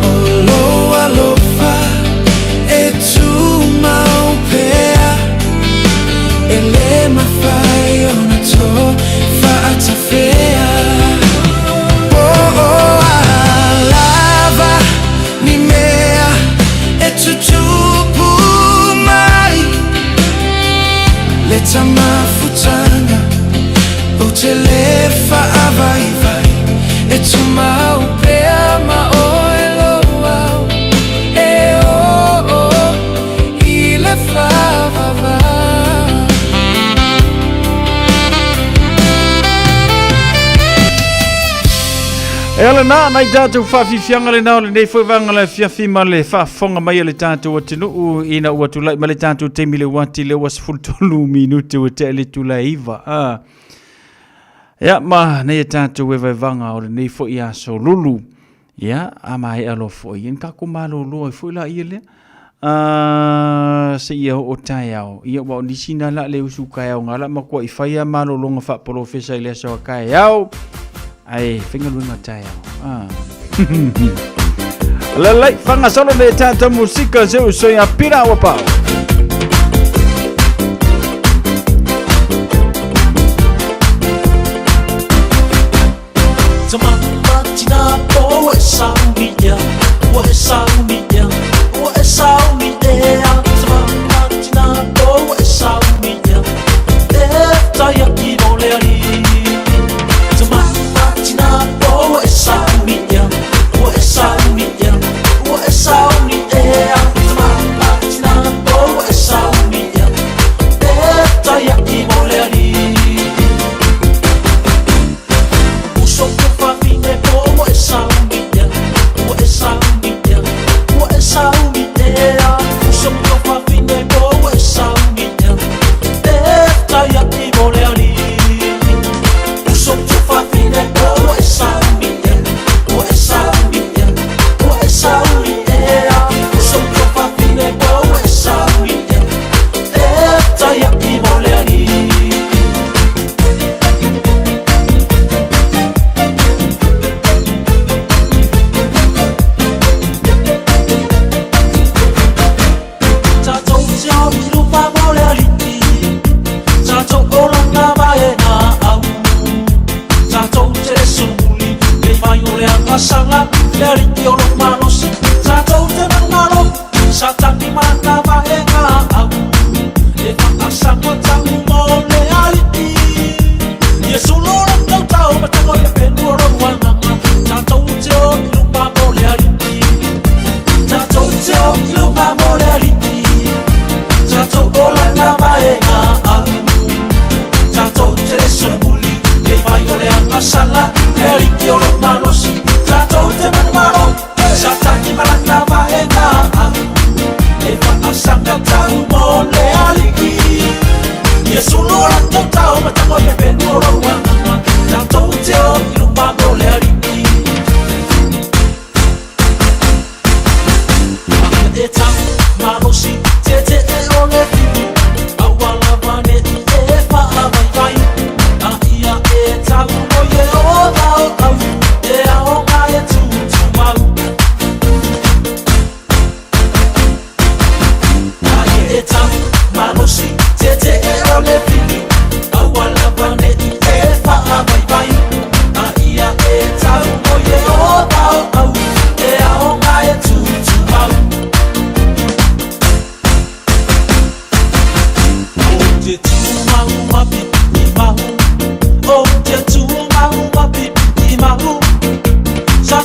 O lou alofa e tumau pea E le mafai ona toe faatafea Po o a lava ni mea e tutupu mai Le ta mafutaga ou te le faavaivai E tumau pea ma oe lou au e oo i le faavavau. E ala nā, nai tātou whaafifianga le nā o lenei foi vanga le fiafi ma le faafofoga mai a le tātou atunuu ina ua tulai ma le tātou taimi le uati le ua 13 minute ua tea le itula e iva. Ah. Ia, ma nei e tātou e vaevaga o lenei foi aso lulu. Ia, a maea loa foi, ia na tatou malolo ai foi laia lea. A seia oo taeao. Ia, aua o nisi na la le usu taeao nga la matuai fai lava malologa faapolofesa i le aso a taeao. Ae faigaluega taeao. Ah. Lalai, faagasolo le tatou musika se uso ia Pira ua pau.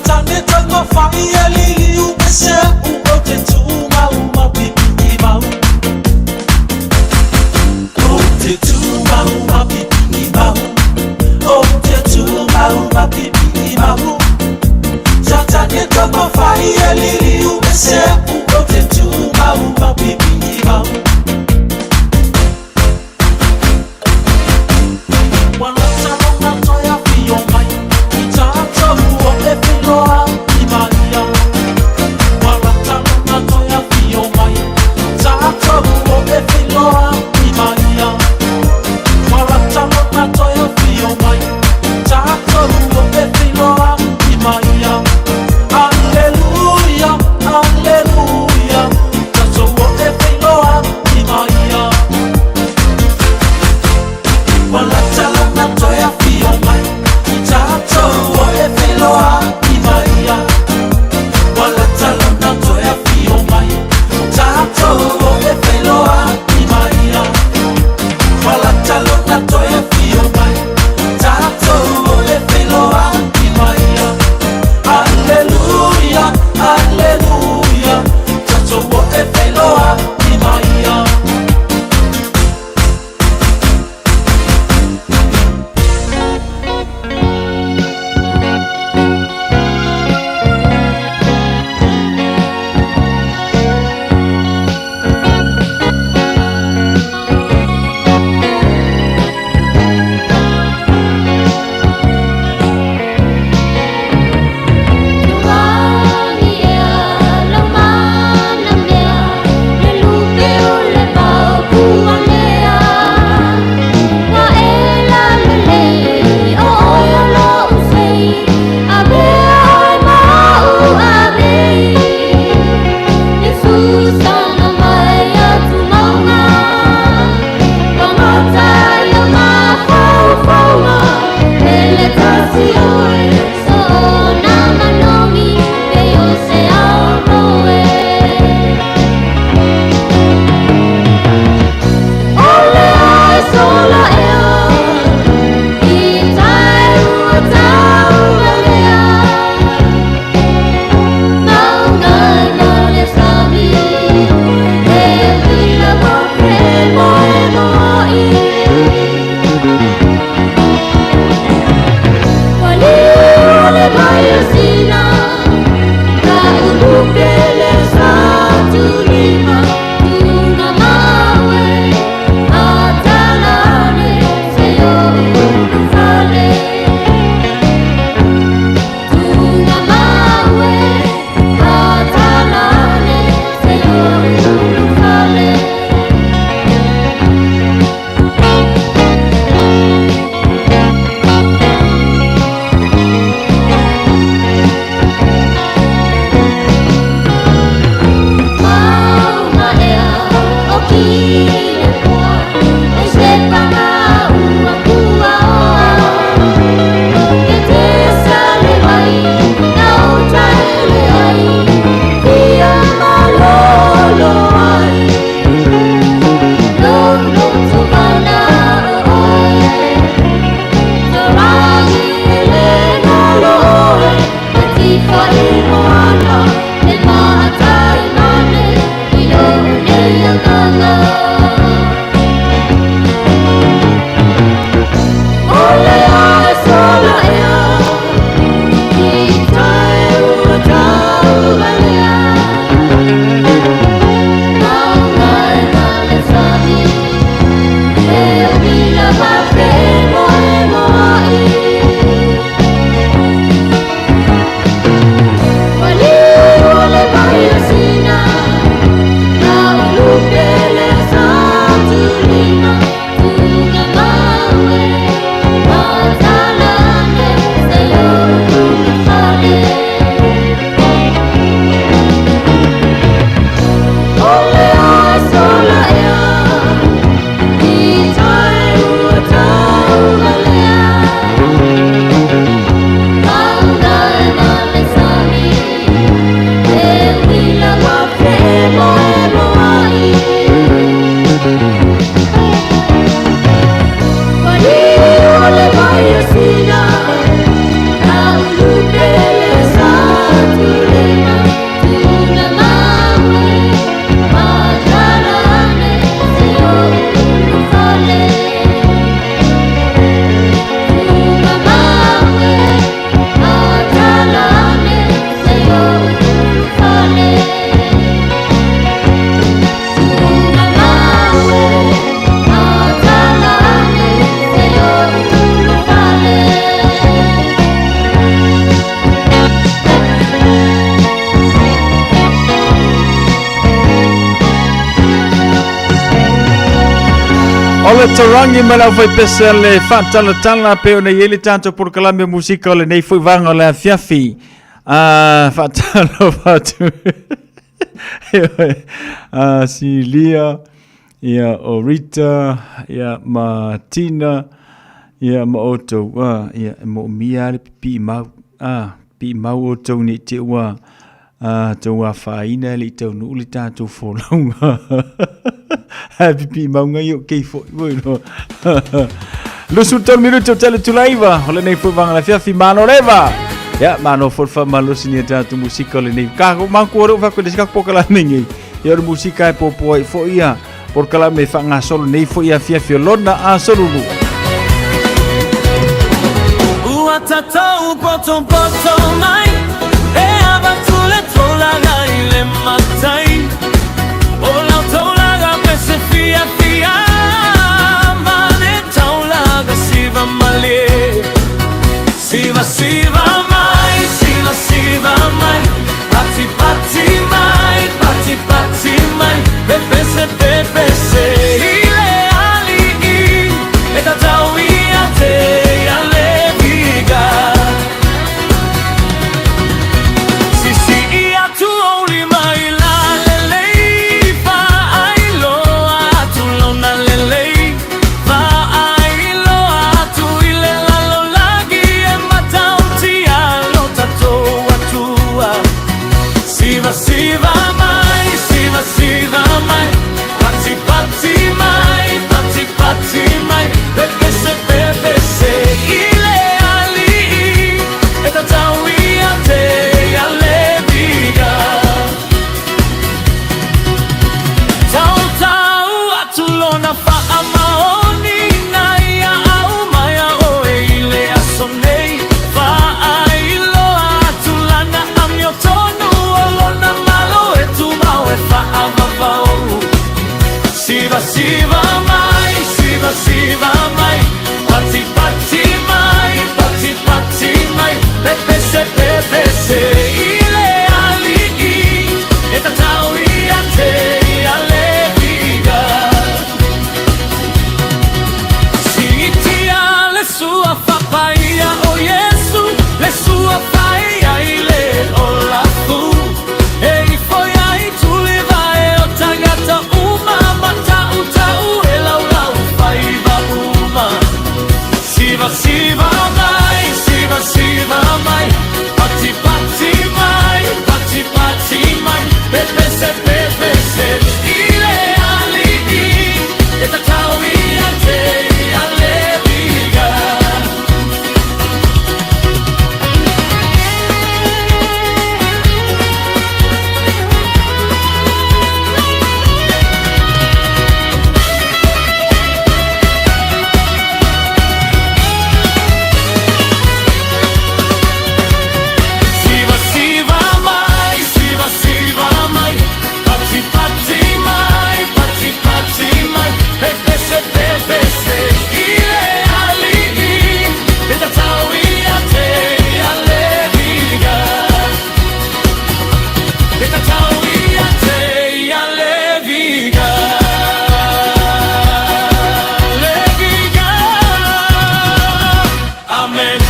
Tane tanga whai e lili u pese u o te tūma uma pipi i mau. O te tūma uma pipi i mau. O te tūma uma pipi i mau. Tane tanga whai e lili u pese u o te tūma uma pipi i mau. Wala talo na toya fio mai. I tātou o e whiloa i maria. Atarangi ma le aufaipese a le faatalatala pei ona i ai le tatou polokalame o musika o lenei foi vaega o le afiafi. Ah, faatalofa atu. Ah, Silia, ia o Rita, ia ma Tina, ia ma outou. Ah, ia e moomia le pipii mau. Ah, pipii mau outou nei te ua A tou afaina e le i taunuu le tatou folauga. Ae pipii mauga i o kei foi foi no. 23 minuti o tele tulaiva o lenei foi vanga la fiafi mano leva. Ya mano foi fa malosi ni tatou musika o lenei. Ka ko manku oro fa ko le sika poka la nengi. Ia o le musika e popo ai foi ia. Polokalame e faagasolo nei foi afiafi o lona asolulu. Ua tatou potopoto mai E avatu le tolaga i le matai O lau taulaga pese fiafia Ma le taulaga siva malie Siva siva mai, siva siva mai Pati pati mai, pati pati mai Pepese pepese i le ali'i E tatau ia te ia le viga Sisi'i atu ou lima i lalelei Faailoa atu lona lelei Faailoa atu i le lalolagi E matautia lo tatou Atua Siva siva mai, siva siva mai Pati pati mai, pati pati mai Pepese pepese i le ali'i E tatau ia te ia le viga Tautau atu lona faamaoni Na ia aumaia oe i le aso nei Faailoa atu lana amiotonu O lona malo e tumau e faavavau Siva siva mai, siva siva mai Pati pati mai, pati pati mai Pepese pepese i le ali'i E tatau ia te ia le viga Siitia le sua faapaia o Iesu Le sua faia i le ola fu E ifo ai tulivae o tagata uma Matautau e laulau faiva uma Siva siva mai, siva siva mai Pati pati mai, pati pati mai Pepese pepese i le ali'i E tatau ia te ia le viga Siva siva mai, siva siva mai Pati pati mai, pati pati mai Pepese pepese i le ali'i E tatau ia te ia le viga E tatau ia te ia le viga Le viga Amen.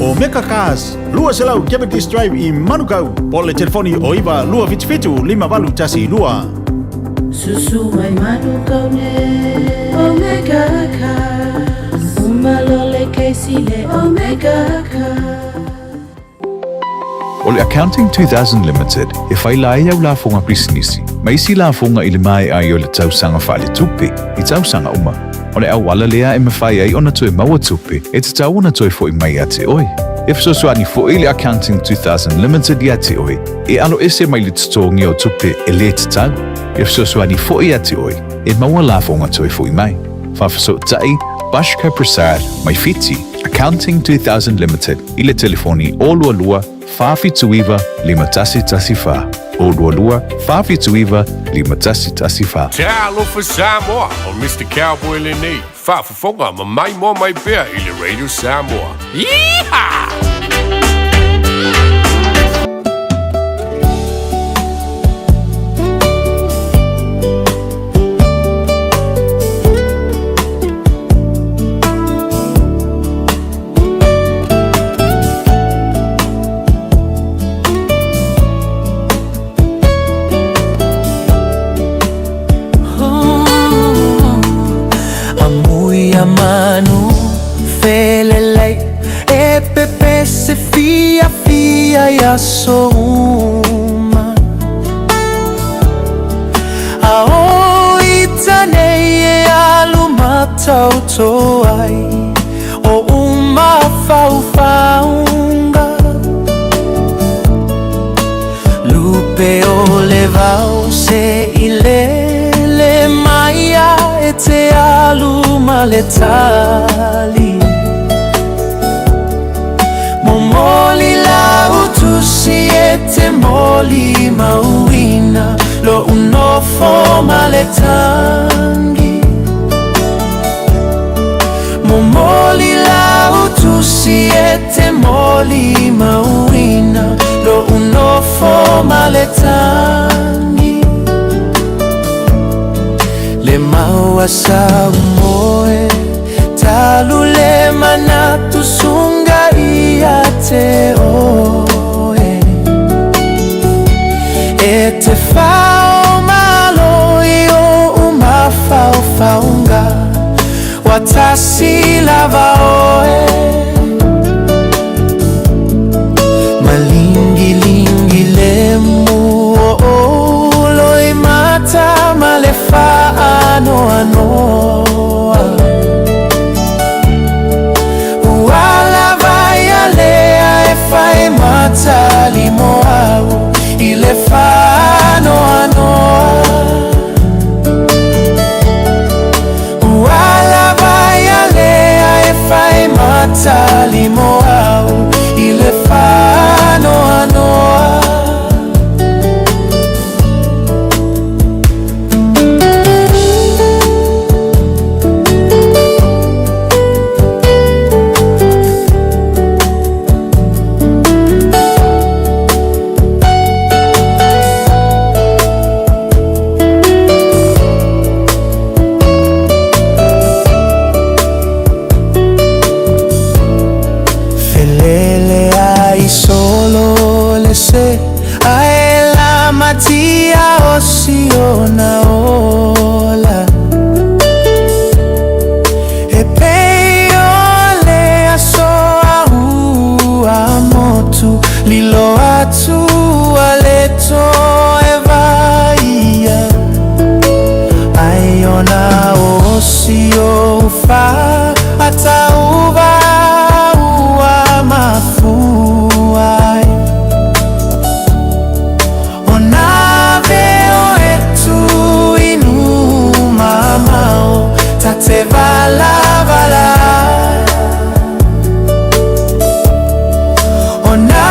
Omega Cars, 200 Cavendish Drive i Manukau, po o le telefoni o 9 277 5812. Susu mai Manukau nei Omega Cars Uma lo le keisi le Omega Cars. O le Accounting 2000 Limited e faila ai au lafoga pisinisi ma isi lafoga i le maea ai o le tausaga faaletupe i tausaga uma. O le auala lea e mafai ai ona toe maua tupe e tatau ona toe fo'i mai ia te oe. E fesoasoani fo'i le Accounting 2000 Limited ia te oe e aloese mai le totogi o tupe e lē tatau. E fesoasoani fo'i ia te oe e maua lafoga toe fo'i mai. Faafesootai Bashka Prasad mai Fiti, Accounting 2000 Limited i le telefoni 022 479 5114, 022 479 5114. Talofa Samoa, o Mr. Cowboy lenei, faafofoga ma maimoa mai pea i le Radio Samoa. Yeehaw! Amui a manu felelei e pepese fia fia i aso uma A o i tanei e alu matauto ai O uma faufaunga Lupe o le vao se i lele mai a e te alu ma le tali Momoli la utusi e te moli mauina Lo unofo ma le tangi Momoli la utusi e te moli mauina Lo unofo ma le tangi Le maua sa umoe Talu le manatu sunga ia te oe E te whao malo i o umawhaufaunga Watasi lava oe Malingilingi le mu o o loi mata ma le whaanoanoa Ua lava ia lea e whai matali mo au I le whaanoanoa Ua lava ia lea e whai matali mo au I le whaanoanoa Felele ai solo le se Ae la matia o si ona ola E pei o le aso a ua motu Lilo atu a le toe vaia Ai ona o si o fa Atauva ua mafua ai Ona veo e tu inu mamao Tate vala vala Ona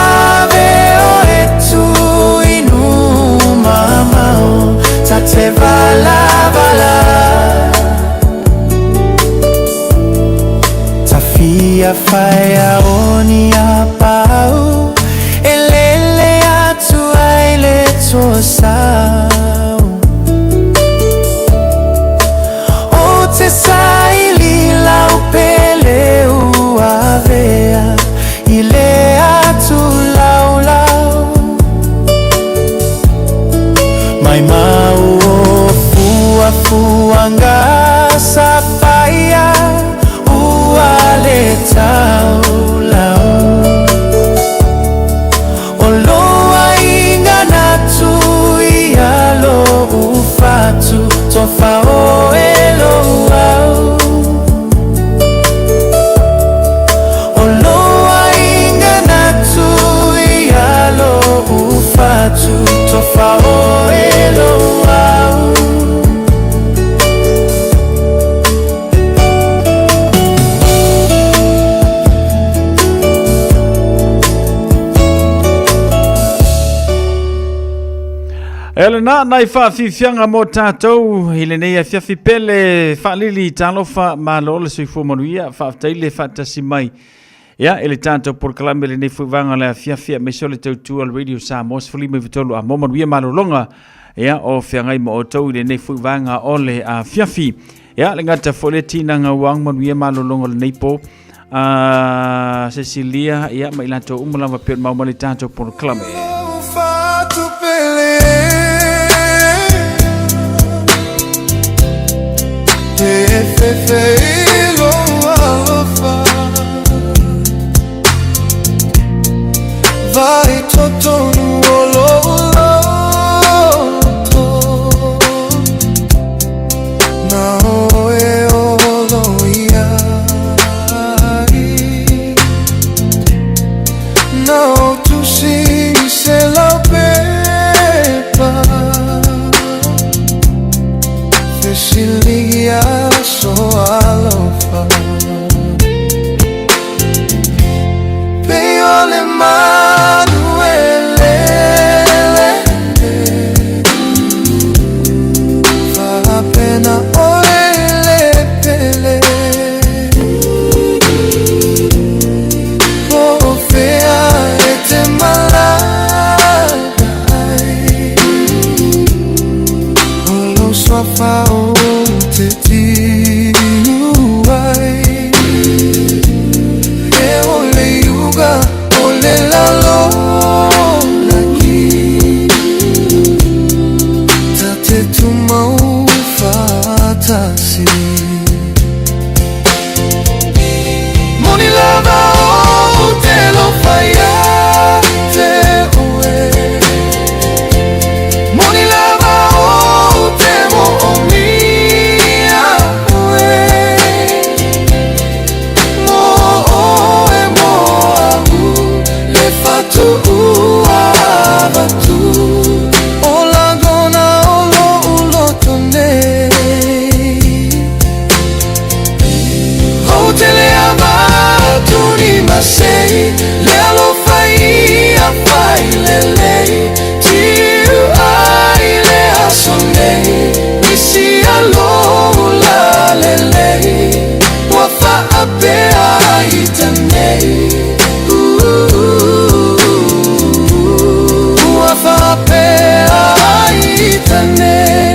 veo e tu inu mamao Tate vala vala Tafia whaia oni a pau E lele atu ai le toa sau O te saili lau pele uavea I le atu lau lau Mai mau o fua fuanga sapaia Ua le tau lau O loa inga natu ia lo ufatu Tofa o e lo au. E lena nai faafiafiaga mo tatou i lenei afiafi pele faalili talofa malo le soifua manuia faafetai le faatasi mai ia i le tatou polokalame lenei foi vaega o le afiafi aemaise o le tautua le Radio Samoa 153 a mo manuia malologa ia o feagai ma outou i lenei foi vaega o le afiafi. Ia le gata foi le tinaga ua manuia malologa o lenei po a Cecilia ia ma i latou uma lava pei ona maua mai le tatou polokalame. Vai totonu o lou loto Na oe olo iai Na o tusi se lau pepa Fesiligia so alofa Pei o le manu e lele Faapena oe le pele Po o fea e te malaga ai O lou suafa ou te tiu ai E o le iuga o le lalolagi Ta te tumau faatasi Moni lava ou te alofa ia te oe Moni lava ou te moomia oe Mo oe mo a'u le fatuuavatu O lagona o lo'u loto nei Ou te le avatu ni masei Le alofa ia fai lelei Tiu ai le aso nei Nisi a lou lalelei Ua faapea ai tanei Ua faapea ai tanei.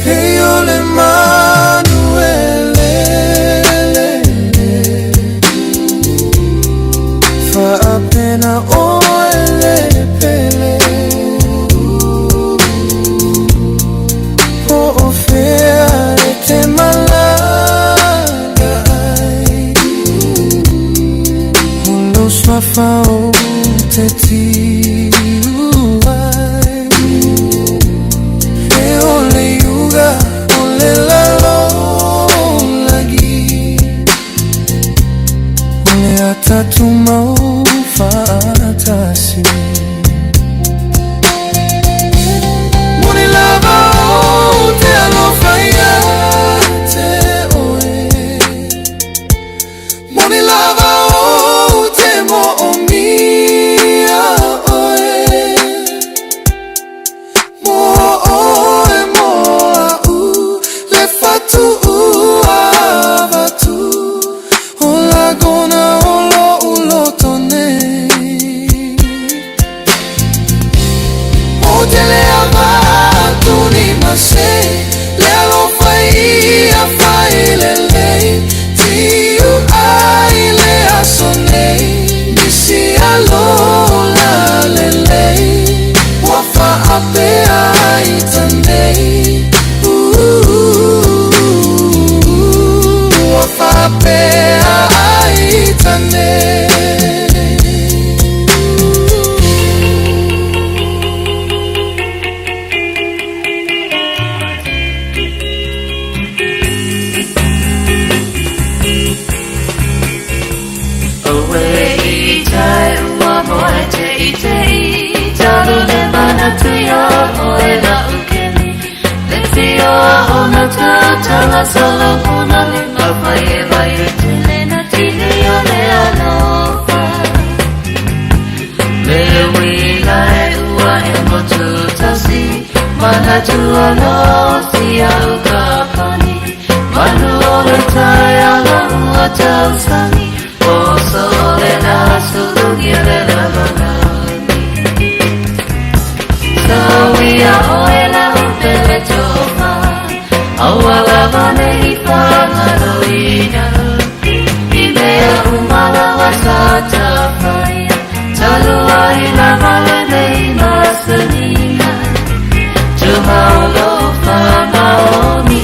Pei o le manu e lele Faapena oe le pele Po o fea e te malaga ai O lou suafa ou te tiu ai E o le iuga o le lalolagi O le a tatou faatasi Moni lava ou te alofa ia te oe Moni lava ou te moomia oe Mo oe mo a'u le fatuuavatu O lagona o lo'u loto nei. Ala Solomona le mawhai e vai e tele na tini o le alofa. Le wila e ua e motu tasi, mana tua no si au ka pani. Manu o le tai ala ua tausani, o so le na sulugi le lalolani. Sawia oe la upele tofa, awala vane i whangaloina. I mea umala wa sa tawhaia, talua i la male nei masanina. Tumaulo whamaoni,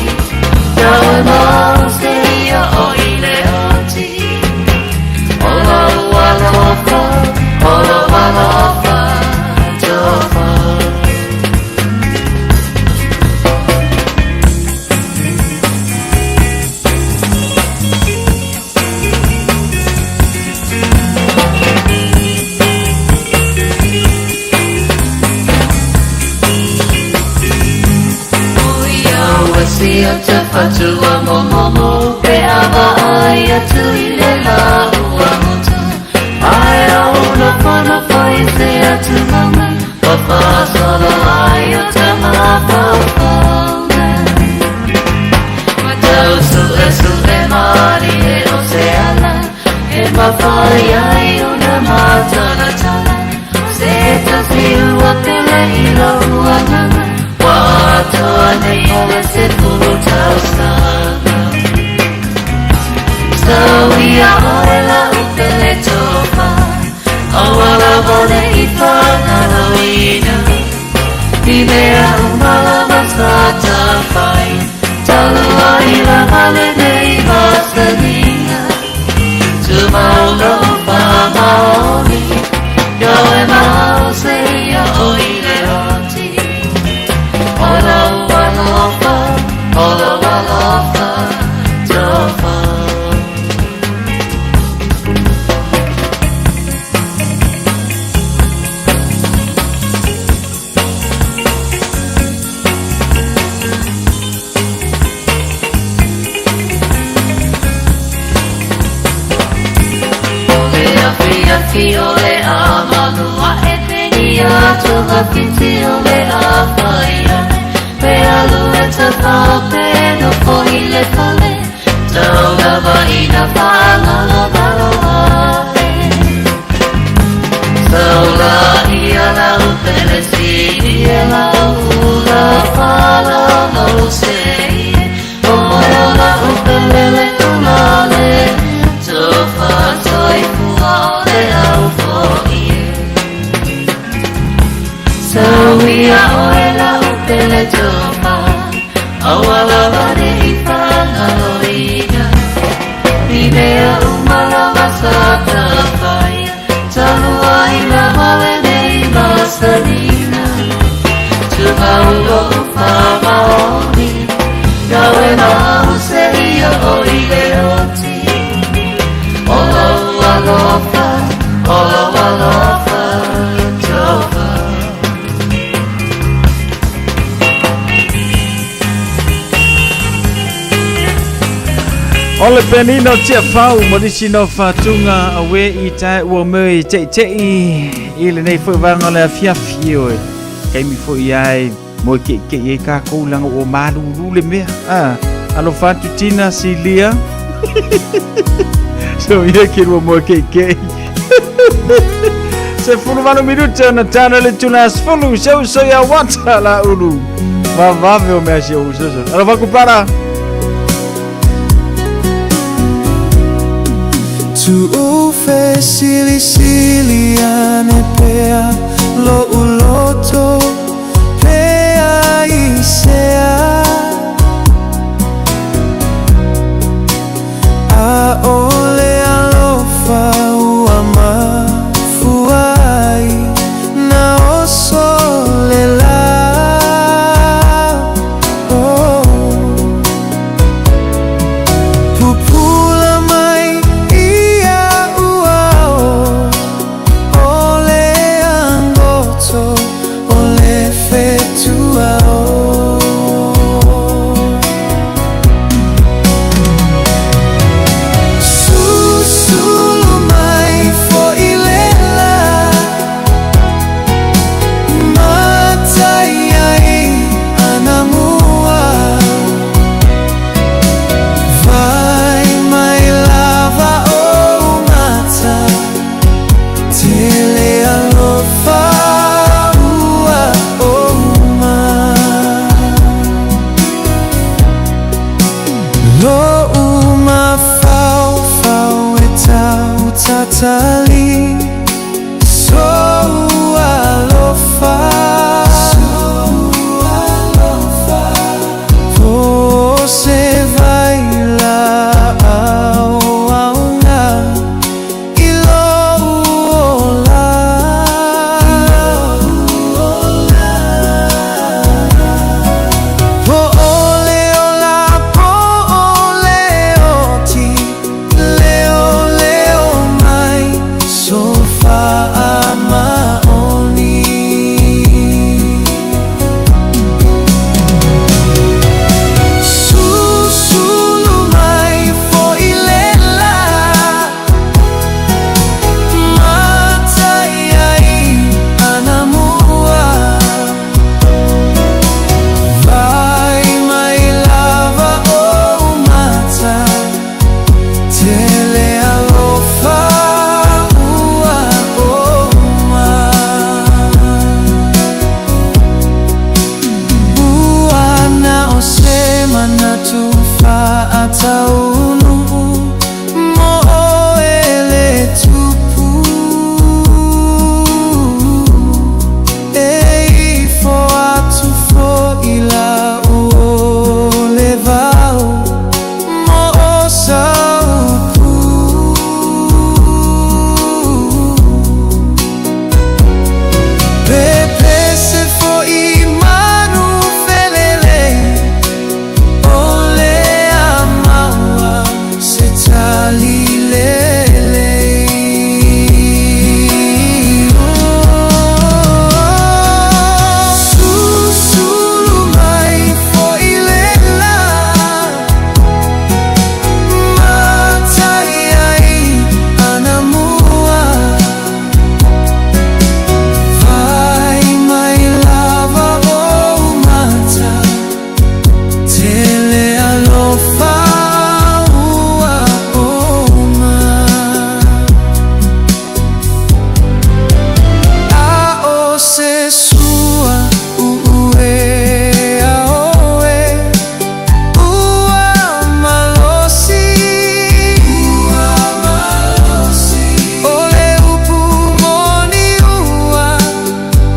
tau mau se ia o i le oti. Ola ualofa, ola ualofa, tofa. Sia te whatua momomo, pe awa ai atu i le la ua motu. Ai au na whana whai se atu mama, wa whasolo ai o te mawhawhaunga. Tau su e su e mari e o se ala, e mawhai ai o na mātara tala. Se tasi ua pele i lo ua nanga, watoa nei o le se pulu tausanga. Sawia oe la upele tofa, awala vale i whangaloina. I mea umala masata whai, talua i la male nei masanina. Tumaulo whamaoni, yoe mau se ia o i le oti. Ola ualofa, ola ualofa, tofa. Ole afi afi ole amalua e penia tunga fiti ole awhaia. Pe alu e te whape no po i le fale, tauga vai na whangalo ngalo ae. Saula ia la upele siri e la ula whala mau se ie. O la upele le ulale, tofa toi fua o le au fo ie. Sawia oe la upele tofa, awala vane i whangaloina. I mea umala masata whaia, talua i la male nei masanina. Tumaulo whamaoni, gawe mau se ia o i le oti. Ola ualofa, ola ualofa, tofa. O le penino tia fau mo nisi no whatunga awe i tae ua me i te te i le nei fo vanga le afiafi oe. Kei mi fo i ai mo ke ke e ka kou langa o malu lu le mea. Ah, alo whatu tina si lia. So ia ke rua mo ke ke. Se fulu vanu minuta na tana le tuna asfulu seu so ia wata la ulu. Va vave o mea si o usoso. Alo whaku para. Tu'ufe sili sili ane pea lo uloto pea i sea. A ole alofa ua mafua ai na oso le la. Oh. Pupula mai ia ua o, o le angoto, o le tatali Sou alofa Você vai lá ao auna I lou ola Po ole ola po ole oti Leo leo mai so faamaoni Susulu mai fo'i le la Matai ai ana mua Vai mai lava ou mata Tele alofa ua oma Ua na o se manatu fa'ataunuu Mo oe le tupu E ifo atu fo'i la'u o le vao Mo o sa upu Pepese fo'i manu felelei O le a maua se tali lelei Susulu mai fo'i le la Matai ai ana mua Vai mai lava ou mata Tele alofa ua oma A o se sua uue a oe Ua malosi Ua malosi O le upu moni ua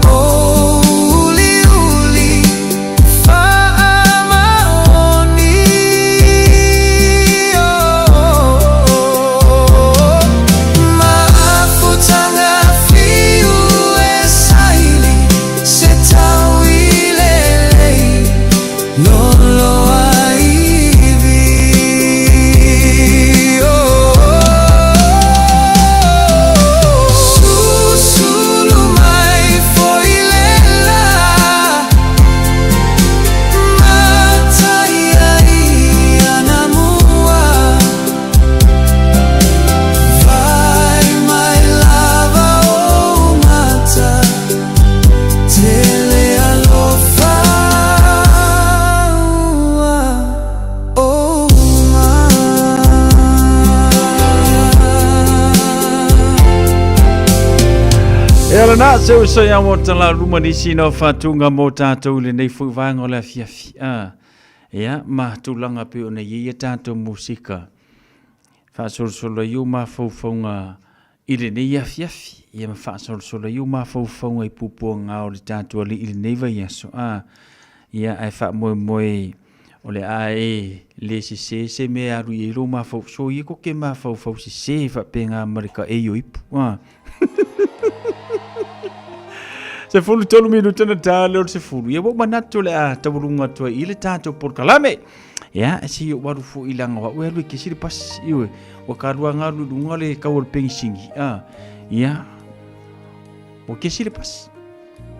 O uliuli faamaoni Mafutaga fiu e saili Se tau i lelei Lolo aivi Susulu mai fo'i le la Matai ai ana mua Vai mai lava ou mata Tele alofa ua oma. E ala nā, se o sai amo tala luma nisi no whātūnga mō tātou le nei fui vaenga o le afiafi. Ah, ia, ma tūlanga pe o nei ia tātou musika. Whaasolosolo ai o mafaufauga i lenei afiafi, ia ma faasolosolo ai o mafaufauga i puapuaga o le tatou Alii i lenei vaiaso. A, ia, ae faamoemoe o le a e le sesē se mea e alu i ai lou mafaufau. Soia ko ke mafaufau sesē faapena ma le kaʻei o ipu. A. 13 minuta na ta le o le sefulu. Ia ua ou manatu o le a taualuga atu ai i le tatou polokalame. Ia, e se i ou alu foi laga o au e alu e kesi le pasi. Ioe, ua kalua galu i luga le kau o le pegisingi. A, ia, ua kesi le pasi.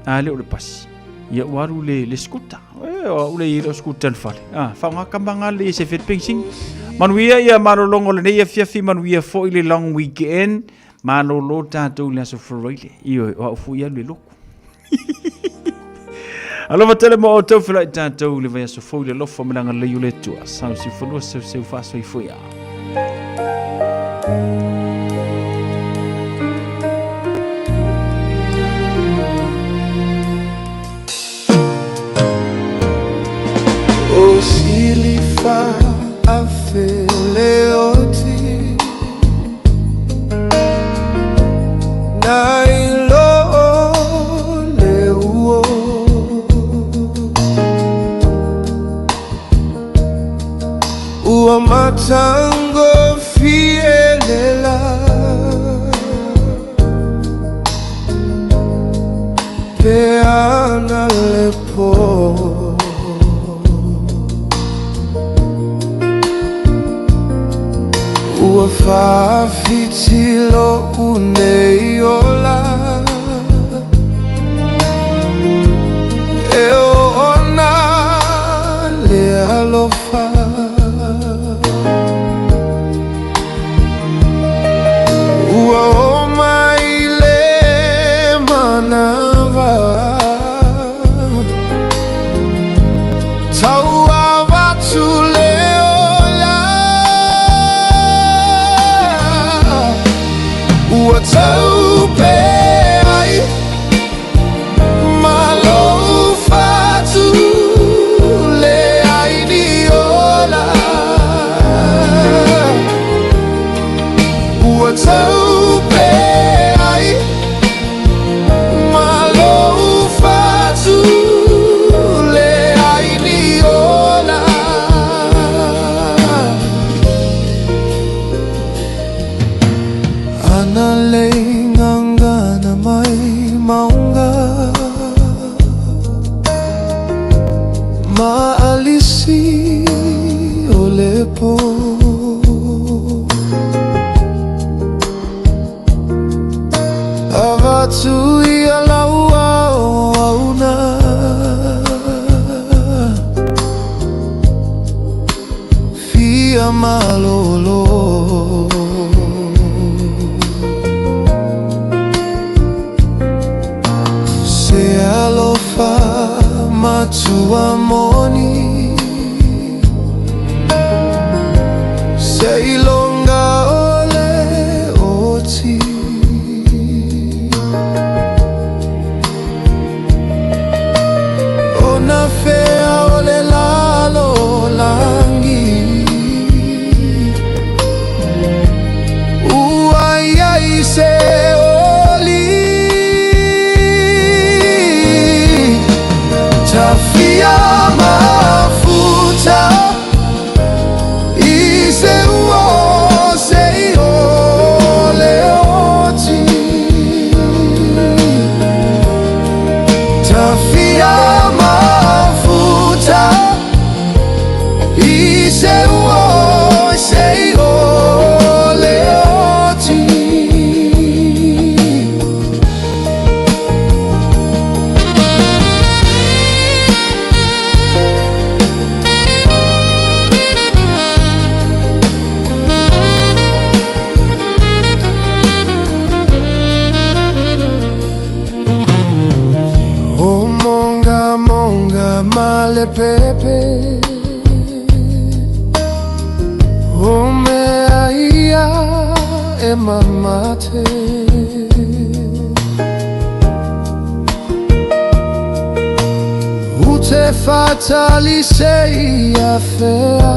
A le o le pasi. Ia ua alu le, le skuta. E, o au le i le skuta le fale. A, whaonga ka manga le se fet pegisingi. Manuia ia malolongo lenei afiafi, manuia foi le long weekend. Malolo tātou i le aso Friday. Ioe, o au foi alu e loku. Alofa tele mo outou felai tātou i le vaiaso fou i le alofa ma le agalelei o le Atua. Sau siu fanua seu seu faasoifua ia. O silifa afe leoti. Ua faafiti lo'u nei ola E oona le alofa Ua oo mai le manava Tau avatu le ola Ua taupe ai ma lou fatu leai ni ola Ua taupe ai ma lou fatu leai ni ola Ana lei gagana mai mauga Ma alisi o le po Avatu ia lau auauna Fia malolo Se alofa matua moni Seiloga o le oti O na fea o le lalolagi Ua i ai se oli Tafia mafuta I se uo se i o le oti Tafia mafuta I se uo se i o le oti. O monga monga malepepe O mea ia e mamate U te fatali se ia fea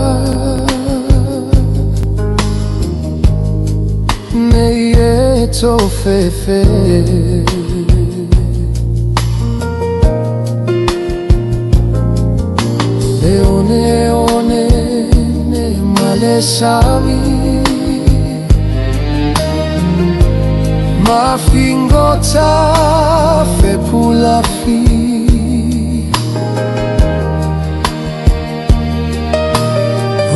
Nei e tofefe Le one one ne male sami Mafingota fepulafi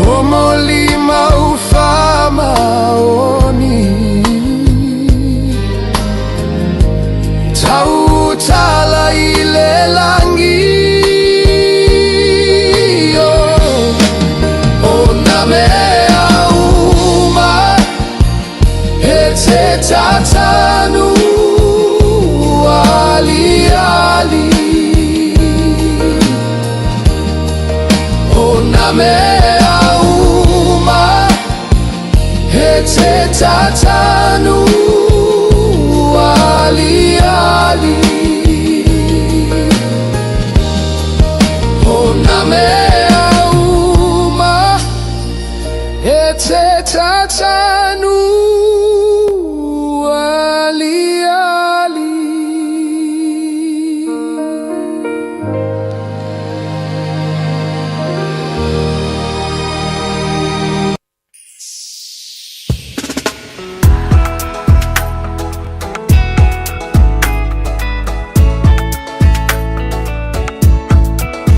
O molima ufa maoni Tautala i le langi O na mea uma E te tatanu ali ali O na mea uma E te tatanu ali ali O na mea uma E te tatanu.